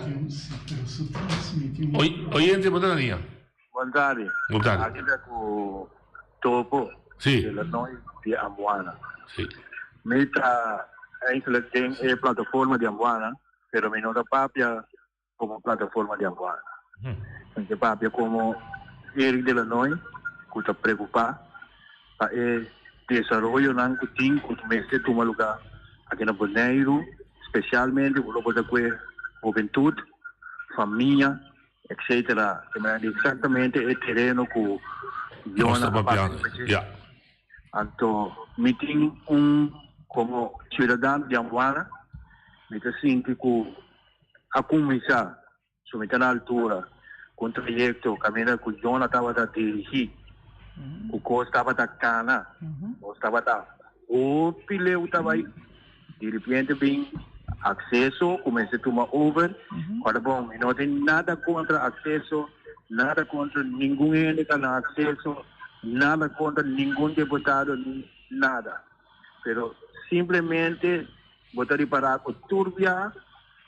Oyente, bo ta na liña. Bon tardi. Bon tardi. Aki ta ku Topo. Sí. De la Noy di Ambuana. Sí. Mi ta eigenlijk den e plataforma di Ambuana, pero mi no ta papia komo plataforma di Ambuana. Mi ta papia komo Eric de la Noy ku ta preokupá pa e desaroyonan ku tin ku mester tuma lugá aki na Boneiru, spesialmente ku lo por ta ku e hubentut, famia, etcetera. Te manda eksaktamente e tereno ku Nos Yona ta a papia papiando, riba dje. ja. Anto mi tin un komo siudadano di Ambuana mi ta sinti ku a kuminsá Su mi ta na altura ku un trayekto kaminda ku Yona tabata dirigí, ku kos tabata kana, nos tabata hopi leu ta bai, di ripiente bin akseso ku mester tuma over. Ora bon, mi no tin nada kontra akseso, nada kontra ningun hende ta na akseso, nada kontra ningun deputado, nada. Pero simplemente Bo ta ripará ku tur bia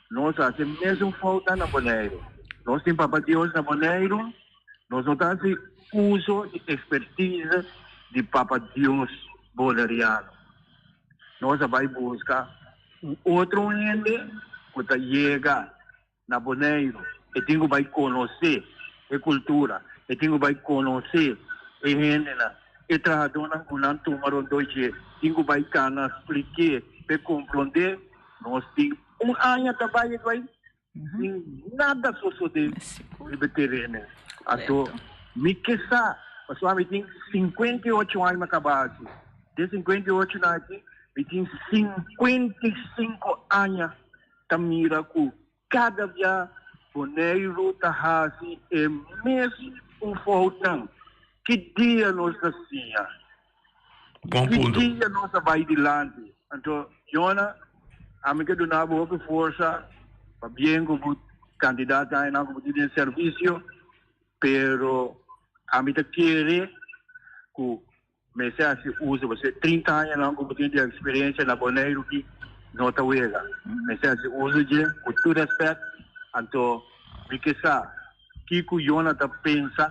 nos a hasi mesun foutnan na Boneiru. Nos tin Papa Dios na Boneiru, nos no ta hasi uso di ekspertise di Papa Dios boneriano. Nos a bai buska un otro hende ku ta yega Na Boneiru e tin ku bai konosé e kultura, e tin ku bai konosé e hendenan, e trahadónan ku nan tuma rondó dje, tin ku bai kana splik'é p'e komprondé. Nos tin un aña ta bai e bai sin nada sosodé riba e tereno. Anto mi ke sa, pasobra mi tin 58 aña mi a kaba hasi. Den 58 nan aki mi tin 55 aña ta mira ku kada bia Boneiru ta hasi e mes un foutnan. Ki dia nos ta siña? Bon Ki punto. dia nos ta bai dilanti? Anto, Jona, ami ke duna bo hopi forsa pa bien ku bo kandidat añanan ku bo tin den servisio, pero ami ta kere ku Mester hasi uso pasobra e 30 añanan ku bo tin di eksperensia na Boneiru ki no ta wega. Mester hasi uso dje ku tur rèspèt. Anto mi ke sa kiko Yona ta pensa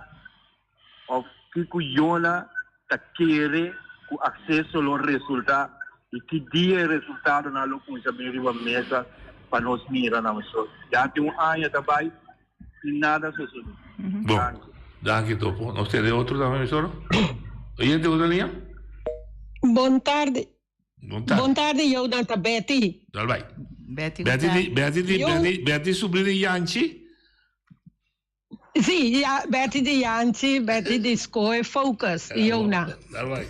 òf kiko Yona ta kere ku akseso lo resultá i ki dia e resultadonan lo kuminsá bin riba mesa pa nos mira nan. So ya tin un aña ta bai Sin nada sosodé. Bon, danki Topo. Nos tene otro tambe emisora. Oyente ku ta liña? Bon tardi. Bon tardi. Bon tardi Jonan ta Betty. Dal bai. Betty, Betty di Betty di Yo- Betty Betty subri di Yanchi. Sí, ja, Betty di Yanchi, Betty di Scoe Focus, Jona. Dal bai.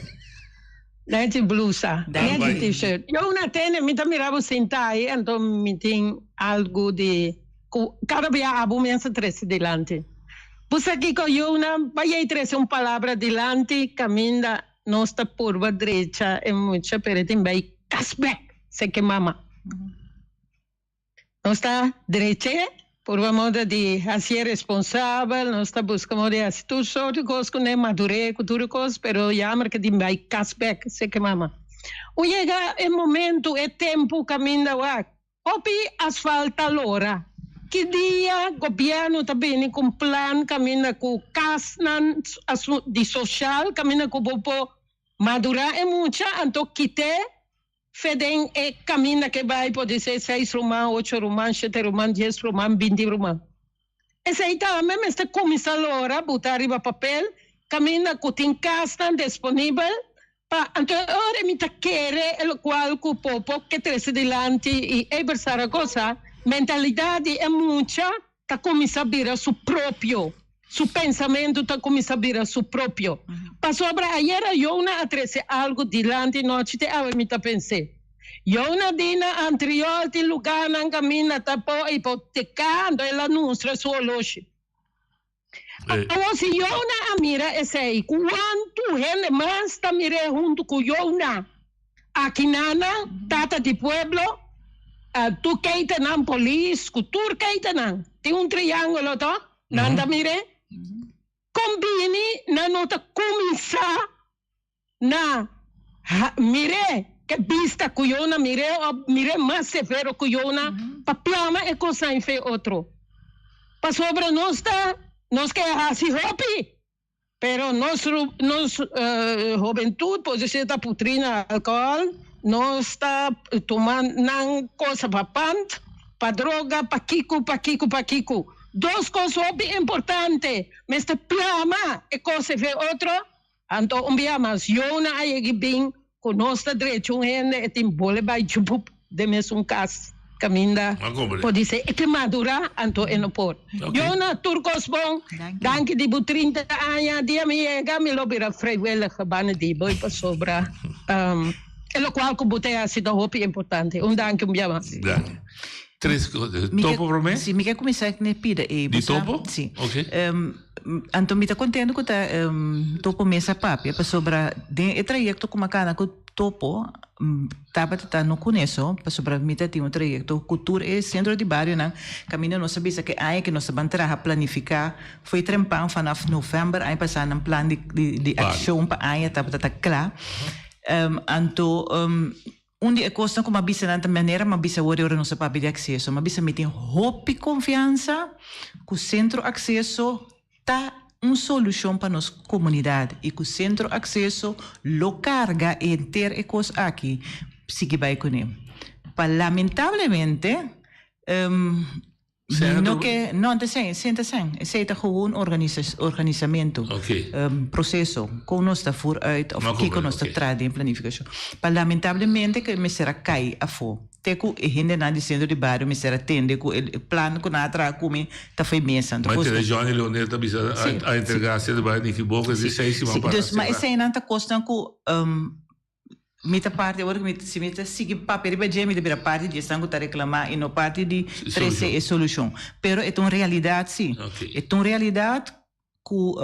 Neti blusa, Dal neti bai. t-shirt. Jona tene, mi ta mira bo sinta ahí, anto mi tin algo di Ku kada bia abo mester trese dilanti. Bo sa kiko yunan bayei trese un palabra dilanti kaminda nos ta purba drecha e mucha pero e tin bay kas bek seke mama. Nos ta drech'e purba moda di hasié responsabel, nos ta buska moda di hasi tur sort di kos kuné, madur'é ku tur e kos pero yamer ke tin bay kas bek seke mama. Un yega e momento, e tempu kaminda wak Hopi asfalt ta lora. Ki dia gobièrnu ta bini ku un plan kaminda ku kasnan di soshal kaminda ku bo por madurá e mucha anto kit'é fe den e kaminda ke bai podisé seis ruman, ocho ruman, shete ruman, dies ruman, binti ruman. Esei tambe mester kuminsá lora buta riba papel kaminda ku tin kasnan disponibel pa anto e ora mi ta kere e lokual ku Popo ke trese dilanti i Eber Zaragoza, mentalidat di e mucha ta kuminsá bira su propio, su pensamentu ta kuminsá bira su propio. Pasobra ayera Yona a trese algu dilanti nochi te awe mi ta pens'é. Yona di na anterior tin lugánan kaminda ta por hipoteka, anto el a nustra su oloshi. Awor si Yona a mira esei, kuantu hende mas ta mir'é huntu ku Yona? Aki nanan, tata di pueblo, tur keitenan, polis ku tur keitenan, tin un triángulo to, nan ta mir'é. Kon bini nan no ta kuminsá na mir'é? Ke bista ku Yona mir'é òf mir'é mas severo ku Yona pa plama e kosnan fe otro. Pasobra nos ta nos ke hasi hopi, pero nos nos hobentut por desir ta putrí na alkohòl, nos ta tuma nan kosa pa pant, pa droga, pa kiko, pa kiko, pa kiko. Dos kos hopi importante, mester plama e kos fe otro. Anto un bia mas Yona a yegi bin ku nos ta drecha un hende e tin bole bai chupup den mesun kas kaminda podisé e ke madurá anto e no por. Yona tur kos bon danki di bo 30 aña dia mi yega mi lo bira vrijwilliger banda di bo i pasobra e lokual ku bo ta hasi ta hopi importante un danki un bia mas. Danki. Tres topo promé? Si mi ke kuminsá ne pida ei. Di topo? Si. Ok. Anto mi ta contento cu ta Topo mes a papia pasobra den e trayecto cu mi a cana cu Topo tabata ta no cune so pasobra mi ta tin un trayecto cu tur e centro di barionan caminda nos a bisa cu e aña cu nos ta ban traha planifica foi trempan vanaf november aña pasa nan plan di accion pa aña tabata ta cla anto Un di e kosnan ku mi a bisa nan ta manera mi a bisa wor ora nos a papia di akseso. Mi a bisa mi tin hopi konfiansa ku Sentro Akseso ta un solushon pa nos komunidat i ku Sentro Akseso lo karga henter e kos aki sigui bai kuné. Pa lamentablemente No ke, no, ta esei, esei ta esei. Esei ta gewoon organisamentu, proseso, kon nos ta voer uit of kiko nos ta traha den planifikashon. Pa lamentablemente ke mester a kai afó. Te ku e hendenan di sentro di bario mester a tende ku e plan ku nan a traha ku mi ta fo'i mesa. Ma tende Johnny Leonel ta bisa a entrega sentro di bario Nicky Boca di seis siman para. Dus, ma eseinan ta kosnan ku Mi ta parti awor mi si mi ta sigui papia riba dje mi ta bira parti di esnan ku ta reklamá i no parti di trese e solushon. Pero e ta un realidat si. E ta un realidat ku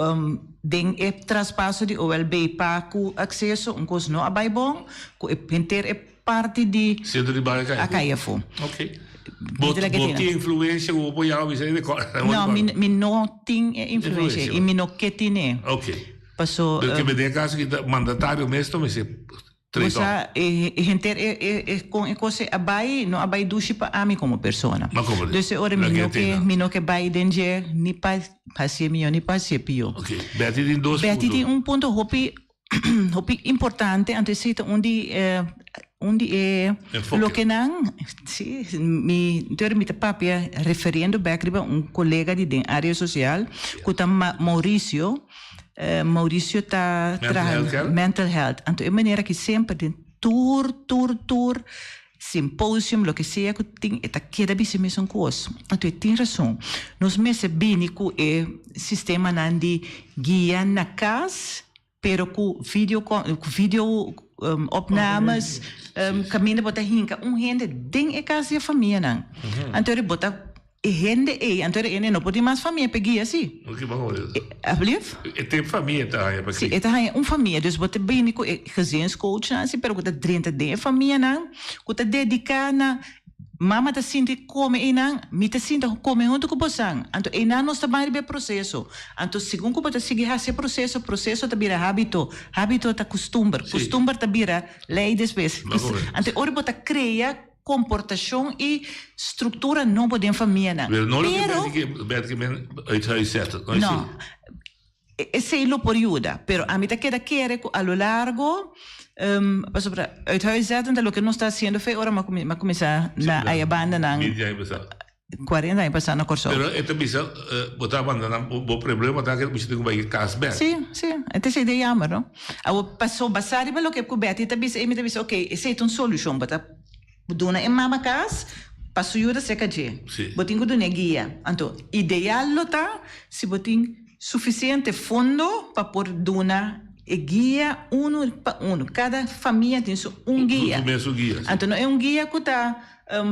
den e traspaso di OLB pa ku akseso un kos no a bai bon ku e henter e parti di Sentro di bario a kai afó. A kai afó. Ok. Bo bo tin influensia ku bo por yama bisa No, mi no tin e influensia i mi no ke tine. Ok. Paso. Pero ke den e caso ki ta mandatario mes ta mester trade off. Bo sa e henter e e con e cos a bay no a bay dushi pa ami como persona. Ma como Dus e ora mi no ke mi no ke bay den dje ni pa hacié miyo ni pa hacié piyo. Ok, Betty tin dos punto. Betty tin un punto hopi hopi importante anto esey ta un di e un di e lokenan si mi entonces mi ta papia referiendo bek riba un colega di den area social cu ta Mauricio. Mauricio ta traha mental health. Anto e manera ki semper den tur tur tur symposium loke sea ku tin e ta keda bisa e mesun kos. Anto e tin rason. Nos mester bini ku e sistemanan di guia na kas pero ku video ku video opnames kaminda bo ta hinka un hende den e kas di e famianan. Anto bo ta E hende ei, anto e hende no por tin mas famia p'e guia si. Oke, ban hoor. Alsjeblieft? E tin famia ta haña pa Si, e ta haña un famia. Dus bo ta bini ku e gezinscoachnan si, pero ku ta drenta den e famianan, ku ta dediká na, mama ta sinti kome einan, mi ta sinta kome huntu ku bosan. Anto einan nos ta ban riba e proseso. Anto segun ku bo ta sigui hasi e proseso, proseso ta bira hábito, hábito ta kustumber, kustumber ta bira lei despues. Anto e ora bo ta krea. Komportashon i struktura nobo den famianan. Pero no loke Betty ke Betty ke men uit huis zetten, no No, esei lo por yuda, pero ami ta keda kere ku a lo largo, pasobra uit huis zetten ta loke nos ta hasiendo fe ora mi a kuminsá na aya bandanan. Binti aña pasá. 40 aña pasá na Kòrsou. Pero e ta bisa, bo ta bandoná, bo problema ta ke bo tin ku bai kas bèk. Sí, sí. E ta esei de jammer, no? Awor, paso, basá riba loke ku Betty ta bisa, mi ta bisa, oké, esei ta un solushon. Bo ta duna e mama kas pa su yuda serka dje. Sí. Bo tin ku dun'é guia. Anto, ideal lo ta si bo tin sufisiente fondo pa por duna e guia unu pa unu. Kada famia tin su un guia. Su mes un guia, sí. Anto, no e un guia ku ta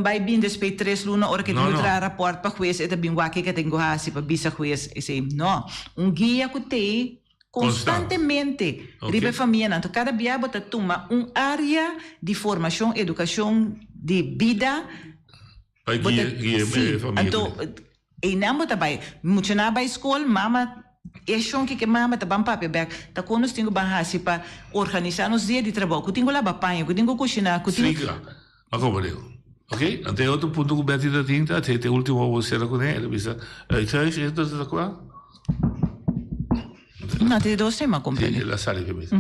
Bai bin despues tres luna ora ke tin ku traha rapòrt pa hues e ta bin wak ke tin ku hasi pa bisa hues esei. No. Un guia ku tei konstantemente riba e famianan. Anto kada bia bo ta tuma un área di formashon, edukashon di bida. Pa guia e famia. Anto einan bo ta bai. Muchanan a bai skol, mama. E shon ki ke mama ta ban papia bek, ta kon nos tin ku ban hasi pa organisá nos dia di trabou, ku tin ku laba paña, ku tin ku kushiná, ku tin. Splika, ma komo digo. Ok, anto e otro punto ku Betty ta tin ta, te ultimo bo sera kuné, el a bisa, Uithuis, e ta ta kua? No, te dos tema komprendé. Sí, el a sali pe bisa.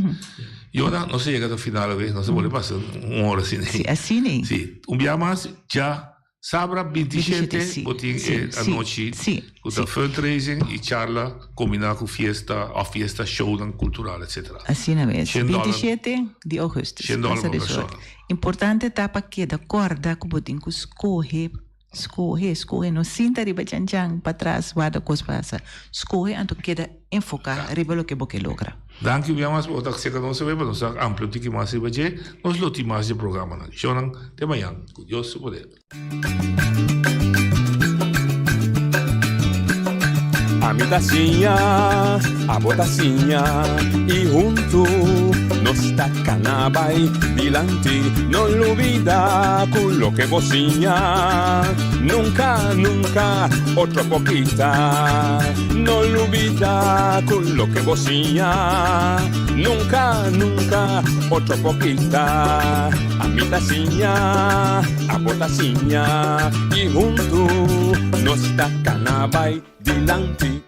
Yona, nos a yega ta final awe, nos a bolbe pasa un ora asina. Sí, asina. Sí, un bia mas, dja Sabra 27 bo tin e anochi ku ta fundraising i charla kombiná ku fiesta òf fiesta shownan kultural etcetera. Asina mes. 27 di ougùstùs. Shen dòler pa persona. Importante ta pa keda kòrda ku bo tin ku skohe, skohe, skohe. No sinta riba djan djan patras warda kos pasa. Skohe anto keda enfoká riba loke bo ke logra. Danki un bia mas pa bo ta aserka nos awe pa nos a amplia un tiki mas riba dje. Nos lo tin mas dje programanan. Shownan te mañan ku Dios su poder. Ami ta siña, abo ta siña y huntu nos ta cana bay dilanti. No lubida cu loke bo siña nunca, nunca otro por kita. No lubida cu loke bo siña nunca, nunca otro por kita. Ami ta siña, abo ta siña y huntu nos ta cana bay dilanti.